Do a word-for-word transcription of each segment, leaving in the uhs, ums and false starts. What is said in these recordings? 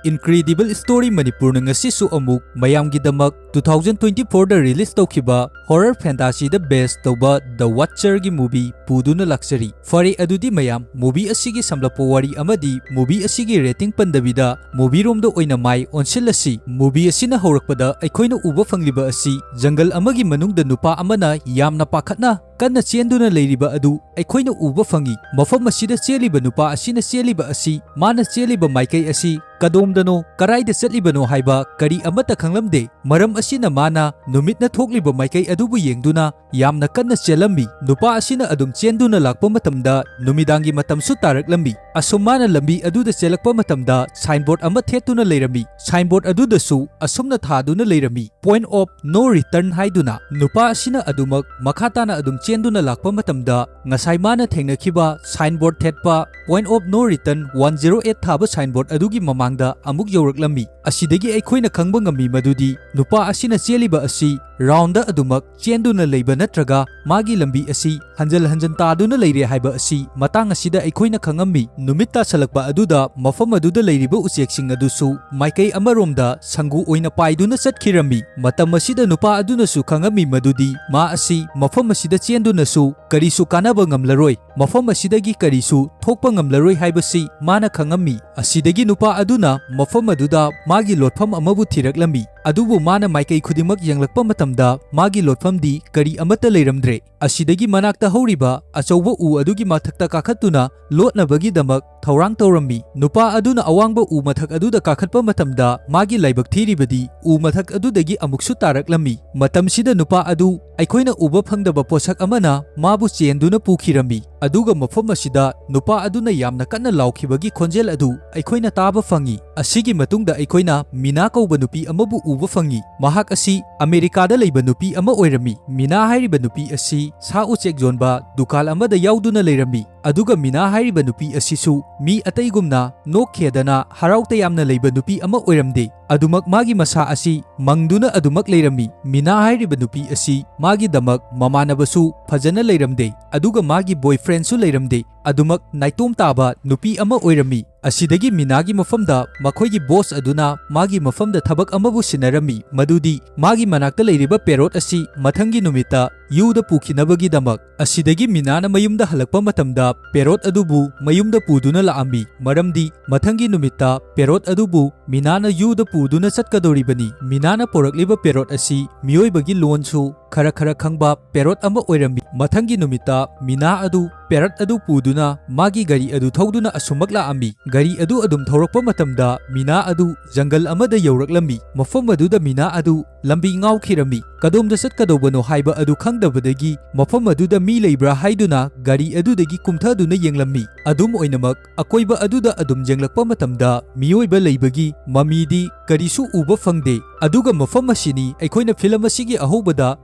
Incredible Story ꯃꯅꯤꯄꯨꯔꯅ ꯉꯁꯤꯁꯨ ꯑꯃꯨꯛ ꯃꯌꯥꯝꯒꯤꯗꯃꯛ two thousand twenty fourꯗ release ꯇꯧꯈꯤꯕ horror fantasyꯗ base ꯇꯧꯕ The Watcherꯒꯤ movie ꯄꯨꯗꯨꯅ ꯂꯥꯛꯆꯔꯤ꯫ ꯐꯔꯦ, ꯑꯗꯨꯗꯤ ꯃꯌꯥꯝ, movie ꯑꯁꯤꯒꯤ ꯁꯝꯂꯞꯄ ꯋꯥꯔꯤ ꯑꯃꯗꯤ movie ꯑꯁꯤꯒꯤ rating ꯄꯟꯗꯕꯤꯗ movie ꯔꯣꯝꯗ ꯑꯣꯏꯅ ꯃꯥꯏ ꯑꯣꯟꯁꯤꯜꯂꯁꯤ꯫ Movie ꯑꯁꯤꯅ ꯍꯧꯔꯛꯄꯗ ꯑꯩꯈꯣꯏꯅ ꯎꯕ ꯐꯪꯂꯤꯕ ꯑꯁꯤ ꯖꯪꯒꯜ ꯑꯃꯒꯤ ꯃꯅꯨꯡꯗ ꯅꯨꯄꯥ ꯑꯃꯅ ꯌꯥꯝꯅ ꯄꯥꯈꯠꯅ ꯀꯟꯅ ꯆꯦꯟꯗꯨꯅ ꯂꯩꯔꯤꯕ ꯑꯗꯨ ꯑꯩꯈꯣꯏꯅ ꯎꯕ ꯐꯪꯏ꯫ ꯃꯐꯝ ꯑꯁꯤꯗ ꯆꯦꯜꯂꯤꯕ ꯅꯨꯄꯥ ꯑꯁꯤꯅ ꯆꯦꯜꯂꯤꯕ ꯑꯁꯤ, ꯃꯥꯅ ꯆꯦꯜꯂꯤꯕ ꯃꯥꯏꯀꯩ ꯑꯁꯤ ꯀꯗꯣꯝꯗꯅꯣ, ꯀꯔꯥꯏꯗ ꯆꯠꯂꯤꯕꯅꯣ ꯍꯥꯏꯕ ꯀꯔꯤ ꯑꯃꯠꯇ ꯈꯪꯂꯝꯗꯦ꯫ ꯃꯔꯝ ꯑꯁꯤꯅ ꯃꯥꯅ ꯅꯨꯃꯤꯠꯅ ꯊꯣꯛꯂꯤꯕ ꯃꯥꯏꯀꯩ ꯑꯗꯨꯕꯨ ꯌꯦꯡꯗꯨꯅ ꯌꯥꯝꯅ ꯀꯟꯅ ꯆꯦꯜꯂꯝꯃꯤ꯫ ꯅꯨꯄꯥ ꯑꯁꯤꯅ ꯑꯗꯨꯝ ꯆꯦꯟꯗꯨꯅ ꯂꯥꯛꯄ ꯃꯇꯝꯗ ꯅꯨꯃꯤꯗꯥꯡꯒꯤ ꯃꯇꯝꯁꯨ ꯇꯥꯔꯛꯂꯝꯃꯤ꯫ ꯑꯁꯨꯝ ꯃꯥꯅ ꯂꯝꯕꯤ ꯑꯗꯨꯗ ꯆꯦꯜꯂꯛꯄ ꯃꯇꯝꯗ signboard ꯑꯃ ꯊꯦꯠꯇꯨꯅ ꯂꯩꯔꯝꯃꯤ꯫ Signboard ꯑꯗꯨꯗꯁꯨ ꯑꯁꯨꯝꯅ ꯊꯥꯗꯨꯅ ꯂꯩꯔꯝꯃꯤ, "Point of no return" ꯍꯥꯏꯗꯨꯅ꯫ ꯅꯨꯄꯥ ꯑꯁꯤꯅ ꯑꯗꯨꯃꯛ ꯃꯈꯥ ꯇꯥꯅ ꯑꯗꯨꯝ ꯆꯦꯟꯗꯨꯅ ꯂꯥꯛꯄ ꯃꯇꯝꯗ ꯉꯁꯥꯏ ꯃꯥꯅ ꯊꯦꯡꯅꯈꯤꯕ signboard ꯊꯦꯠꯄ "Point of no return one zero eight" ꯊꯥꯕ signboard ꯑꯗꯨꯒꯤ ꯃꯃꯥꯡꯗ ꯑꯃꯨꯛ ꯌꯧꯔꯛꯂꯝꯃꯤ꯫ ꯑꯁꯤꯗꯒꯤ ꯑꯩꯈꯣꯏꯅ ꯈꯪꯕ ꯉꯝꯃꯤ ꯃꯗꯨꯗꯤ ꯅꯨꯄꯥ ꯑꯁꯤꯅ ꯆꯦꯜꯂꯤꯕ ꯑꯁꯤ roundꯗ ꯑꯗꯨꯃꯛ ꯆꯦꯟꯗꯨꯅ ꯂꯩꯕ ꯅꯠꯇ꯭ꯔꯒ ꯃꯥꯒꯤ ꯂꯝꯕꯤ ꯑꯁꯤ ꯍꯟꯖꯜ ꯍꯟꯖꯟ ꯇꯥꯗꯨꯅ ꯂꯩꯔꯦ ꯍꯥꯏꯕ ꯑꯁꯤ ꯃꯇꯥꯡ ꯑꯁꯤꯗ ꯑꯩꯈꯣꯏꯅ ꯈꯪꯉꯝꯃꯤ꯫ ꯅꯨꯃꯤꯠ ꯇꯥꯁꯜꯂꯛꯄ ꯑꯗꯨꯗ ꯃꯐꯝ ꯑꯗꯨꯗ ꯂꯩꯔꯤꯕ ꯎꯆꯦꯛꯁꯤꯡ ꯑꯗꯨꯁꯨ ꯃꯥꯏꯀꯩ ꯑꯃꯔꯣꯝꯗ ꯁꯪꯒꯨ ꯑꯣꯏꯅ ꯄꯥꯏꯗꯨꯅ ꯆꯠꯈꯤꯔꯝꯃꯤ꯫ ꯃꯇꯝ ꯑꯁꯤꯗ ꯅꯨꯄꯥ ꯑꯗꯨꯅꯁꯨ ꯈꯪꯉꯝꯃꯤ ꯃꯗꯨꯗꯤ ꯃꯥ ꯑꯁꯤ ꯃꯐꯝ ꯑꯁꯤꯗ ꯆꯦꯟꯗꯨꯅꯁꯨ ꯀꯔꯤꯁꯨ ꯀꯥꯟꯅꯕ ꯉꯝꯂꯔꯣꯏ, ꯃꯐꯝ ꯑꯁꯤꯗꯒꯤ ꯀꯔꯤꯁꯨ ꯊꯣꯛꯄ ꯉꯝꯂꯔꯣꯏ ꯍꯥꯏꯕꯁꯤ ꯃꯥꯅ ꯈꯪꯉꯝꯃꯤ꯫ ꯑꯁꯤꯗꯒꯤ ꯅꯨꯄꯥ ꯑꯗꯨꯅ ꯃꯐꯝ ꯑꯗꯨꯗ ꯃꯥꯒꯤ ꯂꯣꯠꯐꯝ ꯑꯃꯕꯨ ꯊꯤꯔꯛꯂꯝꯃꯤ, ꯑꯗꯨꯕꯨ ꯃꯥꯅ ꯃꯥꯏꯀꯩ ꯈꯨꯗꯤꯡꯃꯛ ꯌꯦꯡꯂꯛꯄ ꯃꯇꯝꯗ ꯃꯥꯒꯤ ꯂꯣꯠꯐꯝꯗꯤ ꯀꯔꯤ ꯑꯃꯠꯇ ꯂꯩꯔꯝꯗ꯭ꯔꯦ꯫ ꯑꯁꯤꯗꯒꯤ ꯃꯅꯥꯛꯇ ꯍꯧꯔꯤꯕ ꯑꯆꯧꯕ ꯎ ꯑꯗꯨꯒꯤ ꯃꯊꯛꯇ ꯀꯥꯈꯠꯇꯨꯅ ꯂꯣꯠꯅꯕꯒꯤꯗꯃꯛ ꯊꯧꯔꯥꯡ ꯇꯧꯔꯝꯃꯤ꯫ ꯅꯨꯄꯥ ꯑꯗꯨꯅ ꯑꯋꯥꯡꯕ ꯎ ꯃꯊꯛ ꯑꯗꯨꯗ ꯀꯥꯈꯠꯄ ꯃꯇꯝꯗ ꯃꯥꯒꯤ ꯂꯥꯏꯕꯛ ꯊꯤꯔꯤꯕꯗꯤ ꯎ ꯃꯊꯛ ꯑꯗꯨꯗꯒꯤ ꯑꯃꯨꯛꯁꯨ ꯇꯥꯔꯛꯂꯝꯃꯤ꯫ ꯃꯇꯝꯁꯤꯗ ꯅꯨꯄꯥ ꯑꯗꯨ ꯑꯩꯈꯣꯏꯅ ꯎꯕ ꯐꯪꯗꯕ ꯄꯣꯠꯁꯛ ꯑꯃꯅ ꯃꯥꯕꯨ ꯆꯦꯟꯗꯨꯅ ꯄꯨꯈꯤꯔꯝꯃꯤ꯫ ꯑꯗꯨꯒ ꯃꯐꯝ ꯑꯁꯤꯗ ꯅꯨꯄꯥ ꯑꯗꯨꯅ ꯌꯥꯝꯅ ꯀꯟꯅ ꯂꯥꯎꯈꯤꯕꯒꯤ ꯈꯣꯟꯖꯦꯜ ꯑꯗꯨ ꯑꯩꯈꯣꯏꯅ ꯇꯥꯕ ꯐꯪꯏ꯫ ꯑꯁꯤꯒꯤ ꯃꯇꯨꯡꯗ ꯑꯩꯈꯣꯏꯅ ꯃꯤꯅꯥ ꯀꯧꯕ ꯅꯨꯄꯤ ꯑꯃꯕꯨ ꯎꯕ ꯐꯪꯏ꯫ ꯃꯍꯥꯛ ꯑꯁꯤ ꯑꯃꯦꯔꯤꯀꯥꯗ ꯂꯩꯕ ꯅꯨꯄꯤ ꯑꯃ ꯑꯣꯏꯔꯝꯃꯤ꯫ ꯃꯤꯅꯥ ꯍꯥꯏꯔꯤꯕ ꯅꯨꯄꯤ ꯑꯁꯤ ꯁꯥ ꯎꯆꯦꯛ ꯌꯣꯟꯕ ꯗꯨꯀꯥꯟ ꯑꯃꯗ ꯌꯥꯎꯗꯨꯅ ꯂꯩꯔꯝꯃꯤ꯫ ꯑꯗꯨꯒ ꯃꯤꯅꯥ ꯍꯥꯏꯔꯤꯕ ꯅꯨꯄꯤ ꯑꯁꯤꯁꯨ ꯃꯤ ꯑꯇꯩꯒꯨꯝꯅ ꯅꯣꯛ ꯈꯦꯗꯅ ꯍꯔꯥꯎ ꯇꯌꯥꯝꯅ ꯂꯩꯕ ꯅꯨꯄꯤ ꯑꯃ ꯑꯣꯏꯔꯝꯗꯦ꯫ ꯑꯗꯨꯃꯛ ꯃꯥꯒꯤ ꯃꯁꯥ ꯑꯁꯤ ꯃꯪꯗꯨꯅ ꯑꯗꯨꯃꯛ ꯂꯩꯔꯝꯃꯤ꯫ ꯃꯤꯅꯥ ꯍꯥꯏꯔꯤꯕ ꯅꯨꯄꯤ ꯑꯁꯤ ꯃꯥꯒꯤꯗꯃꯛ ꯃꯃꯥꯟꯅꯕꯁꯨ ꯐꯖꯅ ꯂꯩꯔꯝꯗꯦ, ꯑꯗꯨꯒ ꯃꯥꯒꯤ boyfriendꯁꯨ ꯂꯩꯔꯝꯗꯦ꯫ ꯑꯗꯨꯃꯛ ꯅꯥꯏꯇꯣꯝ ꯇꯥꯕ ꯅꯨꯄꯤ ꯑꯃ ꯑꯣꯏꯔꯝꯃꯤ꯫ ꯑꯁꯤꯗꯒꯤ ꯃꯤꯅꯥꯒꯤ ꯃꯐꯝꯗ ꯃꯈꯣꯏꯒꯤ ꯕꯣꯁ ꯑꯗꯨꯅ ꯃꯥꯒꯤ ꯃꯐꯝꯗ ꯊꯕꯛ ꯑꯃꯕꯨ ꯁꯤꯟꯅꯔꯝꯃꯤ, ꯃꯗꯨꯗꯤ ꯃꯥꯒꯤ ꯃꯅꯥꯛꯇ ꯂꯩꯔꯤꯕ ꯄꯦꯔꯣꯠ ꯑꯁꯤ ꯃꯊꯪꯒꯤ ꯅꯨꯃꯤꯠꯇ ꯌꯨꯗ ꯄꯨꯈꯤꯅꯕꯒꯤꯗꯃꯛ꯫ ꯑꯁꯤꯗꯒꯤ ꯃꯤꯅꯥꯅ ꯃꯌꯨꯝꯗ ꯍꯜꯂꯛꯄ ꯃꯇꯝꯗ ꯄꯦꯔꯣꯠ ꯑꯗꯨꯕꯨ ꯃꯌꯨꯝꯗ ꯄꯨꯗꯨꯅ ꯂꯥꯛꯑꯝꯃꯤ, ꯃꯔꯝꯗꯤ ꯃꯊꯪꯒꯤ ꯅꯨꯃꯤꯠꯇ ꯄꯦꯔꯣꯠ ꯑꯗꯨꯕꯨ ꯃꯤꯅꯥꯅ ꯌꯨꯗ ꯄꯨꯗꯨꯅ ꯆꯠꯀꯗꯧꯔꯤꯕꯅꯤ꯫ ꯃꯤꯅꯥꯅ ꯄꯣꯔꯛꯂꯤꯕ ꯄꯦꯔꯣꯠ ꯑꯁꯤ ꯃꯤꯑꯣꯏꯕꯒꯤ ꯂꯣꯟꯁꯨ ꯈꯔ ꯈꯔ ꯈꯪꯕ ꯄꯦꯔꯣꯠ ꯑꯃ ꯑꯣꯏꯔꯝꯃꯤ꯫ ꯃꯊꯪꯒꯤ ꯅꯨꯃꯤꯠꯇ ꯃꯤꯅꯥ ꯑꯗꯨ ꯄꯦꯔꯣꯠ ꯑꯗꯨ ꯄꯨꯗꯨꯅ ꯃꯥꯒꯤ ꯒꯥꯔꯤ ꯑꯗꯨ ꯊꯧꯗꯨꯅ ꯑꯁꯨꯃꯛ ꯂꯥꯛꯑꯝꯃꯤ꯫ ꯒꯥꯔꯤ ꯑꯗꯨ ꯑꯗꯨꯝ ꯊꯧꯔꯛꯄ ꯃꯇꯝꯗ ꯃꯤꯅꯥ ꯑꯗꯨ ꯖꯪꯒꯜ ꯑꯃꯗ ꯌꯧꯔꯛꯂꯝꯃꯤ꯫ ꯃꯐꯝ ꯑꯗꯨꯗ ꯃꯤꯅꯥ ꯑꯗꯨ ꯂꯝꯕꯤ ꯉꯥꯎꯈꯤꯔꯝꯃꯤ꯫ ꯀꯗꯣꯝꯗ ꯆꯠꯀꯗꯧꯕꯅꯣ ꯍꯥꯏꯕ ꯑꯗꯨ ꯈꯪꯗꯕꯗꯒꯤ ꯃꯐꯝ ꯑꯗꯨꯗ ꯃꯤ ꯂꯩꯕ꯭ꯔꯥ ꯍꯥꯏꯗꯨꯅ ꯒꯥꯔꯤ ꯑꯗꯨꯗꯒꯤ ꯀꯨꯝꯊꯗꯨꯅ ꯌꯦꯡꯂꯝꯃꯤ꯫ ꯑꯗꯨꯝ ꯑꯣꯏꯅꯃꯛ, ꯑꯀꯣꯏꯕ ꯑꯗꯨꯗ ꯑꯗꯨꯝ ꯌꯦꯡꯂꯛꯄ ꯃꯇꯝꯗ ꯃꯤꯑꯣꯏꯕ ꯂꯩꯕꯒꯤ ꯃꯃꯤꯗꯤ ꯀꯔꯤꯁꯨ ꯎꯕ ꯐꯪꯗꯦ꯫ ꯑꯗꯨꯒ ꯃꯐꯝ ꯑꯁꯤꯅꯤ ꯑꯩꯈꯣꯏꯅ ꯐꯤꯂꯝ ꯑꯁꯤꯒꯤ ꯑꯍꯧꯕꯗ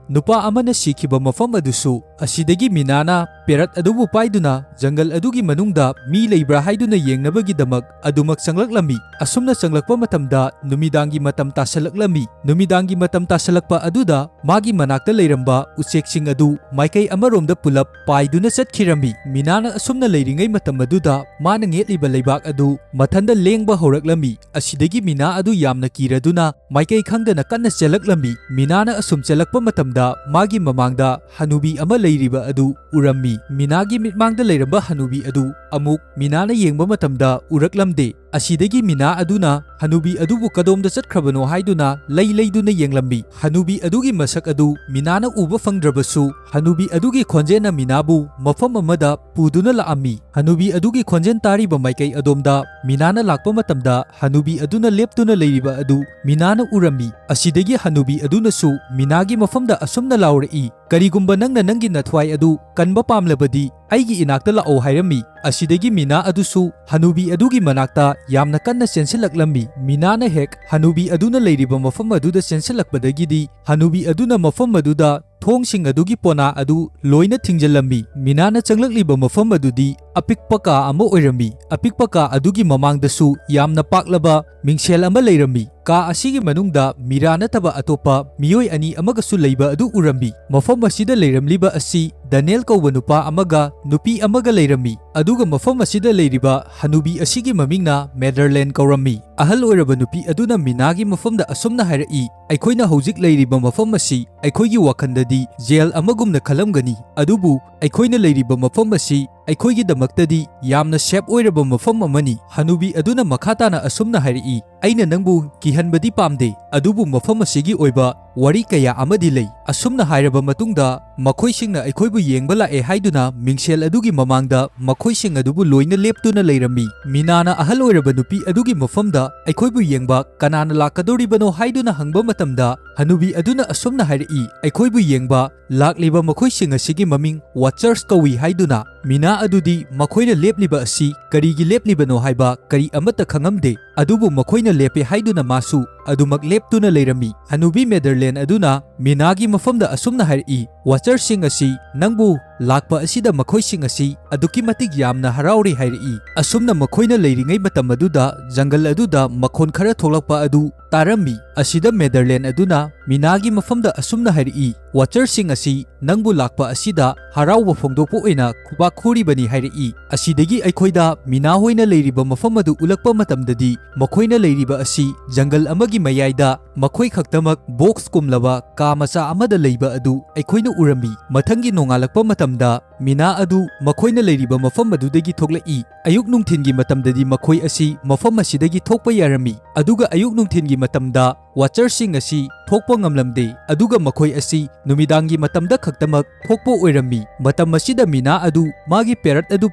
ꯅꯨꯄꯥ ꯑꯃꯅ ꯁꯤꯈꯤꯕ ꯃꯐꯝ ꯑꯗꯨꯁꯨ꯫ ꯑꯁꯤꯗꯒꯤ ꯃꯤꯅꯥꯅ ꯄꯦꯔꯠ ꯑꯗꯨꯕꯨ ꯄꯥꯏꯗꯨꯅ ꯖꯪꯒꯜ ꯑꯗꯨꯒꯤ ꯃꯅꯨꯡꯗ ꯃꯤ ꯂꯩꯕ꯭ꯔꯥ ꯍꯥꯏꯗꯨꯅ ꯌꯦꯡꯅꯕꯒꯤꯗꯃꯛ ꯑꯗꯨꯃꯛ ꯆꯪꯂꯛꯂꯝꯃꯤ꯫ ꯑꯁꯨꯝꯅ ꯆꯪꯂꯛꯄ ꯃꯇꯝꯗ ꯅꯨꯃꯤꯗꯥꯡꯒꯤ ꯃꯇꯝ ꯇꯥꯁꯜꯂꯛꯂꯝꯃꯤ꯫ ꯅꯨꯃꯤꯗꯥꯡꯒꯤ ꯃꯇꯝ ꯇꯥꯁꯜꯂꯛꯄ ꯑꯗꯨꯗ ꯃꯥꯒꯤ ꯃꯅꯥꯛꯇ ꯂꯩꯔꯝꯕ ꯎꯆꯦꯛꯁꯤꯡ ꯑꯗꯨ ꯃꯥꯏꯀꯩ ꯑꯃꯔꯣꯝꯗ ꯄꯨꯂꯞ ꯄꯥꯏꯗꯨꯅ ꯆꯠꯈꯤꯔꯝꯃꯤ꯫ ꯃꯤꯅꯥꯅ ꯑꯁꯨꯝꯅ ꯂꯩꯔꯤꯉꯩ ꯃꯇꯝ ꯑꯗꯨꯗ ꯃꯥꯅ ꯉꯦꯠꯂꯤꯕ ꯂꯩꯕꯥꯛ ꯑꯗꯨ ꯃꯊꯟꯗ ꯂꯦꯡꯕ ꯍꯧꯔꯛꯂꯝꯃꯤ꯫ ꯑꯁꯤꯗꯒꯤ ꯃꯤꯅꯥ ꯑꯗꯨ ꯌꯥꯝꯅ ꯀꯤꯔꯗꯨꯅ ꯃꯥꯏꯀꯩ ꯈꯪꯗꯅ ꯀꯟꯅ ꯆꯦꯜꯂꯛꯂꯝꯃꯤ꯫ ꯃꯤꯅꯥꯅ ꯑꯁꯨꯝ ꯆꯦꯜꯂꯛꯄ ꯃꯇꯝꯗ ꯃꯥꯒꯤ ꯃꯃꯥꯡꯗ ꯍꯅꯨꯕꯤ ꯑꯃ ꯂꯩꯔꯤꯕ ꯑꯗꯨ ꯎꯔꯝꯃꯤ꯫ ꯃꯤꯅꯥꯒꯤ ꯃꯤꯠꯃꯥꯡꯗ ꯂꯩꯔꯝꯕ ꯍꯅꯨꯕꯤ ꯑꯗꯨ ꯑꯃꯨꯛ ꯃꯤꯅꯥꯅ ꯌꯦꯡꯕ ꯃꯇꯝꯗ ꯎꯔꯛꯂꯝꯗꯦ꯫ ꯑꯁꯤꯗꯒꯤ ꯃꯤꯅꯥ ꯑꯗꯨꯅ ꯍꯅꯨꯕꯤ ꯑꯗꯨꯕꯨ ꯀꯗꯣꯝꯗ ꯆꯠꯈ꯭ꯔꯕꯅꯣ ꯍꯥꯏꯗꯨꯅ ꯂꯩ ꯂꯩꯗꯨꯅ ꯌꯦꯡꯂꯝꯃꯤ꯫ ꯍꯅꯨꯕꯤ ꯑꯗꯨꯒꯤ ꯃꯁꯛ ꯑꯗꯨ ꯃꯤꯅꯥꯅ ꯎꯕ ꯐꯪꯗ꯭ꯔꯕꯁꯨ, ꯍꯅꯨꯕꯤ ꯑꯗꯨꯒꯤ ꯈꯣꯟꯖꯦꯜꯅ ꯃꯤꯅꯥꯕꯨ ꯃꯐꯝ ꯑꯃꯗ ꯄꯨꯗꯨꯅ ꯂꯥꯛꯑꯝꯃꯤ꯫ ꯍꯅꯨꯕꯤ ꯑꯗꯨꯒꯤ ꯈꯣꯟꯖꯦꯜ ꯇꯥꯔꯤꯕ ꯃꯥꯏꯀꯩ ꯑꯗꯣꯝꯗ ꯃꯤꯅꯥꯅ ꯂꯥꯛꯄ ꯃꯇꯝꯗ, ꯍꯅꯨꯕꯤ ꯑꯗꯨꯅ ꯂꯦꯞꯇꯨꯅ ꯂꯩꯔꯤꯕ ꯑꯗꯨ ꯃꯤꯅꯥꯅ ꯎꯔꯝꯃꯤ꯫ ꯑꯁꯤꯗꯒꯤ ꯍꯅꯨꯕꯤ ꯑꯗꯨꯅꯁꯨ ꯃꯤꯅꯥꯒꯤ ꯃꯐꯝꯗ ꯑꯁꯨꯝꯅ ꯂꯥꯎꯔꯛꯏ, "ꯀꯔꯤꯒꯨꯝꯕ ꯅꯪꯅ ꯅꯪꯒꯤ ꯅꯊ꯭ꯋꯥꯏ ꯑꯗꯨ ꯀꯟꯕ ꯄꯥꯝꯂꯕꯗꯤ ꯑꯩꯒꯤ ꯏꯅꯥꯛꯇ ꯂꯥꯛꯑꯣ" ꯍꯥꯏꯔꯝꯃꯤ꯫ ꯑꯁꯤꯗꯒꯤ ꯃꯤꯅꯥ ꯑꯗꯨꯁꯨ ꯍꯅꯨꯕꯤ ꯑꯗꯨꯒꯤ ꯃꯅꯥꯛꯇ ꯌꯥꯝꯅ ꯀꯟꯅ ꯆꯦꯟꯁꯤꯜꯂꯛꯂꯝꯃꯤ꯫ ꯃꯤꯅꯥꯅ ꯍꯦꯛ ꯍꯅꯨꯕꯤ ꯑꯗꯨꯅ ꯂꯩꯔꯤꯕ ꯃꯐꯝ ꯑꯗꯨꯗ ꯆꯦꯟꯁꯤꯜꯂꯛꯄꯗꯒꯤꯗꯤ ꯍꯅꯨꯕꯤ ꯑꯗꯨꯅ ꯃꯐꯝ ꯑꯗꯨꯗ ꯊꯣꯡꯁꯤꯡ ꯑꯗꯨꯒꯤ ꯄꯣꯅꯥ ꯑꯗꯨ ꯂꯣꯏꯅ ꯊꯤꯡꯖꯤꯜꯂꯝꯃꯤ꯫ ꯃꯤꯅꯥꯅ ꯆꯪꯂꯛꯂꯤꯕ ꯃꯐꯝ ꯑꯗꯨꯗꯤ ꯑꯄꯤꯛꯄ ꯀꯥ ꯑꯃ ꯑꯣꯏꯔꯝꯃꯤ꯫ ꯑꯄꯤꯛꯄ ꯀꯥ ꯑꯗꯨꯒꯤ ꯃꯃꯥꯡꯗꯁꯨ ꯌꯥꯝꯅ ꯄꯥꯛꯂꯕ ꯃꯤꯡꯁꯦꯜ ꯑꯃ ꯂꯩꯔꯝꯃꯤ꯫ ꯀꯥ ꯑꯁꯤꯒꯤ ꯃꯅꯨꯡꯗ ꯃꯤꯔꯥ ꯅꯠꯇꯕ ꯑꯇꯣꯞꯄ ꯃꯤꯑꯣꯏ ꯑꯅꯤ ꯑꯃꯒꯁꯨ ꯂꯩꯕ ꯑꯗꯨ ꯎꯔꯝꯃꯤ꯫ ꯃꯐꯝ ꯑꯁꯤꯗ ꯂꯩꯔꯝꯂꯤꯕ ꯑꯁꯤ ꯗꯅꯤꯌꯦꯜ ꯀꯧꯕ ꯅꯨꯄꯥ ꯑꯃꯒ ꯅꯨꯄꯤ ꯑꯃꯒ ꯂꯩꯔꯝꯃꯤ, ꯑꯗꯨꯒ ꯃꯐꯝ ꯑꯁꯤꯗ ꯂꯩꯔꯤꯕ ꯍꯅꯨꯕꯤ ꯑꯁꯤꯒꯤ ꯃꯃꯤꯡꯅ ꯃꯦꯗꯔꯂꯦꯟ ꯀꯧꯔꯝꯃꯤ꯫ ꯑꯍꯜ ꯑꯣꯏꯔꯕ ꯅꯨꯄꯤ ꯑꯗꯨꯅ ꯃꯤꯅꯥꯒꯤ ꯃꯐꯝꯗ ꯑꯁꯨꯝꯅ ꯍꯥꯏꯔꯛꯏ, "ꯑꯩꯈꯣꯏꯅ ꯍꯧꯖꯤꯛ ꯂꯩꯔꯤꯕ ꯃꯐꯝ ꯑꯁꯤ ꯑꯩꯈꯣꯏꯒꯤ ꯋꯥꯈꯜꯗꯗꯤ ꯖꯦꯜ ꯑꯃꯒꯨꯝꯅ ꯈꯜꯂꯝꯒꯅꯤ, ꯑꯗꯨꯕꯨ ꯑꯩꯈꯣꯏꯅ ꯂꯩꯔꯤꯕ ꯃꯐꯝ ꯑꯁꯤ ꯑꯩꯈꯣꯏꯒꯤꯗꯃꯛꯇꯗꯤ ꯌꯥꯝꯅ ꯁꯦꯐ ꯑꯣꯏꯔꯕ ꯃꯐꯝ ꯑꯃꯅꯤ꯫" ꯍꯅꯨꯕꯤ ꯑꯗꯨꯅ ꯃꯈꯥ ꯇꯥꯅ ꯑꯁꯨꯝꯅ ꯍꯥꯏꯔꯛꯏ, "ꯑꯩꯅ ꯅꯪꯕꯨ ꯀꯤꯍꯟꯕꯗꯤ ꯄꯥꯝꯗꯦ, ꯑꯗꯨꯕꯨ ꯃꯐꯝ ꯑꯁꯤꯒꯤ ꯑꯣꯏꯕ ꯋꯥꯔꯤ ꯀꯌꯥ ꯑꯃꯗꯤ ꯂꯩ꯫" ꯑꯁꯨꯝꯅ ꯍꯥꯏꯔꯕ ꯃꯇꯨꯡꯗ, ꯃꯈꯣꯏꯁꯤꯡꯅ ꯑꯩꯈꯣꯏꯕꯨ ꯌꯦꯡꯕ ꯂꯥꯛꯑꯦ ꯍꯥꯏꯗꯨꯅ ꯃꯤꯡꯁꯦꯜ ꯑꯗꯨꯒꯤ ꯃꯃꯥꯡꯗ ꯃꯈꯣꯏꯁꯤꯡ ꯑꯗꯨꯕꯨ ꯂꯣꯏꯅ ꯂꯦꯞꯇꯨꯅ ꯂꯩꯔꯝꯃꯤ꯫ ꯃꯤꯅꯥꯅ ꯑꯍꯜ ꯑꯣꯏꯔꯕ ꯅꯨꯄꯤ ꯑꯗꯨꯒꯤ ꯃꯐꯝꯗ ꯑꯩꯈꯣꯏꯕꯨ ꯌꯦꯡꯕ ꯀꯅꯥꯅ ꯂꯥꯛꯀꯗꯧꯔꯤꯕꯅꯣ ꯍꯥꯏꯗꯨꯅ ꯍꯪꯕ ꯃꯇꯝꯗ, ꯍꯅꯨꯕꯤ ꯑꯗꯨꯅ ꯑꯁꯨꯝꯅ ꯍꯥꯏꯔꯛꯏ, "ꯑꯩꯈꯣꯏꯕꯨ ꯌꯦꯡꯕ ꯂꯥꯛꯂꯤꯕ ꯃꯈꯣꯏꯁꯤꯡ ꯑꯁꯤꯒꯤ ꯃꯃꯤꯡ ꯋꯥꯆꯔꯁ ꯀꯧꯏ" ꯍꯥꯏꯗꯨꯅ꯫ ꯃꯤꯅꯥ ꯑꯗꯨꯗꯤ ꯃꯈꯣꯏꯅ ꯂꯦꯞꯂꯤꯕ ꯑꯁꯤ ꯀꯔꯤꯒꯤ ꯂꯦꯞꯂꯤꯕꯅꯣ ꯍꯥꯏꯕ ꯀꯔꯤ ꯑꯃꯠꯇ ꯈꯪꯉꯝꯗꯦ, ꯑꯗꯨꯕꯨ ꯃꯈꯣꯏꯅ ꯂꯦꯞꯄꯦ ꯍꯥꯏꯗꯨꯅ ꯃꯥꯁꯨ ꯑꯗꯨꯃꯛ ꯂꯦꯞꯇꯨꯅ ꯂꯩꯔꯝꯃꯤ꯫ ꯍꯅꯨꯕꯤ ꯃꯦꯗꯔꯂꯦꯟ ꯑꯗꯨꯅ ꯃꯤꯅꯥꯒꯤ ꯃꯐꯝꯗ ꯑꯁꯨꯝꯅ ꯍꯥꯏꯔꯛꯏ, "ꯋꯥꯆꯔꯁꯤꯡ ꯑꯁꯤ ꯅꯪꯕꯨ ꯂꯥꯛꯄ ꯑꯁꯤꯗ ꯃꯈꯣꯏꯁꯤꯡ ꯑꯁꯤ ꯑꯗꯨꯛꯀꯤ ꯃꯇꯤꯛ ꯌꯥꯝꯅ ꯍꯔꯥꯎꯔꯤ" ꯍꯥꯏꯔꯛꯏ꯫ ꯑꯁꯨꯝꯅ ꯃꯈꯣꯏꯅ ꯂꯩꯔꯤꯉꯩ ꯃꯇꯝ ꯑꯗꯨꯗ ꯖꯪꯒꯜ ꯑꯗꯨꯗ ꯃꯈꯣꯟ ꯈꯔ ꯊꯣꯛꯂꯛꯄ ꯑꯗꯨ ꯇꯥꯔꯝꯃꯤ꯫ ꯑꯁꯤꯗ ꯃꯦꯗꯔꯂꯦꯟ ꯑꯗꯨꯅ ꯃꯤꯅꯥꯒꯤ ꯃꯐꯝꯗ ꯑꯁꯨꯝꯅ ꯍꯥꯏꯔꯛꯏ, "ꯋꯥꯆꯔꯁꯤꯡ ꯑꯁꯤ ꯅꯪꯕꯨ ꯂꯥꯛꯄ ꯑꯁꯤꯗ ꯍꯔꯥꯎꯕ ꯐꯣꯡꯗꯣꯛꯄ ꯑꯣꯏꯅ ꯈꯨꯕꯥꯛ ꯈꯨꯔꯤꯕꯅꯤ" ꯍꯥꯏꯔꯛꯏ꯫ ꯑꯁꯤꯗꯒꯤ ꯑꯩꯈꯣꯏꯗ ꯃꯤꯅꯥ ꯍꯣꯏꯅ ꯂꯩꯔꯤꯕ ꯃꯐꯝ ꯑꯗꯨ ꯎꯠꯂꯛꯄ ꯃꯇꯝꯗꯗꯤ, ꯃꯈꯣꯏꯅ ꯂꯩꯔꯤꯕ ꯑꯁꯤ ꯖꯪꯒꯜ ꯑꯃꯒꯤ ꯃꯌꯥꯏꯗ ꯃꯈꯣꯏ ꯈꯛꯇꯃꯛ ꯕꯣꯛꯁ ꯀꯨꯝꯂꯕ ꯀꯥ ꯃꯆꯥ ꯑꯃꯗ ꯂꯩꯕ ꯑꯗꯨ ꯑꯩꯈꯣꯏꯅ ꯎꯔꯝꯃꯤ꯫ ꯃꯊꯪꯒꯤ ꯅꯣꯡꯉꯥꯜꯂꯛꯄ ꯃꯇꯝꯗ, ꯃꯤꯅꯥ ꯑꯗꯨ ꯃꯈꯣꯏꯅ ꯂꯩꯔꯤꯕ ꯃꯐꯝ ꯑꯗꯨꯗꯒꯤ ꯊꯣꯛꯂꯛꯏ꯫ ꯑꯌꯨꯛ ꯅꯨꯡꯊꯤꯟꯒꯤ ꯃꯇꯝꯗꯗꯤ ꯃꯈꯣꯏ ꯑꯁꯤ ꯃꯐꯝ ꯑꯁꯤꯗꯒꯤ ꯊꯣꯛꯄ ꯌꯥꯔꯝꯃꯤ, ꯑꯗꯨꯒ ꯑꯌꯨꯛ ꯅꯨꯡꯊꯤꯟꯒꯤ ꯃꯇꯝꯗ ꯋꯥꯆꯔꯁꯤꯡ ꯑꯁꯤ ꯊꯣꯛꯄ ꯉꯝꯂꯝꯗꯦ, ꯑꯗꯨꯒ ꯃꯈꯣꯏ ꯑꯁꯤ ꯅꯨꯃꯤꯗꯥꯡꯒꯤ ꯃꯇꯝꯗ ꯈꯛꯇꯃꯛ ꯊꯣꯛꯄ ꯑꯣꯏꯔꯝꯃꯤ꯫ ꯃꯇꯝ ꯑꯁꯤꯗ ꯃꯤꯅꯥ ꯑꯗꯨ ꯃꯥꯒꯤ ꯄꯦꯔꯠ ꯑꯗꯨ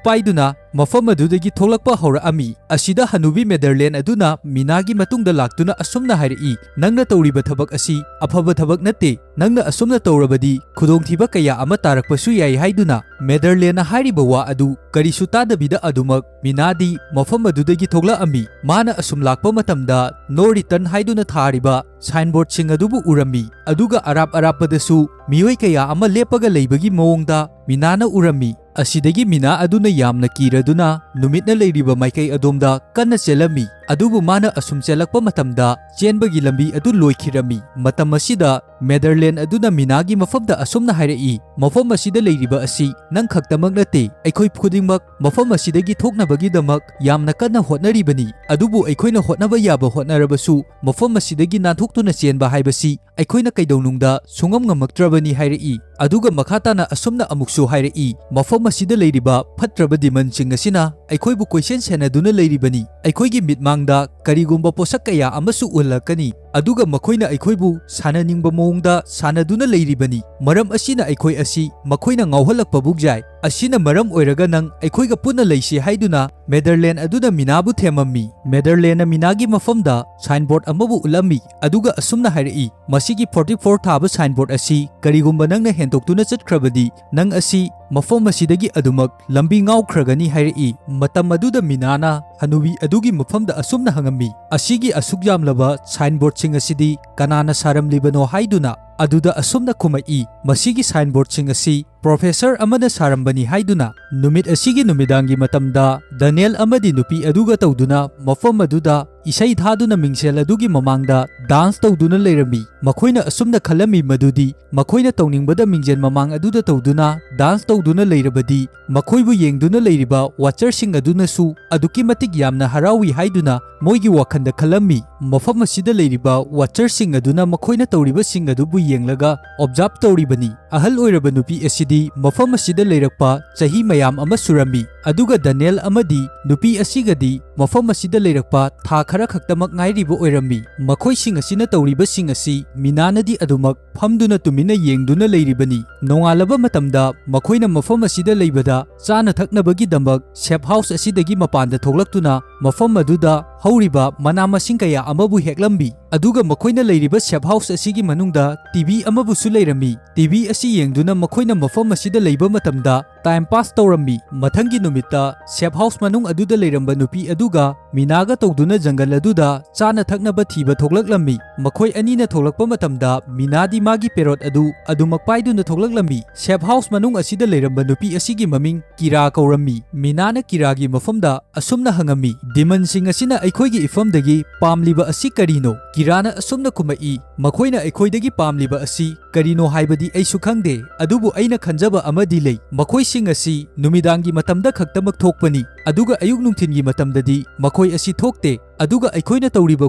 ꯄꯥꯏꯗꯨꯅ ꯃꯐꯝ ꯑꯗꯨꯗꯒꯤ ꯊꯣꯛꯂꯛꯄ ꯍꯧꯔꯛꯑꯝꯃꯤ꯫ ꯑꯁꯤꯗ ꯍꯅꯨꯕꯤ ꯃꯦꯗꯔꯂꯦꯟ ꯑꯗꯨꯅ ꯃꯤꯅꯥꯒꯤ ꯃꯇꯨꯡꯗ ꯂꯥꯛꯇꯨꯅ ꯑꯁꯨꯝꯅ ꯍꯥꯏꯔꯛꯏ, "ꯅꯪꯅ ꯇꯧꯔꯤꯕ ꯊꯕꯛ ꯑꯁꯤ ꯑꯐꯕ ꯊꯕꯛ ꯅꯠꯇꯦ꯫ ꯅꯪꯅ ꯑꯁꯨꯝꯅ ꯇꯧꯔꯕꯗꯤ ꯈꯨꯗꯣꯡꯊꯤꯕ ꯀꯌꯥ ꯑꯃ ꯇꯥꯔꯛꯄꯁꯨ ꯌꯥꯏ" ꯍꯥꯏꯗꯨꯅ ꯃꯦꯗꯔꯂꯦꯟꯅ ꯍꯥꯏꯔꯤꯕ ꯋꯥ ꯑꯗꯨ ꯀꯔꯤꯁꯨ ꯇꯥꯗꯕꯤꯗ ꯑꯗꯨꯃꯛ ꯃꯤꯅꯥꯗꯤ ꯃꯐꯝ ꯑꯗꯨꯗꯒꯤ ꯊꯣꯛꯂꯛꯑꯝꯃꯤ꯫ ꯃꯥꯅ ꯑꯁꯨꯝ ꯂꯥꯛꯄ ꯃꯇꯝꯗ "No return" ꯍꯥꯏꯗꯨꯅ ꯊꯥꯔꯤꯕ ꯁꯥꯏꯟꯕꯣꯔꯗꯁꯤꯡ ꯑꯗꯨꯕꯨ ꯎꯔꯝꯃꯤ, ꯑꯗꯨꯒ ꯑꯔꯥꯞ ꯑꯔꯥꯞꯄꯗꯁꯨ ꯃꯤꯑꯣꯏ ꯀꯌꯥ ꯑꯃ ꯂꯦꯞꯄꯒ ꯂꯩꯕꯒꯤ ꯃꯑꯣꯡꯗ ꯃꯤꯅꯥꯅ ꯎꯔꯝꯃꯤ꯫ ꯑꯁꯤꯗꯒꯤ ꯃꯤꯅꯥ ꯑꯗꯨꯅ ꯌꯥꯝꯅ ꯀꯤꯔꯗꯨꯅ ꯅꯨꯃꯤꯠꯅ ꯂꯩꯔꯤꯕ ꯃꯥꯏꯀꯩ ꯑꯗꯣꯝꯗ ꯀꯟꯅ ꯆꯦꯜꯂꯝꯃꯤ꯫ ꯑꯗꯨꯕꯨ ꯃꯥꯅ ꯑꯁꯨꯝ ꯆꯦꯜꯂꯛꯄ ꯃꯇꯝꯗ ꯆꯦꯟꯕꯒꯤ ꯂꯝꯕꯤ ꯑꯗꯨ ꯂꯣꯏꯈꯤꯔꯝꯃꯤ꯫ ꯃꯇꯝ ꯑꯁꯤꯗ ꯃꯦꯗꯔꯂꯦꯟ ꯑꯗꯨꯅ ꯃꯤꯅꯥꯒꯤ ꯃꯐꯝꯗ ꯑꯁꯨꯝꯅ ꯍꯥꯏꯔꯛꯏ, "ꯃꯐꯝ ꯑꯁꯤꯗ ꯂꯩꯔꯤꯕ ꯑꯁꯤ ꯅꯪ ꯈꯛꯇꯃꯛ ꯅꯠꯇꯦ, ꯑꯩꯈꯣꯏ ꯈꯨꯗꯤꯡꯃꯛ ꯃꯐꯝ ꯑꯁꯤꯗꯒꯤ ꯊꯣꯛꯅꯕꯒꯤꯗꯃꯛ ꯌꯥꯝꯅ ꯀꯟꯅ ꯍꯣꯠꯅꯔꯤꯕꯅꯤ꯫ ꯑꯗꯨꯕꯨ ꯑꯩꯈꯣꯏꯅ ꯍꯣꯠꯅꯕ ꯌꯥꯕ ꯍꯣꯠꯅꯔꯕꯁꯨ ꯃꯐꯝ ꯑꯁꯤꯗꯒꯤ ꯅꯥꯟꯊꯣꯛꯇꯨꯅ ꯆꯦꯟꯕ ꯍꯥꯏꯕꯁꯤ ꯑꯩꯈꯣꯏꯅ ꯀꯩꯗꯧꯅꯨꯡꯗ ꯁꯨꯡꯉꯝ ꯉꯝꯃꯛꯇ꯭ꯔꯕꯅꯤ" ꯍꯥꯏꯔꯛꯏ꯫ ꯑꯗꯨꯒ ꯃꯈꯥ ꯇꯥꯅ ꯑꯁꯨꯝꯅ ꯑꯃꯨꯛꯁꯨ ꯍꯥꯏꯔꯛꯏ, "ꯃꯐꯝ ꯑꯁꯤꯗ ꯂꯩꯔꯤꯕ ꯐꯠꯇ꯭ꯔꯕ ꯗꯤꯃꯟꯁꯤꯡ ꯑꯁꯤꯅ ꯑꯩꯈꯣꯏꯕꯨ ꯀꯣꯏꯁꯦꯟ ꯁꯦꯟꯅꯗꯨꯅ ꯂꯩꯔꯤꯕꯅꯤ꯫ ꯑꯩꯈꯣꯏꯒꯤ ꯃꯤꯠꯃꯥꯡꯗ ꯀꯔꯤꯒꯨꯝꯕ ꯄꯣꯠꯁꯛ ꯀꯌꯥ ꯑꯃꯁꯨ ꯎꯍꯜꯂꯛꯀꯅꯤ, ꯑꯗꯨꯒ ꯃꯈꯣꯏꯅ ꯑꯩꯈꯣꯏꯕꯨ ꯁꯥꯟꯅꯅꯤꯡꯕ ꯃꯑꯣꯡꯗ ꯁꯥꯟꯅꯗꯨꯅ ꯂꯩꯔꯤꯕꯅꯤ꯫ ꯃꯔꯝ ꯑꯁꯤꯅ ꯑꯩꯈꯣꯏ ꯑꯁꯤ ꯃꯈꯣꯏꯅ ꯉꯥꯎꯍꯜꯂꯛꯄꯕꯨ ꯌꯥꯏ꯫ ꯑꯁꯤꯅ ꯃꯔꯝ ꯑꯣꯏꯔꯒ ꯅꯪ ꯑꯩꯈꯣꯏꯒ ꯄꯨꯟꯅ ꯂꯩꯁꯤ" ꯍꯥꯏꯗꯨꯅ ꯃꯦꯗꯔꯂꯦꯟ ꯑꯗꯨꯅ ꯃꯤꯅꯥꯕꯨ ꯊꯦꯝꯃꯝꯃꯤ꯫ ꯃꯦꯗꯔꯂꯦꯟꯅ ꯃꯤꯅꯥꯒꯤ ꯃꯐꯝꯗ ꯁꯥꯏꯟꯕꯣꯔꯗ ꯑꯃꯕꯨ ꯎꯠꯂꯝꯃꯤ, ꯑꯗꯨꯒ ꯑꯁꯨꯝꯅ ꯍꯥꯏꯔꯛꯏ, "ꯃꯁꯤꯒꯤ ꯐꯣꯔꯇꯤ ꯐꯣꯔ ꯊꯥꯕ ꯁꯥꯏꯟꯕꯣꯔꯗ ꯑꯁꯤ ꯀꯔꯤꯒꯨꯝꯕ ꯅꯪꯅ ꯍꯦꯟꯗꯣꯛꯇꯨꯅ ꯆꯠꯈ꯭ꯔꯕꯗꯤ, ꯅꯪ ꯑꯁꯤ ꯃꯐꯝ ꯑꯁꯤꯗꯒꯤ ꯑꯗꯨꯃꯛ ꯂꯝꯕꯤ ꯉꯥꯎꯈ꯭ꯔꯒꯅꯤ" ꯍꯥꯏꯔꯛꯏ꯫ ꯃꯇꯝ ꯑꯗꯨꯗ ꯃꯤꯅꯥꯅ ꯍꯅꯨꯕꯤ ꯑꯗꯨꯒꯤ ꯃꯐꯝꯗ ꯑꯁꯨꯝꯅ ꯍꯪꯉꯝꯃꯤ, "ꯑꯁꯤꯒꯤ ꯑꯁꯨꯛ ꯌꯥꯝꯂꯕ ꯁꯥꯏꯟꯕꯣꯔꯗꯁꯤꯡ ꯑꯁꯤꯗꯤ ꯀꯅꯥꯅ ꯁꯥꯔꯝꯂꯤꯕꯅꯣ?" ꯍꯥꯏꯗꯨꯅ꯫ ꯑꯗꯨꯗ ꯑꯁꯨꯝꯅ ꯈꯨꯝꯃꯛꯏ, "ꯃꯁꯤꯒꯤ ꯁꯥꯏꯟꯕꯣꯔꯗꯁꯤꯡ ꯑꯁꯤ ꯄ꯭ꯔꯣꯐꯦꯁꯔ ꯑꯃꯅ ꯁꯥꯔꯝꯕꯅꯤ" ꯍꯥꯏꯗꯨꯅ꯫ ꯅꯨꯃꯤꯠ ꯑꯁꯤꯒꯤ ꯅꯨꯃꯤꯗꯥꯡꯒꯤ ꯃꯇꯝꯗ ꯗꯅꯤꯌꯦꯜ ꯑꯃꯗꯤ ꯅꯨꯄꯤ ꯑꯗꯨꯒ ꯇꯧꯗꯨꯅ ꯃꯐꯝ ꯑꯗꯨꯗ ꯏꯁꯩ ꯊꯥꯗꯨꯅ ꯃꯤꯡꯁꯦꯜ ꯑꯗꯨꯒꯤ ꯃꯃꯥꯡꯗ ꯗꯥꯟꯁ ꯇꯧꯗꯨꯅ ꯂꯩꯔꯝꯃꯤ꯫ ꯃꯈꯣꯏꯅ ꯑꯁꯨꯝꯅ ꯈꯜꯂꯝꯃꯤ ꯃꯗꯨꯗꯤ ꯃꯈꯣꯏꯅ ꯇꯧꯅꯤꯡꯕꯗ ꯃꯤꯡꯖꯦꯜ ꯃꯃꯥꯡ ꯑꯗꯨꯗ ꯇꯧꯗꯨꯅ ꯗꯥꯟꯁ ꯇꯧꯗꯨꯅ ꯂꯩꯔꯕꯗꯤ ꯃꯈꯣꯏꯕꯨ ꯌꯦꯡꯗꯨꯅ ꯂꯩꯔꯤꯕ ꯋꯥꯆꯔꯁꯤꯡ ꯑꯗꯨꯅꯁꯨ ꯑꯗꯨꯛꯀꯤ ꯃꯇꯤꯛ ꯌꯥꯝꯅ ꯍꯔꯥꯎꯏ ꯍꯥꯏꯗꯨꯅ ꯃꯣꯏꯒꯤ ꯋꯥꯈꯜꯗ ꯈꯜꯂꯝꯃꯤ꯫ ꯃꯐꯝ ꯑꯁꯤꯗ ꯂꯩꯔꯤꯕ ꯋꯥꯆꯔꯁꯤꯡ ꯑꯗꯨꯅ ꯃꯈꯣꯏꯅ ꯇꯧꯔꯤꯕꯁꯤꯡ ꯑꯗꯨꯕꯨ ꯌꯦꯡꯂꯒ ꯑꯣꯕꯖꯥꯔꯚ ꯇꯧꯔꯤꯕꯅꯤ꯫ ꯑꯍꯜ ꯑꯣꯏꯔꯕ ꯅꯨꯄꯤ ꯑꯁꯤꯗꯤ ꯃꯐꯝ ꯑꯁꯤꯗ ꯂꯩꯔꯛꯄ ꯆꯍꯤ ꯃꯌꯥꯝ ꯑꯃ ꯁꯨꯔꯝꯃꯤ, ꯑꯗꯨꯒ ꯗꯅꯤꯌꯦꯜ ꯑꯃꯗꯤ ꯅꯨꯄꯤ ꯑꯁꯤꯒꯗꯤ ꯃꯐꯝ ꯑꯁꯤꯗ ꯂꯩꯔꯛꯄ ꯊꯥ ꯈꯔ ꯈꯛꯇꯃꯛ ꯉꯥꯏꯔꯤꯕ ꯑꯣꯏꯔꯝꯃꯤ꯫ ꯃꯈꯣꯏꯁꯤꯡ ꯑꯁꯤꯅ ꯇꯧꯔꯤꯕꯁꯤꯡ ꯑꯁꯤ ꯃꯤꯅꯥꯅꯗꯤ ꯑꯗꯨꯃꯛ ꯐꯝꯗꯨꯅ ꯇꯨꯃꯤꯟꯅ ꯌꯦꯡꯗꯨꯅ ꯂꯩꯔꯤꯕꯅꯤ꯫ ꯅꯣꯡꯉꯥꯜꯂꯕ ꯃꯇꯝꯗ ꯃꯈꯣꯏꯅ ꯃꯐꯝ ꯑꯁꯤꯗ ꯂꯩꯕꯗ ꯆꯥꯅ ꯊꯛꯅꯕꯒꯤꯗꯃꯛ ꯁꯦꯐ ꯍꯥꯎꯁ ꯑꯁꯤꯗꯒꯤ ꯃꯄꯥꯟꯗ ꯊꯣꯛꯂꯛꯇꯨꯅ ꯃꯐꯝ ꯑꯗꯨꯗ ꯍꯧꯔꯤꯕ ꯃꯅꯥ ꯃꯁꯤꯡ ꯀꯌꯥ ꯑꯃꯕꯨ ꯍꯦꯛꯂꯝꯃꯤ꯫ ꯑꯗꯨꯒ ꯃꯈꯣꯏꯅ ꯂꯩꯔꯤꯕ ꯁꯦꯐ ꯍꯥꯎꯁ ꯑꯁꯤꯒꯤ ꯃꯅꯨꯡꯗ ꯇꯤ ꯚꯤ ꯑꯃꯕꯨꯁꯨ ꯂꯩꯔꯝꯃꯤ꯫ ꯇꯤ ꯚꯤ ꯑꯁꯤ ꯌꯦꯡꯗꯨꯅ ꯃꯈꯣꯏꯅ ꯃꯐꯝ ꯑꯁꯤꯗ ꯂꯩꯕ ꯃꯇꯝꯗ ꯇꯥꯏꯝ ꯄꯥꯁ ꯇꯧꯔꯝꯃꯤ꯫ ꯃꯊꯪꯒꯤ ꯅꯨꯃꯤꯠꯇ ꯁꯦꯐ ꯍꯥꯎꯁ ꯃꯅꯨꯡ ꯑꯗꯨꯗ ꯂꯩꯔꯝꯕ ꯅꯨꯄꯤ ꯑꯗꯨꯒ ꯃꯤꯅꯥꯒ ꯇꯧꯗꯨꯅ ꯖꯪꯒꯜ ꯑꯗꯨꯗ ꯆꯥꯅ ꯊꯛꯅꯕ ꯊꯤꯕ ꯊꯣꯛꯂꯛꯂꯝꯃꯤ꯫ ꯃꯈꯣꯏ ꯑꯅꯤꯅ ꯊꯣꯛꯂꯛꯄ ꯃꯇꯝꯗ ꯃꯤꯅꯥꯗꯤ ꯃꯥꯒꯤ ꯄꯦꯔꯣꯠ ꯑꯗꯨ ꯑꯗꯨꯃꯛ ꯄꯥꯏꯗꯨꯅ ꯊꯣꯛꯂꯛꯂꯝꯃꯤ꯫ ꯁꯦꯐ ꯍꯥꯎꯁ ꯃꯅꯨꯡ ꯑꯁꯤꯗ ꯂꯩꯔꯝꯕ ꯅꯨꯄꯤ ꯑꯁꯤꯒꯤ ꯃꯃꯤꯡ ꯀꯤꯔꯥ ꯀꯧꯔꯝꯃꯤ꯫ ꯃꯤꯅꯥꯅ ꯀꯤꯔꯥꯒꯤ ꯃꯐꯝꯗ ꯑꯁꯨꯝꯅ ꯍꯪꯉꯝꯃꯤ, "ꯗꯤꯃꯟꯁꯤꯡ ꯑꯁꯤꯅ ꯑꯩꯈꯣꯏꯒꯤ ꯏꯐꯝꯗꯒꯤ ꯄꯥꯝꯂꯤꯕ ꯑꯁꯤ ꯀꯔꯤꯅꯣ?" ꯀꯤꯔꯥꯅ ꯑꯁꯨꯝꯅ ꯈꯨꯝꯃꯛꯏ, "ꯃꯈꯣꯏꯅ ꯑꯩꯈꯣꯏꯗꯒꯤ ꯄꯥꯝꯂꯤꯕ ꯑꯁꯤ ꯀꯔꯤꯅꯣ ꯍꯥꯏꯕꯗꯤ ꯑꯩꯁꯨ ꯈꯪꯗꯦ, ꯑꯗꯨꯕꯨ ꯑꯩꯅ ꯈꯟꯖꯕ ꯑꯃꯗꯤ ꯂꯩ꯫ ꯃꯈꯣꯏꯁꯤꯡ ꯑꯁꯤ ꯅꯨꯃꯤꯗꯥꯡꯒꯤ ꯃꯇꯝꯗ ꯈꯛꯇꯃꯛ ꯊꯣꯛꯄꯅꯤ, ꯑꯗꯨꯒ ꯑꯌꯨꯛ ꯅꯨꯡꯊꯤꯟꯒꯤ ꯃꯇꯝꯗꯗꯤ ꯃꯈꯣꯏ ꯑꯁꯤ ꯊꯣꯛꯇꯦ, ꯑꯗꯨꯒ ꯑꯩꯈꯣꯏꯅ ꯇꯧꯔꯤꯕ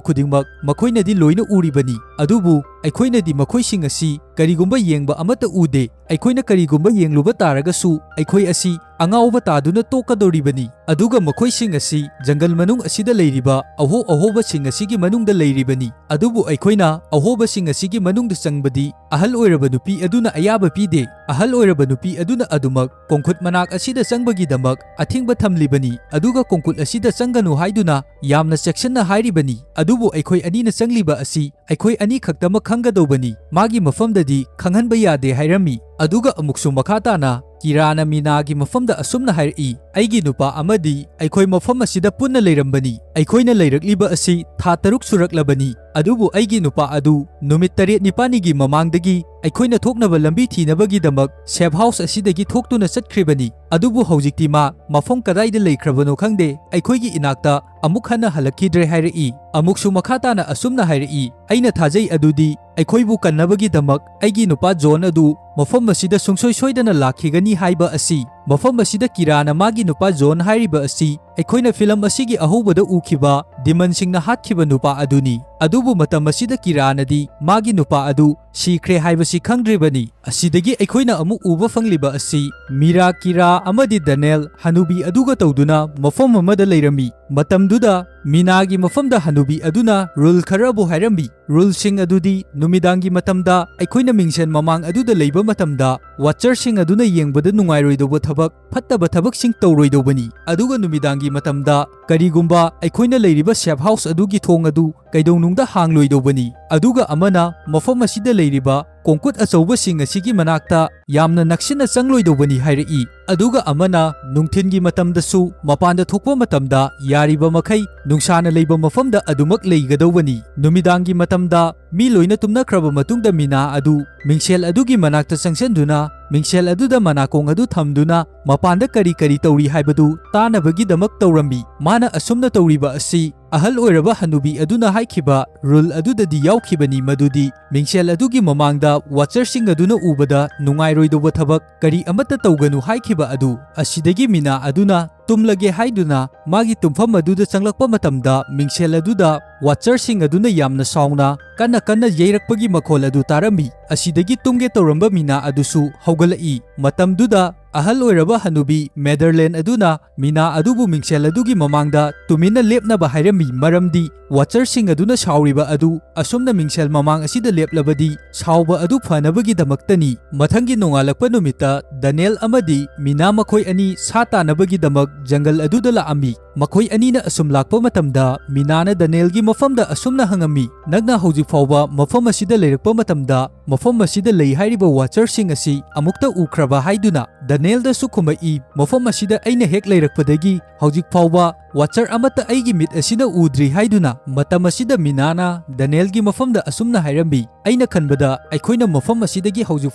ꯈꯨꯗꯤꯡꯃꯛ ꯃꯈꯣꯏꯅꯗꯤ ꯂꯣꯏꯅ ꯎꯔꯤꯕꯅꯤ, ꯑꯗꯨꯕꯨ ꯑꯩꯈꯣꯏꯅꯗꯤ ꯃꯈꯣꯏꯁꯤꯡ ꯑꯁꯤ ꯀꯔꯤꯒꯨꯝꯕ ꯌꯦꯡꯕ ꯑꯃꯠꯇ ꯎꯗꯦ꯫ ꯑꯩꯈꯣꯏꯅ ꯀꯔꯤꯒꯨꯝꯕ ꯌꯦꯡꯂꯨꯕ ꯇꯥꯔꯒꯁꯨ ꯑꯩꯈꯣꯏ ꯑꯁꯤ ꯑꯉꯥꯎꯕ ꯇꯥꯗꯨꯅ ꯇꯣꯛꯀꯗꯧꯔꯤꯕꯅꯤ, ꯑꯗꯨꯒ ꯃꯈꯣꯏꯁꯤꯡ ꯑꯁꯤ ꯖꯪꯒꯜ ꯃꯅꯨꯡ ꯑꯁꯤꯗ ꯂꯩꯔꯤꯕ ꯑꯍꯣ ꯑꯍꯣꯕꯁꯤꯡ ꯑꯁꯤꯒꯤ ꯃꯅꯨꯡꯗ ꯂꯩꯔꯤꯕꯅꯤ, ꯑꯗꯨꯕꯨ ꯑꯩꯈꯣꯏꯅ ꯑꯍꯣꯕꯁꯤꯡ ꯑꯁꯤꯒꯤ ꯃꯅꯨꯡꯗ ꯆꯪꯕꯗꯤ ꯑꯍꯜ ꯑꯣꯏꯔꯕ ꯅꯨꯄꯤ ꯑꯗꯨꯅ ꯑꯌꯥꯕ ꯄꯤꯗꯦ꯫ ꯑꯍꯜ ꯑꯣꯏꯔꯕ ꯅꯨꯄꯤ ꯑꯗꯨꯅ ꯑꯗꯨꯃꯛ ꯀꯣꯡꯈꯨꯠ ꯃꯅꯥꯛ ꯑꯁꯤꯗ ꯆꯪꯕꯒꯤꯗꯃꯛ ꯑꯊꯤꯡꯕ ꯊꯝꯂꯤꯕꯅꯤ, ꯑꯗꯨꯒ ꯀꯣꯡꯈꯨꯠ ꯑꯁꯤꯗ ꯆꯪꯒꯅꯨ ꯍꯥꯏꯗꯨꯅ ꯌꯥꯝꯅ ꯆꯦꯛꯁꯤꯟꯅ ꯍꯥꯏꯔꯤꯕꯅꯤ, ꯑꯗꯨꯕꯨ ꯑꯩꯈꯣꯏ ꯑꯅꯤꯅ ꯆꯪꯂꯤꯕ ꯑꯁꯤ ꯑꯩꯈꯣꯏ ꯑꯅꯤ ꯈꯛꯇꯃꯛ ꯈꯪꯒꯗꯧꯕꯅꯤ, ꯃꯥꯒꯤ ꯃꯐꯝꯗꯗꯤ ꯈꯪꯍꯟꯕ ꯌꯥꯗꯦ" ꯍꯥꯏꯔꯝꯃꯤ꯫ ꯑꯗꯨꯒ ꯑꯃꯨꯛꯁꯨ ꯃꯈꯥ ꯇꯥꯅ ꯀꯤꯔꯥꯅ ꯃꯤꯅꯥꯒꯤ ꯃꯐꯝꯗ ꯑꯁꯨꯝꯅ ꯍꯥꯏꯔꯛꯏ, "ꯑꯩꯒꯤ ꯅꯨꯄꯥ ꯑꯃꯗꯤ ꯑꯩꯈꯣꯏ ꯃꯐꯝ ꯑꯁꯤꯗ ꯄꯨꯟꯅ ꯂꯩꯔꯝꯕꯅꯤ꯫ ꯑꯩꯈꯣꯏꯅ ꯂꯩꯔꯛꯂꯤꯕ ꯑꯁꯤ ꯊꯥ ꯇꯔꯨꯛ ꯁꯨꯔꯛꯂꯕꯅꯤ, ꯑꯗꯨꯕꯨ ꯑꯩꯒꯤ ꯅꯨꯄꯥ ꯑꯗꯨ ꯅꯨꯃꯤꯠ ꯇꯔꯦꯠ ꯅꯤꯄꯥꯜꯅꯤꯒꯤ ꯃꯃꯥꯡꯗꯒꯤ ꯑꯩꯈꯣꯏꯅ ꯊꯣꯛꯅꯕ ꯂꯝꯕꯤ ꯊꯤꯅꯕꯒꯤꯗꯃꯛ ꯁꯦꯐ ꯍꯥꯎꯁ ꯑꯁꯤꯗꯒꯤ ꯊꯣꯛꯇꯨꯅ ꯆꯠꯈ꯭ꯔꯤꯕꯅꯤ, ꯑꯗꯨꯕꯨ ꯍꯧꯖꯤꯛꯇꯤ ꯃꯥ ꯃꯐꯝ ꯀꯗꯥꯏꯗ ꯂꯩꯈ꯭ꯔꯕꯅꯣ ꯈꯪꯗꯦ, ꯑꯩꯈꯣꯏꯒꯤ ꯏꯅꯥꯛꯇ ꯑꯃꯨꯛ ꯍꯟꯅ ꯍꯜꯂꯛꯈꯤꯗ꯭ꯔꯦ" ꯍꯥꯏꯔꯛꯏ꯫ ꯑꯃꯨꯛꯁꯨ ꯃꯈꯥ ꯇꯥꯅ ꯑꯁꯨꯝꯅ ꯍꯥꯏꯔꯛꯏ, "ꯑꯩꯅ ꯊꯥꯖꯩ ꯑꯗꯨꯗꯤ ꯑꯩꯈꯣꯏꯕꯨ ꯀꯟꯅꯕꯒꯤꯗꯃꯛ ꯑꯩꯒꯤ ꯅꯨꯄꯥ ꯖꯣꯟ ꯑꯗꯨ ꯃꯐꯝ ꯑꯁꯤꯗ ꯁꯨꯡꯁꯣꯏ ꯁꯣꯏꯗꯅ ꯂꯥꯛꯈꯤꯒꯅꯤ ꯍꯥꯏꯕ ꯑꯁꯤ꯫ ꯃꯐꯝ ꯑꯁꯤꯗ ꯀꯤꯔꯥꯅ ꯃꯥꯒꯤ ꯅꯨꯄꯥ ꯖꯣꯟ ꯍꯥꯏꯔꯤꯕ ꯑꯁꯤ ꯑꯩꯈꯣꯏꯅ ꯐꯤꯂꯝ ꯑꯁꯤꯒꯤ ꯑꯍꯧꯕꯗ ꯎꯈꯤꯕ ꯗꯤꯃꯟꯁꯤꯡꯅ ꯍꯥꯠꯈꯤꯕ ꯅꯨꯄꯥ ꯑꯗꯨꯅꯤ꯫ ꯑꯗꯨꯕꯨ ꯃꯇꯝ ꯑꯁꯤꯗ ꯀꯤꯔꯥꯅꯗꯤ ꯃꯥꯒꯤ ꯅꯨꯄꯥ ꯑꯗꯨ ꯁꯤꯈ꯭ꯔꯦ ꯍꯥꯏꯕꯁꯤ ꯈꯪꯗ꯭ꯔꯤꯕꯅꯤ꯫ ꯑꯁꯤꯗꯒꯤ ꯑꯩꯈꯣꯏꯅ ꯑꯃꯨꯛ ꯎꯕ ꯐꯪꯂꯤꯕ ꯑꯁꯤ ꯃꯤꯔꯥ, ꯀꯤꯔꯥ ꯑꯃꯗꯤ ꯗꯅꯦꯜ ꯍꯅꯨꯕꯤ ꯑꯗꯨꯒ ꯇꯧꯗꯨꯅ ꯃꯐꯝ ꯑꯃꯗ ꯂꯩꯔꯝꯃꯤ꯫ ꯃꯇꯝꯗꯨꯗ ꯃꯤꯅꯥꯒꯤ ꯃꯐꯝꯗ ꯍꯅꯨꯕꯤ ꯑꯗꯨꯅ ꯔꯨꯜ ꯈꯔꯕꯨ ꯍꯥꯏꯔꯝꯃꯤ꯫ ꯔꯨꯜꯁꯤꯡ ꯑꯗꯨꯗꯤ ꯅꯨꯃꯤꯗꯥꯡꯒꯤ ꯃꯇꯝꯗ ꯑꯩꯈꯣꯏꯅ ꯃꯤꯡꯁꯦꯟ ꯃꯃꯥꯡ ꯑꯗꯨꯗ ꯂꯩꯕ ꯃꯇꯝꯗ ꯋꯥꯆꯔꯁꯤꯡ ꯑꯗꯨꯅ ꯌꯦꯡꯕꯗ ꯅꯨꯡꯉꯥꯏꯔꯣꯏꯗꯧꯕ ꯊꯕꯛ, ꯐꯠꯇꯕ ꯊꯕꯛꯁꯤꯡ ꯇꯧꯔꯣꯏꯗꯧꯕꯅꯤ, ꯑꯗꯨꯒ ꯅꯨꯃꯤꯗꯥꯡꯒꯤ ꯃꯇꯝꯗ ꯀꯔꯤꯒꯨꯝꯕ ꯑꯩꯈꯣꯏꯅ ꯂꯩꯔꯤꯕ safe house ꯑꯗꯨꯒꯤ ꯊꯣꯡ ꯑꯗꯨ ꯀꯩꯗꯧꯅꯨꯡꯗ ꯍꯥꯡꯂꯣꯏꯗꯧꯕꯅꯤ꯫ ꯑꯗꯨꯒ ꯑꯃꯅ ꯃꯐꯝ ꯑꯁꯤꯗ ꯂꯩꯔꯤꯕ ꯀꯣꯡꯀꯨꯠ ꯑꯆꯧꯕꯁꯤꯡ ꯑꯁꯤꯒꯤ ꯃꯅꯥꯛꯇ ꯌꯥꯝꯅ ꯅꯛꯁꯤꯟꯅ ꯆꯪꯂꯣꯏꯗꯧꯕꯅꯤ ꯍꯥꯏꯔꯛꯏ꯫ ꯑꯗꯨꯒ ꯑꯃꯅ ꯅꯨꯡꯊꯤꯟꯒꯤ ꯃꯇꯝꯗꯁꯨ ꯃꯄꯥꯟꯗ ꯊꯣꯛꯄ ꯃꯇꯝꯗ ꯌꯥꯔꯤꯕ ꯃꯈꯩ ꯅꯨꯡꯁꯥꯅ ꯂꯩꯕ ꯃꯐꯝꯗ ꯑꯗꯨꯃꯛ ꯂꯩꯒꯗꯧꯕꯅꯤ꯫ ꯅꯨꯃꯤꯗꯥꯡꯒꯤ ꯃꯇꯝꯗ ꯃꯤ ꯂꯣꯏꯅ ꯇꯨꯝꯅꯈ꯭ꯔꯕ ꯃꯇꯨꯡꯗ ꯃꯤꯅꯥ ꯑꯗꯨ ꯃꯤꯡꯁꯦꯜ ꯑꯗꯨꯒꯤ ꯃꯅꯥꯛꯇ ꯆꯪꯁꯤꯟꯗꯨꯅ ꯃꯤꯡꯁꯦꯜ ꯑꯗꯨꯗ ꯃꯅꯥꯀꯣꯡ ꯑꯗꯨ ꯊꯝꯗꯨꯅ ꯃꯄꯥꯟꯗ ꯀꯔꯤ ꯀꯔꯤ ꯇꯧꯔꯤ ꯍꯥꯏꯕꯗꯨ ꯇꯥꯅꯕꯒꯤꯗꯃꯛ ꯇꯧꯔꯝꯃꯤ꯫ ꯃꯥꯅ ꯑꯁꯨꯝꯅ ꯇꯧꯔꯤꯕ ꯑꯁꯤ ꯑꯍꯜ ꯑꯣꯏꯔꯕ ꯍꯅꯨꯕꯤ ꯑꯗꯨꯅ ꯍꯥꯏꯈꯤꯕ rule ꯑꯗꯨꯗꯗꯤ ꯌꯥꯎꯈꯤꯕꯅꯤ, ꯃꯗꯨꯗꯤ ꯃꯤꯡꯁꯦꯜ ꯑꯗꯨꯒꯤ ꯃꯃꯥꯡꯗ watcherꯁꯤꯡ ꯑꯗꯨꯅ ꯎꯕꯗ ꯅꯨꯡꯉꯥꯏꯔꯣꯏꯗꯧꯕ ꯊꯕꯛ ꯀꯔꯤ ꯑꯃꯠꯇ ꯇꯧꯒꯅꯨ ꯍꯥꯏꯈꯤꯕ ꯑꯗꯨ꯫ ꯑꯁꯤꯗꯒꯤ ꯃꯤꯅꯥ ꯑꯗꯨꯅ ꯇꯨꯝꯂꯒꯦ ꯍꯥꯏꯗꯨꯅ ꯃꯥꯒꯤ ꯇꯨꯝꯐꯝ ꯑꯗꯨꯗ ꯆꯪꯂꯛꯄ ꯃꯇꯝꯗ ꯃꯤꯡꯁꯦꯜ ꯑꯗꯨꯗ watcherꯁꯤꯡ ꯑꯗꯨꯅ ꯌꯥꯝꯅ ꯁꯥꯎꯅ ꯀꯟꯅ ꯀꯟꯅ ꯌꯩꯔꯛꯄꯒꯤ ꯃꯈꯣꯜ ꯑꯗꯨ ꯇꯥꯔꯝꯃꯤ꯫ ꯑꯁꯤꯗꯒꯤ ꯇꯨꯝꯒꯦ ꯇꯧꯔꯝꯕ ꯃꯤꯅꯥ ꯑꯗꯨꯁꯨ ꯍꯧꯒꯠꯂꯛꯏ꯫ ꯃꯇꯝꯗꯨꯗ ꯑꯍꯜ ꯑꯣꯏꯔꯕ ꯍꯅꯨꯕꯤ ꯃꯦꯗꯔꯂꯦꯟ ꯑꯗꯨꯅ ꯃꯤꯅꯥ ꯑꯗꯨꯕꯨ ꯃꯤꯡꯁꯦꯜ ꯑꯗꯨꯒꯤ ꯃꯃꯥꯡꯗ ꯇꯨꯃꯤꯟꯅ ꯂꯦꯞꯅꯕ ꯍꯥꯏꯔꯝꯃꯤ, ꯃꯔꯝꯗꯤ watcherꯁꯤꯡ ꯑꯗꯨꯅ ꯁꯥꯎꯔꯤꯕ ꯑꯗꯨ ꯑꯁꯨꯝꯅ ꯃꯤꯡꯁꯦꯜ ꯃꯃꯥꯡ ꯑꯁꯤꯗ ꯂꯦꯞꯂꯕꯗꯤ ꯁꯥꯎꯕ ꯑꯗꯨ ꯐꯅꯕꯒꯤꯗꯃꯛꯇꯅꯤ꯫ ꯃꯊꯪꯒꯤ ꯅꯣꯡꯉꯥꯜꯂꯛꯄ ꯅꯨꯃꯤꯠꯇ ꯗꯅꯦꯜ ꯑꯃꯗꯤ ꯃꯤꯅꯥ ꯃꯈꯣꯏ ꯑꯅꯤ ꯁꯥ ꯇꯥꯅꯕꯒꯤꯗꯃꯛ ꯖꯪꯒꯜ ꯑꯗꯨꯗ ꯂꯥꯛꯑꯝꯃꯤ꯫ ꯃꯈꯣꯏ ꯑꯅꯤꯅ ꯑꯁꯨꯝ ꯂꯥꯛꯄ ꯃꯇꯝꯗ ꯃꯤꯅꯥꯅ ꯗꯅꯦꯜꯒꯤ ꯃꯐꯝꯗ ꯑꯁꯨꯝꯅ ꯍꯪꯉꯝꯃꯤ, "ꯅꯪꯅ ꯍꯧꯖꯤꯛ ꯐꯥꯎꯕ ꯃꯐꯝ ꯑꯁꯤꯗ ꯂꯩꯔꯛꯄ ꯃꯇꯝꯗ ꯃꯐꯝ ꯑꯁꯤꯗ ꯂꯩ ꯍꯥꯏꯔꯤꯕ watcherꯁꯤꯡ ꯑꯁꯤ ꯑꯃꯨꯛꯇ ꯎꯈ꯭ꯔꯕ?" ꯍꯥꯏꯗꯨꯅ꯫ ꯗꯅꯦꯜꯗꯁꯨ ꯈꯨꯝꯃꯛꯏ, "ꯃꯐꯝ ꯑꯁꯤꯗ ꯑꯩꯅ ꯍꯦꯛ ꯂꯩꯔꯛꯄꯗꯒꯤ ꯍꯧꯖꯤꯛ ꯐꯥꯎꯕ watcher ꯑꯃꯠꯇ ꯑꯩꯒꯤ ꯃꯤꯠ ꯑꯁꯤꯅ ꯎꯗ꯭ꯔꯤ" ꯍꯥꯏꯗꯨꯅ꯫ ꯃꯇꯝ ꯑꯁꯤꯗ ꯃꯤꯅꯥꯅ ꯗꯅꯦꯜꯒꯤ ꯃꯐꯝꯗ ꯑꯁꯨꯝꯅ ꯍꯥꯏꯔꯝꯃꯤ, "ꯑꯩꯅ ꯈꯟꯕꯗ ꯑꯩꯈꯣꯏꯅ ꯃꯐꯝ ꯑꯁꯤꯗꯒꯤ ꯍꯧꯖꯤꯛ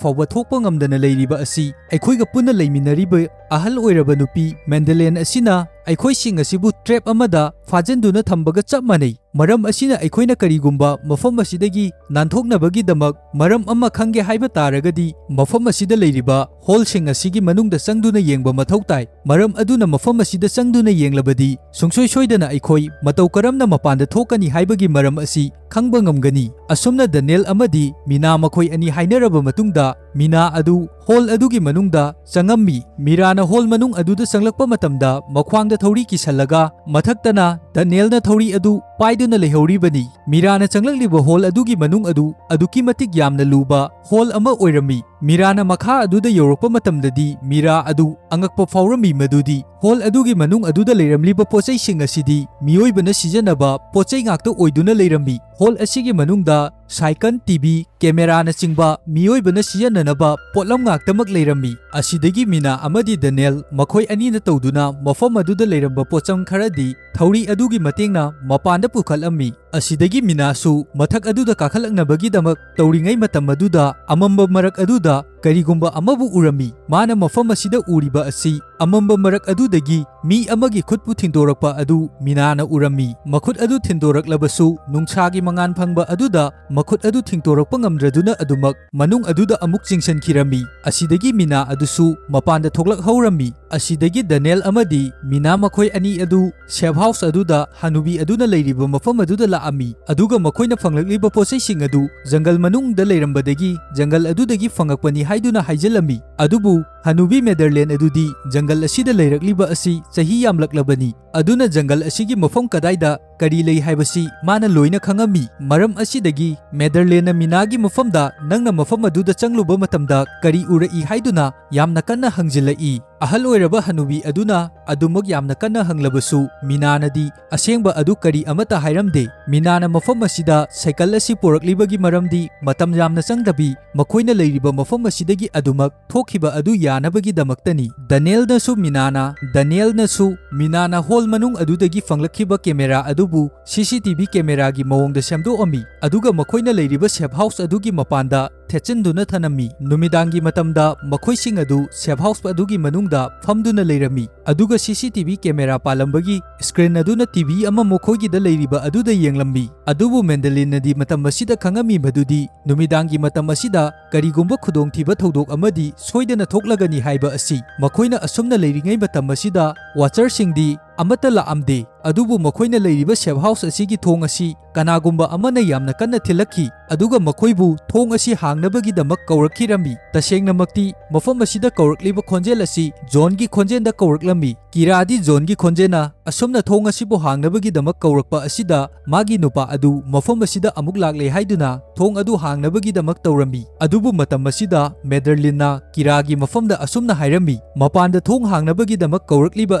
ꯐꯥꯎꯕ ꯊꯣꯛꯄ ꯉꯝꯗꯅ ꯂꯩꯔꯤꯕ ꯑꯁꯤ ꯑꯩꯈꯣꯏꯒ ꯄꯨꯟꯅ ꯂꯩꯃꯤꯟꯅꯔꯤꯕ ꯑꯍꯜ ꯑꯣꯏꯔꯕ ꯅꯨꯄꯤ ꯃꯦꯟꯗꯦꯂꯦꯟ ꯑꯁꯤꯅ ꯑꯩꯈꯣꯏꯁꯤꯡ ꯑꯁꯤꯕꯨ trap ꯑꯃꯗ ꯐꯥꯖꯤꯟꯗꯨꯅ ꯊꯝꯕꯒ ꯆꯞ ꯃꯥꯟꯅꯩ꯫ ꯃꯔꯝ ꯑꯁꯤꯅ ꯑꯩꯈꯣꯏꯅ ꯀꯔꯤꯒꯨꯝꯕ ꯃꯐꯝ ꯑꯁꯤꯗꯒꯤ ꯅꯥꯟꯊꯣꯛꯅꯕꯒꯤꯗꯃꯛ ꯃꯔꯝ ꯑꯃ ꯈꯪꯒꯦ ꯍꯥꯏꯕ ꯇꯥꯔꯒꯗꯤ ꯃꯐꯝ ꯑꯁꯤꯗ ꯂꯩꯔꯤꯕ hallꯁꯤꯡ ꯑꯁꯤꯒꯤ ꯃꯅꯨꯡꯗ ꯆꯪꯗꯨꯅ ꯌꯦꯡꯕ ꯃꯊꯧ ꯇꯥꯏ꯫ ꯃꯔꯝ ꯑꯗꯨꯅ ꯃꯐꯝ ꯑꯁꯤꯗ ꯆꯪꯗꯨꯅ ꯌꯦꯡꯂꯕꯗꯤ ꯁꯨꯡꯁꯣꯏ ꯁꯣꯏꯗꯅ ꯑꯩꯈꯣꯏ ꯃꯇꯧ ꯀꯔꯝꯅ ꯃꯄꯥꯟꯗ ꯊꯣꯛꯀꯅꯤ ꯍꯥꯏꯕꯒꯤ ꯃꯔꯝ ꯑꯁꯤ ꯈꯪꯕ ꯉꯝꯒꯅꯤ꯫" ꯑꯁꯨꯝꯅ ꯗꯅꯤꯌꯦꯜ ꯑꯃꯗꯤ ꯃꯤꯅꯥ ꯃꯈꯣꯏ ꯑꯅꯤ ꯍꯥꯏꯅꯔꯕ ꯃꯇꯨꯡꯗ, ꯃꯤꯅꯥ ꯑꯗꯨ hall ꯑꯗꯨꯒꯤ ꯃꯅꯨꯡꯗ ꯆꯪꯉꯝꯃꯤ꯫ ꯃꯤꯔꯥꯅ hall ꯃꯅꯨꯡ ꯑꯗꯨꯗ ꯆꯪꯂꯛꯄ ꯃꯇꯝꯗ, ꯃꯈ꯭ꯋꯥꯡꯗ ꯊꯧꯔꯤ ꯀꯤꯁꯜꯂꯒ, ꯃꯊꯛꯇꯅ ꯗꯅꯤꯌꯦꯜꯅ ꯊꯧꯔꯤ ꯑꯗꯨ ꯄꯥꯏꯗꯨꯅ ꯂꯩꯍꯧꯔꯤꯕꯅꯤ꯫ ꯃꯤꯔꯥꯅ ꯆꯪꯂꯛꯂꯤꯕ hall ꯑꯗꯨꯒꯤ ꯃꯅꯨꯡ ꯑꯗꯨ ꯑꯗꯨꯛꯀꯤ ꯃꯇꯤꯛ ꯌꯥꯝꯅ ꯂꯨꯕ hall ꯑꯃ ꯑꯣꯏꯔꯝꯃꯤ꯫ ꯃꯤꯔꯥꯅ ꯃꯈꯥ ꯑꯗꯨꯗ ꯌꯧꯔꯛꯄ ꯃꯇꯝꯗꯗꯤ ꯃꯤꯔꯥ ꯑꯗꯨ ꯑꯉꯛꯄ ꯐꯥꯎꯔꯝꯃꯤ, ꯃꯗꯨꯗꯤ ꯍꯣꯜ ꯑꯗꯨꯒꯤ ꯃꯅꯨꯡ ꯑꯗꯨꯗ ꯂꯩꯔꯝꯂꯤꯕ ꯄꯣꯠꯆꯩꯁꯤꯡ ꯑꯁꯤꯗꯤ ꯃꯤꯑꯣꯏꯕꯅ ꯁꯤꯖꯤꯟꯅꯕ ꯄꯣꯠꯆꯩ ꯉꯥꯛꯇ ꯑꯣꯏꯗꯨꯅ ꯂꯩꯔꯝꯃꯤ꯫ ꯍꯣꯜ ꯑꯁꯤꯒꯤ ꯃꯅꯨꯡꯗ ꯁꯥꯏꯀꯜ, ꯇꯤ ꯚꯤ, ꯀꯦꯃꯦꯔꯥꯅꯆꯤꯡꯕ ꯃꯤꯑꯣꯏꯕꯅ ꯁꯤꯖꯤꯟꯅꯅꯕ ꯄꯣꯠꯂꯝ ꯉꯥꯛꯇꯃꯛ ꯂꯩꯔꯝꯃꯤ꯫ ꯑꯁꯤꯗꯒꯤ ꯃꯤꯅꯥ ꯑꯃꯗꯤ ꯗꯦꯅꯦꯜ ꯃꯈꯣꯏ ꯑꯅꯤꯅ ꯇꯧꯗꯨꯅ ꯃꯐꯝ ꯑꯗꯨꯗ ꯂꯩꯔꯝꯕ ꯄꯣꯠꯆꯪ ꯈꯔꯗꯤ ꯊꯧꯔꯤ ꯑꯗꯨꯒꯤ ꯃꯇꯦꯡꯅ ꯃꯄꯥꯟꯗ ꯄꯨꯈꯠꯂꯝꯃꯤ꯫ ꯑꯁꯤꯗꯒꯤ ꯃꯤꯅꯥꯁꯨ ꯃꯊꯛ ꯑꯗꯨꯗ ꯀꯥꯈꯠꯂꯛꯅꯕꯒꯤꯗꯃꯛ ꯇꯧꯔꯤꯉꯩ ꯃꯇꯝ ꯑꯗꯨꯗ ꯑꯃꯝꯕ ꯃꯔꯛ ꯑꯗꯨꯗ ꯀꯔꯤꯒꯨꯝꯕ ꯑꯃꯕꯨ ꯎꯔꯝꯃꯤ꯫ ꯃꯥꯅ ꯃꯐꯝ ꯑꯁꯤꯗ ꯎꯔꯤꯕ ꯑꯁꯤ ꯑꯃꯝꯕ ꯃꯔꯛ ꯑꯗꯨꯗꯒꯤ ꯃꯤ ꯑꯃꯒꯤ ꯈꯨꯠꯄꯨ ꯊꯤꯟꯗꯣꯔꯛꯄ ꯑꯗꯨ ꯃꯤꯅꯥꯅ ꯎꯔꯝꯃꯤ꯫ ꯃꯈꯨꯠ ꯑꯗꯨ ꯊꯤꯟꯗꯣꯔꯛꯂꯕꯁꯨ ꯅꯨꯡꯁꯥꯒꯤ ꯃꯉꯥꯜ ꯐꯪꯕ ꯑꯗꯨꯗ ꯃꯈꯨꯠ ꯑꯗꯨ ꯊꯤꯡꯇꯣꯔꯛꯄ ꯉꯝꯗ꯭ꯔꯗꯨꯅ ꯑꯗꯨꯃꯛ ꯃꯅꯨꯡ ꯑꯗꯨꯗ ꯑꯃꯨꯛ ꯆꯤꯡꯁꯤꯟꯈꯤꯔꯝꯃꯤ꯫ ꯑꯁꯤꯗꯒꯤ ꯃꯤꯅꯥ ꯑꯗꯨꯁꯨ ꯃꯄꯥꯟꯗ ꯊꯣꯛꯂꯛꯍꯧꯔꯝꯃꯤ꯫ ꯑꯁꯤꯗꯒꯤ ꯗꯦꯅꯦꯜ ꯑꯃꯗꯤ ꯃꯤꯅꯥ ꯃꯈꯣꯏ ꯑꯅꯤ ꯑꯗꯨ ꯁꯦꯐ ꯍꯥꯎꯁ ꯑꯗꯨꯗ ꯍꯅꯨꯕꯤ ꯑꯗꯨꯅ ꯂꯩꯔꯤꯕ ꯃꯐꯝ ꯑꯗꯨꯗ ꯂꯥꯛꯑꯝꯃꯤ, ꯑꯗꯨꯒ ꯃꯈꯣꯏꯅ ꯐꯪꯂꯛꯂꯤꯕ ꯄꯣꯠꯆꯩꯁꯤꯡ ꯑꯗꯨ ꯖꯪꯒꯜ ꯃꯅꯨꯡꯗ ꯂꯩꯔꯝꯕꯗꯒꯤ ꯖꯪꯒꯜ ꯑꯗꯨꯗꯒꯤ ꯐꯪꯉꯛꯄꯅꯤ ꯍꯥꯏꯗꯨꯅ ꯍꯥꯏꯖꯤꯜꯂꯝꯃꯤ꯫ ꯑꯗꯨꯕꯨ ꯍꯅꯨꯕꯤ ꯃꯦꯗꯔꯂꯦꯟ ꯑꯗꯨꯗꯤ ꯖꯪꯒꯜ ꯑꯁꯤꯗ ꯂꯩꯔꯛꯂꯤꯕ ꯑꯁꯤ ꯆꯍꯤ ꯌꯥꯝꯂꯛꯂꯕꯅꯤ, ꯑꯗꯨꯅ ꯖꯪꯒꯜ ꯑꯁꯤꯒꯤ ꯃꯐꯝ ꯀꯗꯥꯏꯗ ꯀꯔꯤ ꯂꯩ ꯍꯥꯏꯕꯁꯤ ꯃꯥꯅ ꯂꯣꯏꯅ ꯈꯪꯉꯝꯃꯤ꯫ ꯃꯔꯝ ꯑꯁꯤꯗꯒꯤ ꯃꯦꯗꯔꯂꯦꯟꯅ ꯃꯤꯅꯥꯒꯤ ꯃꯐꯝꯗ ꯅꯪꯅ ꯃꯐꯝ ꯑꯗꯨꯗ ꯆꯪꯂꯨꯕ ꯃꯇꯝꯗ ꯀꯔꯤ ꯎꯔꯛꯏ ꯍꯥꯏꯗꯨꯅ ꯌꯥꯝꯅ ꯀꯟꯅ ꯍꯪꯖꯤꯜꯂꯛꯏ꯫ ꯑꯍꯜ ꯑꯣꯏꯔꯕ ꯍꯅꯨꯕꯤ ꯑꯗꯨꯅ ꯑꯗꯨꯃꯛ ꯌꯥꯝꯅ ꯀꯟꯅ ꯍꯪꯂꯕꯁꯨ ꯃꯤꯅꯥꯅꯗꯤ ꯑꯁꯦꯡꯕ ꯑꯗꯨ ꯀꯔꯤ ꯑꯃꯠꯇ ꯍꯥꯏꯔꯝꯗꯦ꯫ ꯃꯤꯅꯥꯅ ꯃꯐꯝ ꯑꯁꯤꯗ ꯁꯥꯏꯀꯜ ꯑꯁꯤ ꯄꯨꯔꯛꯂꯤꯕꯒꯤ ꯃꯔꯝꯗꯤ ꯃꯇꯝ ꯌꯥꯝꯅ ꯆꯪꯗꯕꯤ ꯃꯈꯣꯏꯅ ꯂꯩꯔꯤꯕ ꯃꯐꯝ ꯑꯁꯤꯗꯒꯤ ꯑꯗꯨꯃꯛ ꯊꯣꯛꯈꯤꯕ ꯑꯗꯨ ꯌꯥꯅꯕꯒꯤꯗꯃꯛꯇꯅꯤ꯫ ꯗꯅꯤꯌꯦꯜꯅꯁꯨ ꯃꯤꯅꯥꯅ, ꯗꯅꯤꯌꯦꯜꯅꯁꯨ ꯃꯤꯅꯥꯅ ꯍꯣꯜ ꯃꯅꯨꯡ ꯑꯗꯨꯗꯒꯤ ꯐꯪꯂꯛꯈꯤꯕ ꯀꯦꯃꯦꯔꯥ ꯑꯗꯨꯕꯨ ꯁꯤ ꯁꯤ ꯇꯤ ꯚꯤ ꯀꯦꯃꯦꯔꯥꯒꯤ ꯃꯑꯣꯡꯗ ꯁꯦꯝꯗꯣꯛꯑꯝꯃꯤ, ꯑꯗꯨꯒ ꯃꯈꯣꯏꯅ ꯂꯩꯔꯤꯕ ꯁꯦꯐ ꯍꯥꯎꯁ ꯑꯗꯨꯒꯤ ꯃꯄꯥꯟꯗ ꯊꯦꯠꯆꯤꯟꯗꯨꯅ ꯊꯅꯝꯃꯤ꯫ ꯅꯨꯃꯤꯗꯥꯡꯒꯤ ꯃꯇꯝꯗ ꯃꯈꯣꯏꯁꯤꯡ ꯑꯗꯨ ꯁꯦꯐ ꯍꯥꯎꯁ ꯑꯗꯨꯒꯤ ꯃꯅꯨꯡꯗ ꯐꯝꯗꯨꯅ ꯂꯩꯔꯝꯃꯤ, ꯑꯗꯨꯒ C C T V camera ꯄꯥꯜꯂꯝꯕꯒꯤ ꯁ꯭ꯀ꯭ꯔꯤꯟ ꯑꯗꯨꯅ ꯇꯤ ꯚꯤ ꯑꯃ ꯃꯈꯣꯏꯒꯤꯗ ꯂꯩꯔꯤꯕ ꯑꯗꯨꯗ ꯌꯦꯡꯂꯝꯃꯤ꯫ ꯑꯗꯨꯕꯨ ꯃꯦꯟꯗꯂꯤꯟꯅꯗꯤ ꯃꯇꯝ ꯑꯁꯤꯗ ꯈꯪꯉꯝꯃꯤ ꯃꯗꯨꯗꯤ ꯅꯨꯃꯤꯗꯥꯡꯒꯤ ꯃꯇꯝ ꯑꯁꯤꯗ ꯀꯔꯤꯒꯨꯝꯕ ꯈꯨꯗꯣꯡꯊꯤꯕ ꯊꯧꯗꯣꯛ ꯑꯃꯗꯤ ꯁꯣꯏꯗꯅ ꯊꯣꯛꯂꯒꯅꯤ ꯍꯥꯏꯕ ꯑꯁꯤ꯫ ꯃꯈꯣꯏꯅ ꯑꯁꯨꯝꯅ ꯂꯩꯔꯤꯉꯩ ꯃꯇꯝ ꯑꯁꯤꯗ ꯋꯥꯆꯔꯁꯤꯡꯗꯤ ꯑꯃꯠꯇ ꯂꯥꯛꯑꯝꯗꯦ꯫ ꯑꯗꯨꯕꯨ ꯃꯈꯣꯏꯅ ꯂꯩꯔꯤꯕ safe house ꯑꯁꯤꯒꯤ ꯊꯣꯡ ꯑꯁꯤ ꯀꯅꯥꯒꯨꯝꯕ ꯑꯃꯅ ꯌꯥꯝꯅ ꯀꯟꯅ ꯊꯤꯜꯂꯛꯈꯤ, ꯑꯗꯨꯒ ꯃꯈꯣꯏꯕꯨ ꯊꯣꯡ ꯑꯁꯤ ꯍꯥꯡꯅꯕꯒꯤꯗꯃꯛ ꯀꯧꯔꯛꯈꯤꯔꯝꯃꯤ꯫ ꯇꯁꯦꯡꯅꯃꯛꯇꯤ ꯃꯐꯝ ꯑꯁꯤꯗ ꯀꯧꯔꯛꯂꯤꯕ ꯈꯣꯟꯖꯦꯜ ꯑꯁꯤ ꯖꯣꯟꯒꯤ ꯈꯣꯟꯖꯦꯜꯗ ꯀꯧꯔꯛꯂꯝꯃꯤ꯫ ꯀꯤꯔꯥꯗꯤ ꯖꯣꯟꯒꯤ ꯈꯣꯟꯖꯦꯜꯅ ꯑꯁꯨꯝꯅ ꯊꯣꯡ ꯑꯁꯤꯕꯨ ꯍꯥꯡꯅꯕꯒꯤꯗꯃꯛ ꯀꯧꯔꯛꯄ ꯑꯁꯤꯗ ꯃꯥꯒꯤ ꯅꯨꯄꯥ ꯑꯗꯨ ꯃꯐꯝ ꯑꯁꯤꯗ ꯑꯃꯨꯛ ꯂꯥꯛꯂꯦ ꯍꯥꯏꯗꯨꯅ ꯊꯣꯡ ꯑꯗꯨ ꯍꯥꯡꯅꯕꯒꯤꯗꯃꯛ ꯇꯧꯔꯝꯃꯤ꯫ ꯑꯗꯨꯕꯨ ꯃꯇꯝ ꯑꯁꯤꯗ ꯃꯦꯗꯔꯂꯤꯟꯅ ꯀꯤꯔꯥꯒꯤ ꯃꯐꯝꯗ ꯑꯁꯨꯝꯅ ꯍꯥꯏꯔꯝꯃꯤ, "ꯃꯄꯥꯟꯗ ꯊꯣꯡ ꯍꯥꯡꯅꯕꯒꯤꯗꯃꯛ ꯀꯧꯔꯛꯂꯤꯕ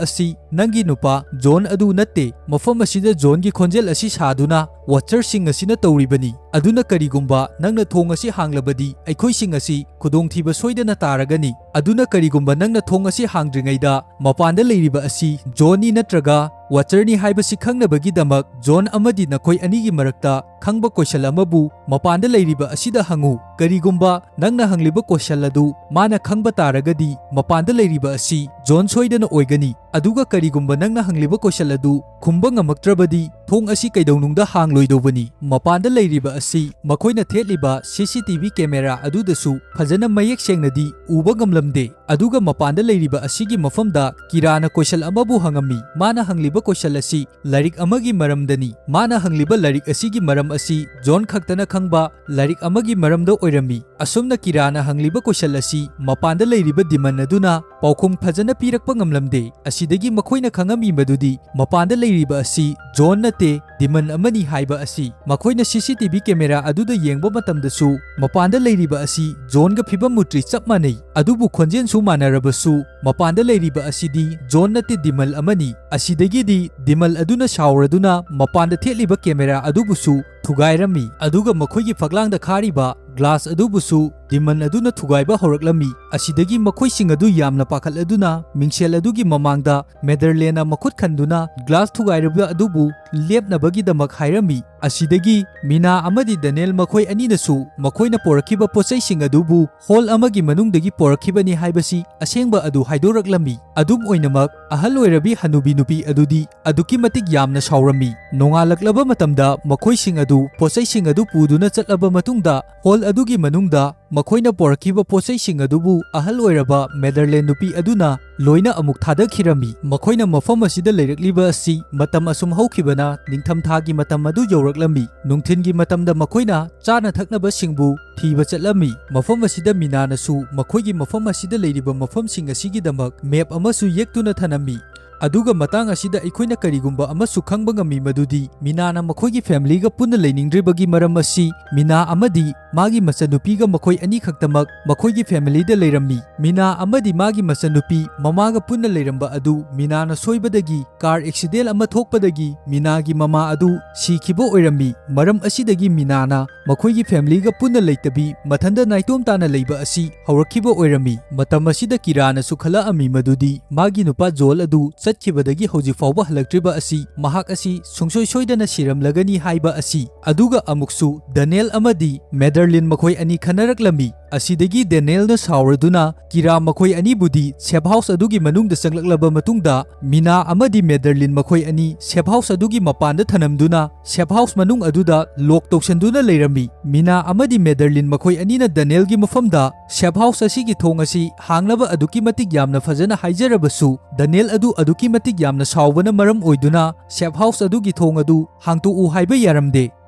ꯑꯁꯤ ꯅꯪꯒꯤ ꯅꯨꯄꯥ ꯖꯣꯟ ꯑꯗꯨ ꯅꯠꯇꯦ꯫ ꯃꯐꯝ ꯑꯁꯤꯗ ꯖꯣꯟꯒꯤ ꯈꯣꯟꯖꯦꯜ ꯑꯁꯤ ꯁꯥꯗꯨꯅ ꯋꯥꯆꯔꯁꯤꯡ ꯑꯁꯤꯅ ꯇꯧꯔꯤꯕꯅꯤ꯫ ꯑꯗꯨꯅ ꯀꯔꯤꯒꯨꯝꯕ ꯅꯪꯅ ꯊꯣꯡ ꯑꯁꯤ ꯍꯥꯡꯂꯕꯗꯤ ꯑꯩꯈꯣꯏꯁꯤꯡ ꯑꯁꯤ ꯈꯨꯗꯣꯡꯊꯤꯕ ꯁꯣꯏꯗꯅ ꯇꯥꯔꯒꯅꯤ꯫ ꯑꯗꯨꯅ ꯀꯔꯤꯒꯨꯝꯕ ꯅꯪꯅ ꯊꯣꯡ ꯑꯁꯤ ꯍꯥꯡꯗ꯭ꯔꯤꯉꯩꯗ ꯃꯄꯥꯟꯗ ꯂꯩꯔꯤꯕ ꯑꯁꯤ ꯖꯣꯟꯅꯤ ꯅꯠꯇ꯭ꯔꯒ ꯋꯥꯆꯔꯅꯤ ꯍꯥꯏꯕꯁꯤ ꯈꯪꯅꯕꯒꯤꯗꯃꯛ ꯖꯣꯟ ꯑꯃꯗꯤ ꯅꯈꯣꯏ ꯑꯅꯤꯒꯤ ꯃꯔꯛꯇ ꯈꯪꯕ ꯀꯣꯏꯁꯟ ꯑꯃꯕꯨ ꯃꯄꯥꯟꯗ ꯂꯩꯔꯤꯕ ꯑꯁꯤꯗ ꯍꯪꯉꯨ꯫ ꯀꯔꯤꯒꯨꯝꯕ ꯅꯪꯅ ꯍꯪꯂꯤꯕ ꯀꯣꯏꯁꯟ ꯑꯗꯨ ꯃꯥꯅ ꯈꯪꯕ ꯇꯥꯔꯒꯗꯤ ꯃꯄꯥꯟꯗ ꯂꯩꯔꯤꯕ ꯑꯁꯤ ꯖꯣꯟ ꯁꯣꯏꯗꯅ ꯑꯣꯏꯒꯅꯤ꯫ ꯑꯗꯨꯒ ꯀꯔꯤꯒꯨꯝꯕ ꯅꯪꯅ ꯍꯪꯂꯤꯕ ꯀꯣꯏꯁꯟ ꯑꯗꯨ ꯈꯨꯝꯕ ꯉꯝꯃꯛꯇ꯭ꯔꯕꯗꯤ ꯊꯣꯡ ꯑꯁꯤ ꯀꯩꯗꯧꯅꯨꯡꯗ ꯍꯥꯡꯂꯣꯏꯗꯧꯕꯅꯤ꯫ ꯃꯄꯥꯟꯗ ꯂꯩꯔꯤꯕ ꯑꯁꯤ ꯃꯈꯣꯏꯅ ꯊꯦꯠꯂꯤꯕ C C T V camera ꯑꯗꯨꯗꯁꯨ ꯐꯖꯅ ꯃꯌꯦꯛ ꯁꯦꯡꯅꯗꯤ ꯎꯕ ꯉꯝꯂꯝꯗꯦ꯫ ꯑꯗꯨꯒ ꯃꯄꯥꯟꯗ ꯂꯩꯔꯤꯕ ꯑꯁꯤꯒꯤ ꯃꯐꯝꯗ ꯀꯤꯔꯥꯅ ꯀꯣꯏꯁꯟ ꯑꯃꯕꯨ ꯍꯪꯉꯝꯃꯤ꯫ ꯃꯥꯅ ꯍꯪꯂꯤꯕ ꯀꯣꯏꯁꯟ ꯑꯁꯤ ꯂꯥꯏꯔꯤꯛ ꯑꯃꯒꯤ ꯃꯔꯝꯗꯅꯤ꯫ ꯃꯥꯅ ꯍꯪꯂꯤꯕ ꯂꯥꯏꯔꯤꯛ ꯑꯁꯤꯒꯤ ꯃꯔꯝ ꯑꯁꯤ ꯖꯣꯟ ꯈꯛꯇꯅ ꯈꯪꯕ ꯂꯥꯏꯔꯤꯛ ꯑꯃꯒꯤ ꯃꯔꯝꯗ ꯑꯣꯏꯔꯝꯃꯤ꯫ ꯑꯁꯨꯝꯅ ꯀꯤꯔꯥꯅ ꯍꯪꯂꯤꯕ ꯀꯣꯏꯁꯟ ꯑꯁꯤ ꯃꯄꯥꯟꯗ ꯂꯩꯔꯤꯕ ꯗꯤꯃꯟ ꯑꯗꯨꯅ ꯄꯥꯎꯈꯨꯝ ꯐꯖꯅ ꯄꯤꯔꯛꯄ ꯉꯝꯂꯝꯗꯦ꯫ ꯑꯁꯤꯗꯒꯤ ꯃꯈꯣꯏꯅ ꯈꯪꯉꯝꯃꯤ ꯃꯗꯨꯗꯤ ꯃꯄꯥꯟꯗ ꯂꯩꯔꯤꯕ ꯑꯁꯤ ꯖꯣꯟ ꯅꯠꯇꯦ, ꯗꯤꯃꯟ ꯑꯃꯅꯤ ꯍꯥꯏꯕ ꯑꯁꯤ꯫ ꯃꯈꯣꯏꯅ C C T V camera ꯑꯗꯨꯗ ꯌꯦꯡꯕ ꯃꯇꯝꯗꯁꯨ ꯃꯄꯥꯟꯗ ꯂꯩꯔꯤꯕ ꯑꯁꯤ ꯖꯣꯟꯒ ꯐꯤꯕꯝ ꯃꯨꯇ꯭ꯔꯤ ꯆꯞ ꯃꯥꯟꯅꯩ꯫ ꯑꯗꯨꯕꯨ ꯈꯣꯟꯖꯦꯜꯁꯨ ꯃꯥꯟꯅꯔꯕꯁꯨ ꯃꯄꯥꯟꯗ ꯂꯩꯔꯤꯕ ꯑꯁꯤꯗꯤ ꯖꯣꯟ ꯅꯠꯇꯦ, ꯗꯤꯃꯜ ꯑꯃꯅꯤ꯫ ꯑꯁꯤꯗꯒꯤꯗꯤ ꯗꯤꯃꯜ ꯑꯗꯨꯅ ꯁꯥꯎꯔꯗꯨꯅ ꯃꯄꯥꯟꯗ ꯊꯦꯠꯂꯤꯕ camera ꯑꯗꯨꯕꯨꯁꯨ ꯊꯨꯒꯥꯏꯔꯝꯃꯤ꯫ ꯑꯗꯨꯒ ꯃꯈꯣꯏꯒꯤ ꯐꯛꯂꯥꯡꯗ ꯈꯥꯔꯤꯕ glass ꯑꯗꯨꯕꯨꯁꯨ ꯗꯤꯃꯟ ꯑꯗꯨꯅ ꯊꯨꯒꯥꯏꯕ ꯍꯧꯔꯛꯂꯝꯃꯤ꯫ ꯑꯁꯤꯗꯒꯤ ꯃꯈꯣꯏꯁꯤꯡ ꯑꯗꯨ ꯌꯥꯝꯅ ꯄꯥꯈꯠꯂꯗꯨꯅ ꯃꯤꯡꯁꯦꯜ ꯑꯗꯨꯒꯤ ꯃꯃꯥꯡꯗ ꯃꯦꯗꯔꯂꯦꯟꯅ ꯃꯈꯨꯠ ꯈꯟꯗꯨꯅ glass ꯊꯨꯒꯥꯏꯔꯕ ꯑꯗꯨꯕꯨ ꯂꯦꯞꯅꯕꯒꯤꯗꯃꯛ ꯍꯥꯏꯔꯝꯃꯤ꯫ ꯑꯁꯤꯗꯒꯤ ꯃꯤꯅꯥ ꯑꯃꯗꯤ ꯗꯅꯦꯜ ꯃꯈꯣꯏ ꯑꯅꯤꯅꯁꯨ ꯃꯈꯣꯏꯅ ꯄꯣꯔꯛꯈꯤꯕ ꯄꯣꯠꯆꯩꯁꯤꯡ ꯑꯗꯨꯕꯨ hall ꯑꯃꯒꯤ ꯃꯅꯨꯡꯗꯒꯤ ꯄꯣꯔꯛꯈꯤꯕꯅꯤ ꯍꯥꯏꯕꯁꯤ ꯑꯁꯦꯡꯕ ꯑꯗꯨ ꯍꯥꯏꯗꯣꯔꯛꯂꯝꯃꯤ꯫ ꯑꯗꯨꯝ ꯑꯣꯏꯅꯃꯛ, ꯑꯍꯜ ꯑꯣꯏꯔꯕꯤ ꯍꯅꯨꯕꯤ ꯅꯨꯄꯤ ꯑꯗꯨꯗꯤ ꯑꯗꯨꯛꯀꯤ ꯃꯇꯤꯛ ꯌꯥꯝꯅ ꯁꯥꯎꯔꯝꯃꯤ꯫ ꯅꯣꯡꯉꯥꯜꯂꯛꯂꯕ ꯃꯇꯝꯗ ꯃꯈꯣꯏꯁꯤꯡ ꯑꯗꯨ ꯄꯣꯠꯆꯩꯁꯤꯡ ꯑꯗꯨ ꯄꯨꯗꯨꯅ ꯆꯠꯂꯕ ꯃꯇꯨꯡꯗ hall ꯑꯗꯨꯒꯤ ꯃꯅꯨꯡꯗ ꯃꯈꯣꯏꯅ ꯄꯨꯔꯛꯈꯤꯕ ꯄꯣꯠꯆꯩꯁꯤꯡ ꯑꯗꯨꯕꯨ ꯑꯍꯜ ꯑꯣꯏꯔꯕ ꯃꯦꯗꯔꯂꯦꯟ ꯅꯨꯄꯤ ꯑꯗꯨꯅ ꯂꯣꯏꯅ ꯑꯃꯨꯛ ꯊꯥꯗꯈꯤꯔꯝꯃꯤ꯫ ꯃꯈꯣꯏꯅ ꯃꯐꯝ ꯑꯁꯤꯗ ꯂꯩꯔꯛꯂꯤꯕ ꯑꯁꯤ ꯃꯇꯝ ꯑꯁꯨꯝ ꯍꯧꯈꯤꯕꯅ ꯅꯤꯡꯊꯝꯊꯥꯒꯤ ꯃꯇꯝ ꯑꯗꯨ ꯌꯧꯔꯛꯂꯝꯃꯤ꯫ ꯅꯨꯡꯊꯤꯜꯒꯤ ꯃꯇꯝꯗ ꯃꯈꯣꯏꯅ ꯆꯥꯅ ꯊꯛꯅꯕꯁꯤꯡꯕꯨ ꯊꯤꯕ ꯆꯠꯂꯝꯃꯤ꯫ ꯃꯐꯝ ꯑꯁꯤꯗ ꯃꯤꯅꯥꯅꯁꯨ ꯃꯈꯣꯏꯒꯤ ꯃꯐꯝ ꯑꯁꯤꯗ ꯂꯩꯔꯤꯕ ꯃꯐꯝꯁꯤꯡ ꯑꯁꯤꯒꯤꯗꯃꯛ ꯃꯦꯞ ꯑꯃꯁꯨ ꯌꯦꯛꯇꯨꯅ ꯊꯅꯝꯃꯤ꯫ ꯑꯗꯨꯒ ꯃꯇꯥꯡ ꯑꯁꯤꯗ ꯑꯩꯈꯣꯏꯅ ꯀꯔꯤꯒꯨꯝꯕ ꯑꯃꯁꯨ ꯈꯪꯕ ꯉꯝꯃꯤ, ꯃꯗꯨꯗꯤ ꯃꯤꯅꯥꯅ ꯃꯈꯣꯏꯒꯤ ꯐꯦꯃꯤꯂꯤꯒ ꯄꯨꯟꯅ ꯂꯩꯅꯤꯡꯗ꯭ꯔꯤꯕꯒꯤ ꯃꯔꯝ ꯑꯁꯤ ꯃꯤꯅꯥ ꯑꯃꯗꯤ ꯃꯥꯒꯤ ꯃꯆꯟꯅꯨꯄꯤꯒ ꯃꯈꯣꯏ ꯑꯅꯤꯈꯛꯇꯃꯛ ꯃꯈꯣꯏꯒꯤ ꯐꯦꯃꯤꯂꯤꯗ ꯂꯩꯔꯝꯃꯤ꯫ ꯃꯤꯅꯥ ꯑꯃꯗꯤ ꯃꯥꯒꯤ ꯃꯆꯟꯅꯨꯄꯤ ꯃꯃꯥꯒ ꯄꯨꯟꯅ ꯂꯩꯔꯝꯕ ꯑꯗꯨ ꯃꯤꯅꯥꯅ ꯁꯣꯏꯕꯗꯒꯤ ꯀꯥꯔ ꯑꯦꯛꯁꯤꯗꯦꯟ ꯑꯃ ꯊꯣꯛꯄꯗꯒꯤ ꯃꯤꯅꯥꯒꯤ ꯃꯃꯥ ꯑꯗꯨ ꯁꯤꯈꯤꯕ ꯑꯣꯏꯔꯝꯃꯤ꯫ ꯃꯔꯝ ꯑꯁꯤꯗꯒꯤ ꯃꯤꯅꯥꯅ ꯃꯈꯣꯏꯒꯤ ꯐꯦꯃꯤꯂꯤꯒ ꯄꯨꯟꯅ ꯂꯩꯇꯕꯤ ꯃꯊꯟꯗ ꯅꯥꯏꯇꯣꯝ ꯇꯥꯅ ꯂꯩꯕ ꯑꯁꯤ ꯍꯧꯔꯛꯈꯤꯕ ꯑꯣꯏꯔꯝꯃꯤ꯫ ꯃꯇꯝ ꯑꯁꯤꯗ ꯀꯤꯔꯥꯅꯁꯨ ꯈꯜꯂꯛꯑꯝꯃꯤ ꯃꯗꯨꯗꯤ ꯃꯥꯒꯤ ꯅꯨꯄꯥ ꯖꯣꯜ ꯑꯗꯨ ꯆꯠꯈꯤꯕꯗꯒꯤ ꯍꯧꯖꯤꯛ ꯐꯥꯎꯕ ꯍꯜꯂꯛꯇ꯭ꯔꯤꯕ ꯑꯁꯤ ꯃꯍꯥꯛ ꯑꯁꯤ ꯁꯨꯡꯁꯣꯏ ꯁꯣꯏꯗꯅ ꯁꯤꯔꯝꯂꯒꯅꯤ ꯍꯥꯏꯕ ꯑꯁꯤ꯫ ꯑꯗꯨꯒ ꯑꯃꯨꯛꯁꯨ ꯗꯅꯦꯜ ꯑꯃꯗꯤ ꯃꯦꯗꯔꯂꯤꯟ ꯃꯈꯣꯏ ꯑꯅꯤ ꯈꯟꯅꯔꯛꯂꯝꯃꯤ꯫ ꯑꯁꯤꯗꯒꯤ ꯗꯦꯅꯦꯜꯅ ꯁꯥꯎꯔꯗꯨꯅ ꯀꯤꯔꯥ ꯃꯈꯣꯏ ꯑꯅꯤꯕꯨꯗꯤ ꯁꯦꯐ ꯍꯥꯎꯁ ꯑꯗꯨꯒꯤ ꯃꯅꯨꯡꯗ ꯆꯪꯂꯛꯂꯕ ꯃꯇꯨꯡꯗ ꯃꯤꯅꯥ ꯑꯃꯗꯤ ꯃꯦꯗꯔꯂꯤꯟ ꯃꯈꯣꯏ ꯑꯅꯤ ꯁꯦꯐ ꯍꯥꯎꯁ ꯑꯗꯨꯒꯤ ꯃꯄꯥꯟꯗ ꯊꯅꯝꯗꯨꯅ ꯁꯦꯐ ꯍꯥꯎꯁ ꯃꯅꯨꯡ ꯑꯗꯨꯗ ꯂꯣꯛ ꯇꯧꯁꯟꯗꯨꯅ ꯂꯩꯔꯝꯃꯤ꯫ ꯃꯤꯅꯥ ꯑꯃꯗꯤ ꯃꯦꯗꯔꯂꯤꯟ ꯃꯈꯣꯏ ꯑꯅꯤꯅ ꯗꯅꯦꯜꯒꯤ ꯃꯐꯝꯗ ꯁꯦꯐ ꯍꯥꯎꯁ ꯑꯁꯤꯒꯤ ꯊꯣꯡ ꯑꯁꯤ ꯍꯥꯡꯅꯕ ꯑꯗꯨꯛꯀꯤ ꯃꯇꯤꯛ ꯌꯥꯝꯅ ꯐꯖꯅ ꯍꯥꯏꯖꯔꯕꯁꯨ, ꯗꯅꯦꯜ ꯑꯗꯨ ꯑꯗꯨꯛꯀꯤ ꯃꯇꯤꯛ ꯌꯥꯝꯅ ꯁꯥꯎꯕꯅ ꯃꯔꯝ ꯑꯣꯏꯗꯨꯅ ꯁꯦꯐ ꯍꯥꯎꯁ ꯑꯗꯨꯒꯤ ꯊꯣꯡ ꯑꯗꯨ ꯍꯥꯡꯇꯣꯛꯎ ꯍꯥꯏꯕ ꯌꯥꯔꯝꯗꯦ꯫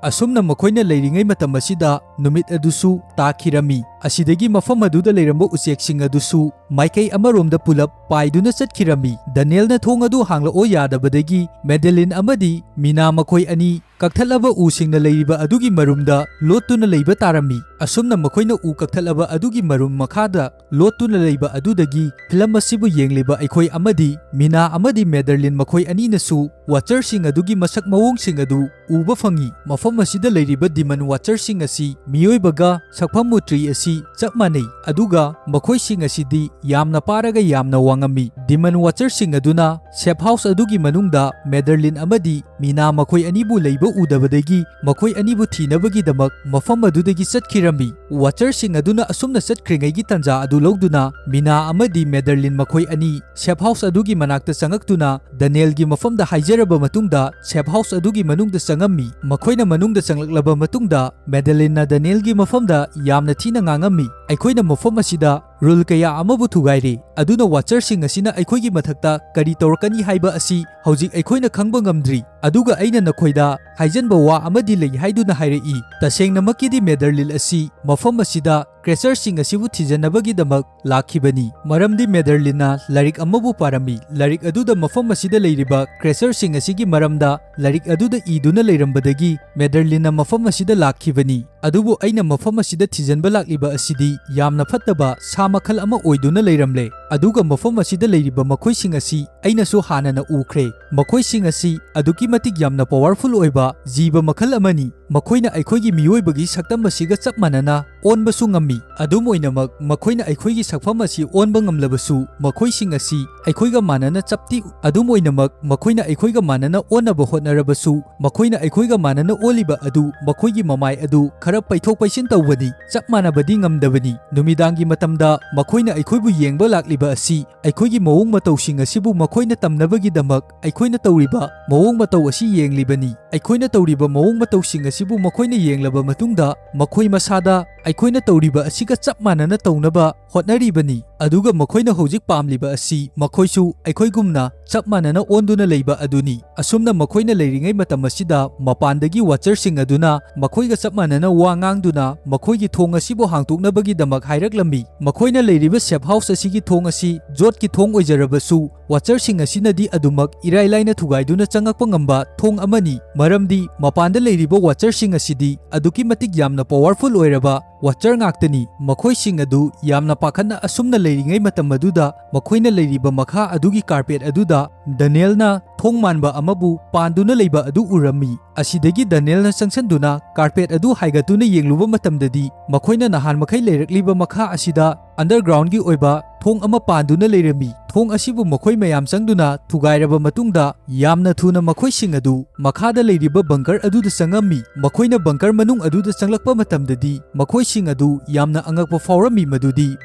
ꯑꯁꯨꯝꯅ ꯃꯈꯣꯏꯅ ꯂꯩꯔꯤꯉꯩ ꯃꯇꯝ ꯑꯁꯤꯗ ꯅꯨꯃꯤꯠ ꯑꯗꯨꯁꯨ ꯇꯥꯈꯤꯔꯝꯃꯤ꯫ ꯑꯁꯤꯗꯒꯤ ꯃꯐꯝ ꯑꯗꯨꯗ ꯂꯩꯔꯝꯕ ꯎꯆꯦꯛꯁꯤꯡ ꯑꯗꯨꯁꯨ ꯃꯥꯏꯀꯩ ꯑꯃꯔꯣꯝꯗ ꯄꯨꯂꯞ ꯄꯥꯏꯗꯨꯅ ꯆꯠꯈꯤꯔꯝꯃꯤ꯫ ꯗꯅꯦꯜꯅ ꯊꯣꯡ ꯑꯗꯨ ꯍꯥꯡꯂꯛꯑꯣ ꯌꯥꯗꯕꯗꯒꯤ ꯃꯦꯗꯦꯂꯤꯟ ꯑꯃꯗꯤ ꯃꯤꯅꯥ ꯃꯈꯣꯏ ꯑꯅꯤ ꯀꯛꯊꯠꯂꯕ ꯎꯁꯤꯡꯅ ꯂꯩꯔꯤꯕ ꯑꯗꯨꯒꯤ ꯃꯔꯨꯝꯗ ꯂꯣꯠꯇꯨꯅ ꯂꯩꯕ ꯇꯥꯔꯝꯃꯤ꯫ ꯑꯁꯨꯝꯅ ꯃꯈꯣꯏꯅ ꯎ ꯀꯛꯊꯠꯂꯕ ꯑꯗꯨꯒꯤ ꯃꯔꯨꯝ ꯃꯈꯥꯗ ꯂꯣꯠꯇꯨꯅ ꯂꯩꯕ ꯑꯗꯨꯗꯒꯤ ꯐꯤꯂꯝ ꯑꯁꯤꯕꯨ ꯌꯦꯡꯂꯤꯕ ꯑꯩꯈꯣꯏ ꯑꯃꯗꯤ ꯃꯤꯅꯥ ꯑꯃꯗꯤ ꯃꯦꯗꯔꯂꯤꯟ ꯃꯈꯣꯏ ꯑꯅꯤꯅꯁꯨ ꯋꯥꯆꯔꯁꯤꯡ ꯑꯗꯨꯒꯤ ꯃꯁꯛ ꯃꯑꯣꯡꯁꯤꯡ ꯑꯗꯨ ꯎꯕ ꯐꯪꯉꯤ꯫ ꯃꯐꯝ ꯑꯁꯤꯗ ꯂꯩꯔꯤꯕ ꯗꯤꯃꯟ ꯋꯥꯆꯔꯁꯤꯡ ꯑꯁꯤ ꯃꯤꯑꯣꯏꯕꯒ ꯁꯛꯐꯝ ꯃꯨꯇ꯭ꯔꯤ ꯑꯁꯤ ꯆꯞ ꯃꯥꯟꯅꯩ, ꯑꯗꯨꯒ ꯃꯈꯣꯏꯁꯤꯡ ꯑꯁꯤꯗꯤ ꯌꯥꯝꯅ ꯄꯥꯔꯒ ꯌꯥꯝꯅ ꯋꯥꯉꯝꯃꯤ꯫ ꯗꯤꯃꯟ ꯋꯥꯆꯔꯁꯤꯡ ꯑꯗꯨꯅ ꯁꯦꯐ ꯍꯥꯎꯁ ꯑꯗꯨꯒꯤ ꯃꯅꯨꯡꯗ ꯃꯦꯗꯔꯂꯤꯟ ꯑꯃꯗꯤ ꯃꯤꯅꯥ ꯃꯈꯣꯏ ꯑꯅꯤꯕꯨ ꯂꯩꯕ ꯎꯗꯕꯗꯒꯤ ꯃꯈꯣꯏ ꯑꯅꯤꯕꯨ ꯊꯤꯅꯕꯒꯤꯗꯃꯛ ꯃꯐꯝ ꯑꯗꯨꯗꯒꯤ ꯆꯠꯈꯤꯔꯝꯃꯤ꯫ ꯋꯥꯆꯔꯁꯤꯡ ꯑꯗꯨꯅ ꯑꯁꯨꯝꯅ ꯆꯠꯈ꯭ꯔꯤꯉꯩꯒꯤ ꯇꯥꯟꯖꯥ ꯑꯗꯨ ꯂꯧꯗꯨꯅ ꯃꯤꯅꯥ ꯑꯃꯗꯤ ꯃꯦꯗꯔꯂꯤꯟ ꯃꯈꯣꯏ ꯑꯅꯤ ꯁꯦꯐ ꯍꯥꯎꯁ ꯑꯗꯨꯒꯤ ꯃꯅꯥꯛꯇ ꯆꯪꯉꯛꯇꯨꯅ ꯗꯅꯦꯜꯒꯤ ꯃꯐꯝꯗ ꯍꯥꯏꯖꯔꯕ ꯃꯇꯨꯡꯗ ꯁꯦꯐ ꯍꯥꯎꯁ ꯑꯗꯨꯒꯤ ꯃꯅꯨꯡꯗ ꯆꯪ ꯉꯝꯃꯤ꯫ ꯃꯈꯣꯏꯅ ꯃꯅꯨꯡꯗ ꯆꯪꯂꯛꯂꯕ ꯃꯇꯨꯡꯗ, ꯃꯦꯗꯂꯤꯟꯅ ꯗꯦꯅꯤꯌꯦꯜꯒꯤ ꯃꯐꯝꯗ ꯌꯥꯝꯅ ꯊꯤꯅ ꯉꯥꯡꯉꯝꯃꯤ, "ꯑꯩꯈꯣꯏꯅ ꯃꯐꯝ ꯑꯁꯤꯗ ꯔꯨꯜ ꯀꯌꯥ ꯑꯃꯕꯨ ꯊꯨꯒꯥꯏꯔꯦ, ꯑꯗꯨꯅ ꯋꯥꯆꯔꯁꯤꯡ ꯑꯁꯤꯅ ꯑꯩꯈꯣꯏꯒꯤ ꯃꯊꯛꯇ ꯀꯔꯤ ꯇꯧꯔꯛꯀꯅꯤ ꯍꯥꯏꯕ ꯑꯁꯤ ꯍꯧꯖꯤꯛ ꯑꯩꯈꯣꯏꯅ ꯈꯪꯕ ꯉꯝꯗ꯭ꯔꯤ꯫ ꯑꯗꯨꯒ ꯑꯩꯅ ꯅꯈꯣꯏꯗ ꯍꯥꯏꯖꯟꯕ ꯋꯥ ꯑꯃꯗꯤ ꯂꯩ" ꯍꯥꯏꯗꯨꯅ ꯍꯥꯏꯔꯛꯏ꯫ ꯇꯁꯦꯡꯅꯃꯛꯀꯤꯗꯤ ꯃꯦꯗꯔꯂꯤꯟ ꯑꯁꯤ ꯃꯐꯝ ꯑꯁꯤꯗ ꯀ꯭ꯔꯦꯆꯔꯁꯤꯡ ꯑꯁꯤꯕꯨ ꯊꯤꯖꯤꯟꯅꯕꯒꯤꯗꯃꯛ ꯂꯥꯛꯈꯤꯕꯅꯤ, ꯃꯔꯝꯗꯤ ꯃꯦꯗꯔꯂꯤꯟꯅ ꯂꯥꯏꯔꯤꯛ ꯑꯃꯕꯨ ꯄꯥꯔꯝꯃꯤ꯫ ꯂꯥꯏꯔꯤꯛ ꯑꯗꯨꯗ ꯃꯐꯝ ꯑꯁꯤꯗ ꯂꯩꯔꯤꯕ ꯀ꯭ꯔꯦꯆꯔꯁꯤꯡ ꯑꯁꯤꯒꯤ ꯃꯔꯝꯗ ꯂꯥꯏꯔꯤꯛ ꯑꯗꯨꯗ ꯏꯗꯨꯅ ꯂꯩꯔꯝꯕꯗꯒꯤ ꯃꯦꯗꯔꯂꯤꯟꯅ ꯃꯐꯝ ꯑꯁꯤꯗ ꯂꯥꯛꯈꯤꯕꯅꯤ꯫ ꯑꯗꯨꯕꯨ ꯑꯩꯅ ꯃꯐꯝ ꯑꯁꯤꯗ ꯊꯤꯖꯤꯟꯕ ꯂꯥꯛꯂꯤꯕ ꯑꯁꯤꯗꯤ ꯌꯥꯝꯅ ꯐꯠꯇꯕ ꯁꯥ ꯃꯈꯜ ꯑꯃ ꯑꯣꯏꯗꯨꯅ ꯂꯩꯔꯝꯂꯦ, ꯑꯗꯨꯒ ꯃꯐꯝ ꯑꯁꯤꯗ ꯂꯩꯔꯤꯕ ꯃꯈꯣꯏꯁꯤꯡ ꯑꯁꯤ ꯑꯩꯅꯁꯨ ꯍꯥꯟꯅꯅ ꯎꯈ꯭ꯔꯦ꯫ ꯃꯈꯣꯏꯁꯤꯡ ꯑꯁꯤ ꯑꯗꯨꯛꯀꯤ ꯃꯇꯤꯛ ꯌꯥꯝꯅ ꯄꯥꯋꯔꯐꯨꯜ ꯑꯣꯏꯕ ꯖꯤꯕ ꯃꯈꯜ ꯑꯃꯅꯤ꯫ ꯃꯈꯣꯏꯅ ꯑꯩꯈꯣꯏꯒꯤ ꯃꯤꯑꯣꯏꯕꯒꯤ ꯁꯛꯇꯝ ꯑꯁꯤꯒ ꯆꯞ ꯃꯥꯟꯅꯅ ꯑꯣꯟꯕꯁꯨ ꯉꯝꯃꯤ꯫ ꯑꯗꯨꯝ ꯑꯣꯏꯅꯃꯛ, ꯃꯈꯣꯏꯅ ꯑꯩꯈꯣꯏꯒꯤ ꯁꯛꯐꯝ ꯑꯁꯤ ꯑꯣꯟꯕ ꯉꯝꯂꯕꯁꯨ, ꯃꯈꯣꯏꯁꯤꯡ ꯑꯁꯤ ꯑꯩꯈꯣꯏꯒ ꯃꯥꯟꯅꯅ ꯆꯞꯇꯤ, ꯑꯗꯨꯝ ꯑꯣꯏꯅꯃꯛ, ꯃꯈꯣꯏꯅ ꯑꯩꯈꯣꯏꯒ ꯃꯥꯟꯅꯅ ꯑꯣꯟꯅꯕ ꯍꯣꯠꯅꯔꯕꯁꯨ, ꯃꯈꯣꯏꯅ ꯑꯩꯈꯣꯏꯒ ꯃꯥꯟꯅꯅ ꯑꯣꯜꯂꯤꯕ ꯑꯗꯨ ꯃꯈꯣꯏꯒꯤ ꯃꯃꯥꯏ ꯑꯗꯨ ꯈꯔ ꯄꯩꯊꯣꯛ ꯄꯩꯁꯤꯟ ꯇꯧꯕꯅꯤ꯫ ꯆꯞ ꯃꯥꯟꯅꯕꯗꯤ ꯉꯝꯗꯕꯅꯤ꯫ ꯅꯨꯃꯤꯗꯥꯡꯒꯤ ꯃꯇꯝꯗ ꯃꯈꯣꯏꯅ ꯑꯩꯈꯣꯏꯕꯨ ꯌꯦꯡꯕ ꯂꯥꯛꯂꯤꯕ ꯑꯁꯤ ꯑꯩꯈꯣꯏꯒꯤ ꯃꯑꯣꯡ ꯃꯇꯧꯁꯤꯡ ꯑꯁꯤꯕꯨ ꯃꯈꯣꯏꯅ ꯇꯝꯅꯕꯒꯤꯗꯃꯛ ꯑꯩꯈꯣꯏꯅ ꯇꯧꯔꯤꯕ ꯃꯑꯣꯡ ꯃꯇꯧ ꯑꯁꯤ ꯌꯦꯡꯂꯤꯕꯅꯤ꯫ ꯑꯩꯈꯣꯏꯅ ꯇꯧꯔꯤꯕ ꯃꯑꯣꯡ ꯃꯇꯧꯁꯤꯡ ꯑꯁꯤꯕꯨ ꯃꯈꯣꯏꯅ ꯌꯦꯡꯂꯕ ꯃꯇꯨꯡꯗ, ꯃꯈꯣꯏ ꯃꯁꯥꯗ ꯑꯩꯈꯣꯏꯅ ꯇꯧꯔꯤꯕ ꯑꯁꯤꯒ ꯆꯞ ꯃꯥꯟꯅꯅ ꯇꯧꯅꯕ ꯍꯣꯠꯅꯔꯤꯕꯅꯤ꯫ ꯑꯗꯨꯒ ꯃꯈꯣꯏꯅ ꯍꯧꯖꯤꯛ ꯄꯥꯝꯂꯤꯕ ꯑꯁꯤ ꯃꯈꯣꯏꯁꯨ ꯑꯩꯈꯣꯏꯒꯨꯝꯅ ꯆꯞ ꯃꯥꯟꯅꯅ ꯑꯣꯟꯗꯨꯅ ꯂꯩꯕ ꯑꯗꯨꯅꯤ꯫ ꯑꯁꯨꯝꯅ ꯃꯈꯣꯏꯅ ꯂꯩꯔꯤꯉꯩ ꯃꯇꯝ ꯑꯁꯤꯗ, ꯃꯄꯥꯟꯗꯒꯤ ꯋꯥꯆꯔꯁꯤꯡ ꯑꯗꯨꯅ ꯃꯈꯣꯏꯒ ꯆꯞ ꯃꯥꯟꯅꯅ ꯋꯥ ꯉꯥꯡꯗꯨꯅ ꯃꯈꯣꯏꯒꯤ ꯊꯣꯡ ꯑꯁꯤꯕꯨ ꯍꯥꯡꯗꯣꯛꯅꯕꯒꯤꯗꯃꯛ ꯍꯥꯏꯔꯛꯂꯝꯃꯤ꯫ ꯃꯈꯣꯏꯅ ꯂꯩꯔꯤꯕ ꯁꯦꯐ ꯍꯥꯎꯁ ꯑꯁꯤꯒꯤ ꯊꯣꯡ ꯑꯁꯤ ꯖꯣꯠꯀꯤ ꯊꯣꯡ ꯑꯣꯏꯖꯔꯕꯁꯨ, ꯋꯥꯆꯔꯁꯤꯡ ꯑꯁꯤꯅꯗꯤ ꯑꯗꯨꯃꯛ ꯏꯔꯥꯏ ꯂꯥꯏꯅ ꯊꯨꯒꯥꯏꯗꯨꯅ ꯆꯪꯉꯛꯄ ꯉꯝꯕ ꯊꯣꯡ ꯑꯃꯅꯤ, ꯃꯔꯝꯗꯤ ꯃꯄꯥꯟꯗ ꯂꯩꯔꯤꯕ ꯋꯥꯆꯔꯁꯤꯡ ꯑꯁꯤꯗꯤ ꯑꯗꯨꯛꯀꯤ ꯃꯇꯤꯛ ꯌꯥꯝꯅ ꯄꯥꯋꯔꯐꯨꯜ ꯑꯣꯏꯔꯕ ꯋꯥꯆꯔ ꯉꯥꯛꯇꯅꯤ꯫ ꯃꯈꯣꯏꯁꯤꯡ ꯑꯗꯨ ꯌꯥꯝꯅ ꯄꯥꯈꯠꯅ ꯑꯁꯨꯝꯅ ꯂꯩꯔꯤꯉꯩ ꯃꯇꯝ ꯑꯗꯨꯗ, ꯃꯈꯣꯏꯅ ꯂꯩꯔꯤꯕ ꯃꯈꯥ ꯑꯗꯨꯒꯤ ꯀꯥꯔꯄꯦꯠ ꯑꯗꯨꯗ ꯗꯅꯤꯌꯦꯜꯅ ꯊꯣꯡ ꯃꯥꯟꯕ ꯑꯃꯕꯨ ꯄꯥꯟꯗꯨꯅ ꯂꯩꯕ ꯑꯗꯨ ꯎꯔꯝꯃꯤ꯫ ꯑꯁꯤꯗꯒꯤ ꯗꯅꯤꯌꯦꯜꯅ ꯆꯪꯁꯤꯟꯗꯨꯅ ꯀꯥꯔꯄꯦꯠ ꯑꯗꯨ ꯍꯥꯏꯒꯠꯇꯨꯅ ꯌꯦꯡꯂꯨꯕ ꯃꯇꯝꯗꯗꯤ, ꯃꯈꯣꯏꯅ ꯅꯍꯥꯟ ꯃꯈꯩ ꯂꯩꯔꯛꯂꯤꯕ ꯃꯈꯥ ꯑꯁꯤꯗ ꯑꯟꯗꯔꯒ꯭ꯔꯥꯎꯟꯒꯤ ꯑꯣꯏꯕ ꯊꯣꯡ ꯑꯃ ꯄꯥꯟꯗꯨꯅ ꯂꯩꯔꯝꯃꯤ꯫ ꯊꯣꯡ ꯑꯁꯤꯕꯨ ꯃꯈꯣꯏ ꯃꯌꯥꯝ ꯆꯪꯗꯨꯅ ꯊꯨꯒꯥꯏꯔꯕ ꯃꯇꯨꯡꯗ, ꯌꯥꯝꯅ ꯊꯨꯅ ꯃꯈꯣꯏꯁꯤꯡ ꯑꯗꯨ ꯃꯈꯥꯗ ꯂꯩꯔꯤꯕ ꯕꯪꯀꯔ ꯑꯗꯨꯗ ꯆꯪꯉꯝꯃꯤ꯫ ꯃꯈꯣꯏꯅ ꯕꯪꯀꯔ ꯃꯅꯨꯡ ꯑꯗꯨꯗ ꯆꯪꯂꯛꯄ ꯃꯇꯝꯗꯗꯤ, ꯃꯈꯣꯏꯁꯤꯡ ꯑꯗꯨ ꯌꯥꯝꯅ ꯑꯉꯛꯄ ꯐꯥꯎꯔꯝꯃꯤ, ꯃꯗꯨꯗꯤ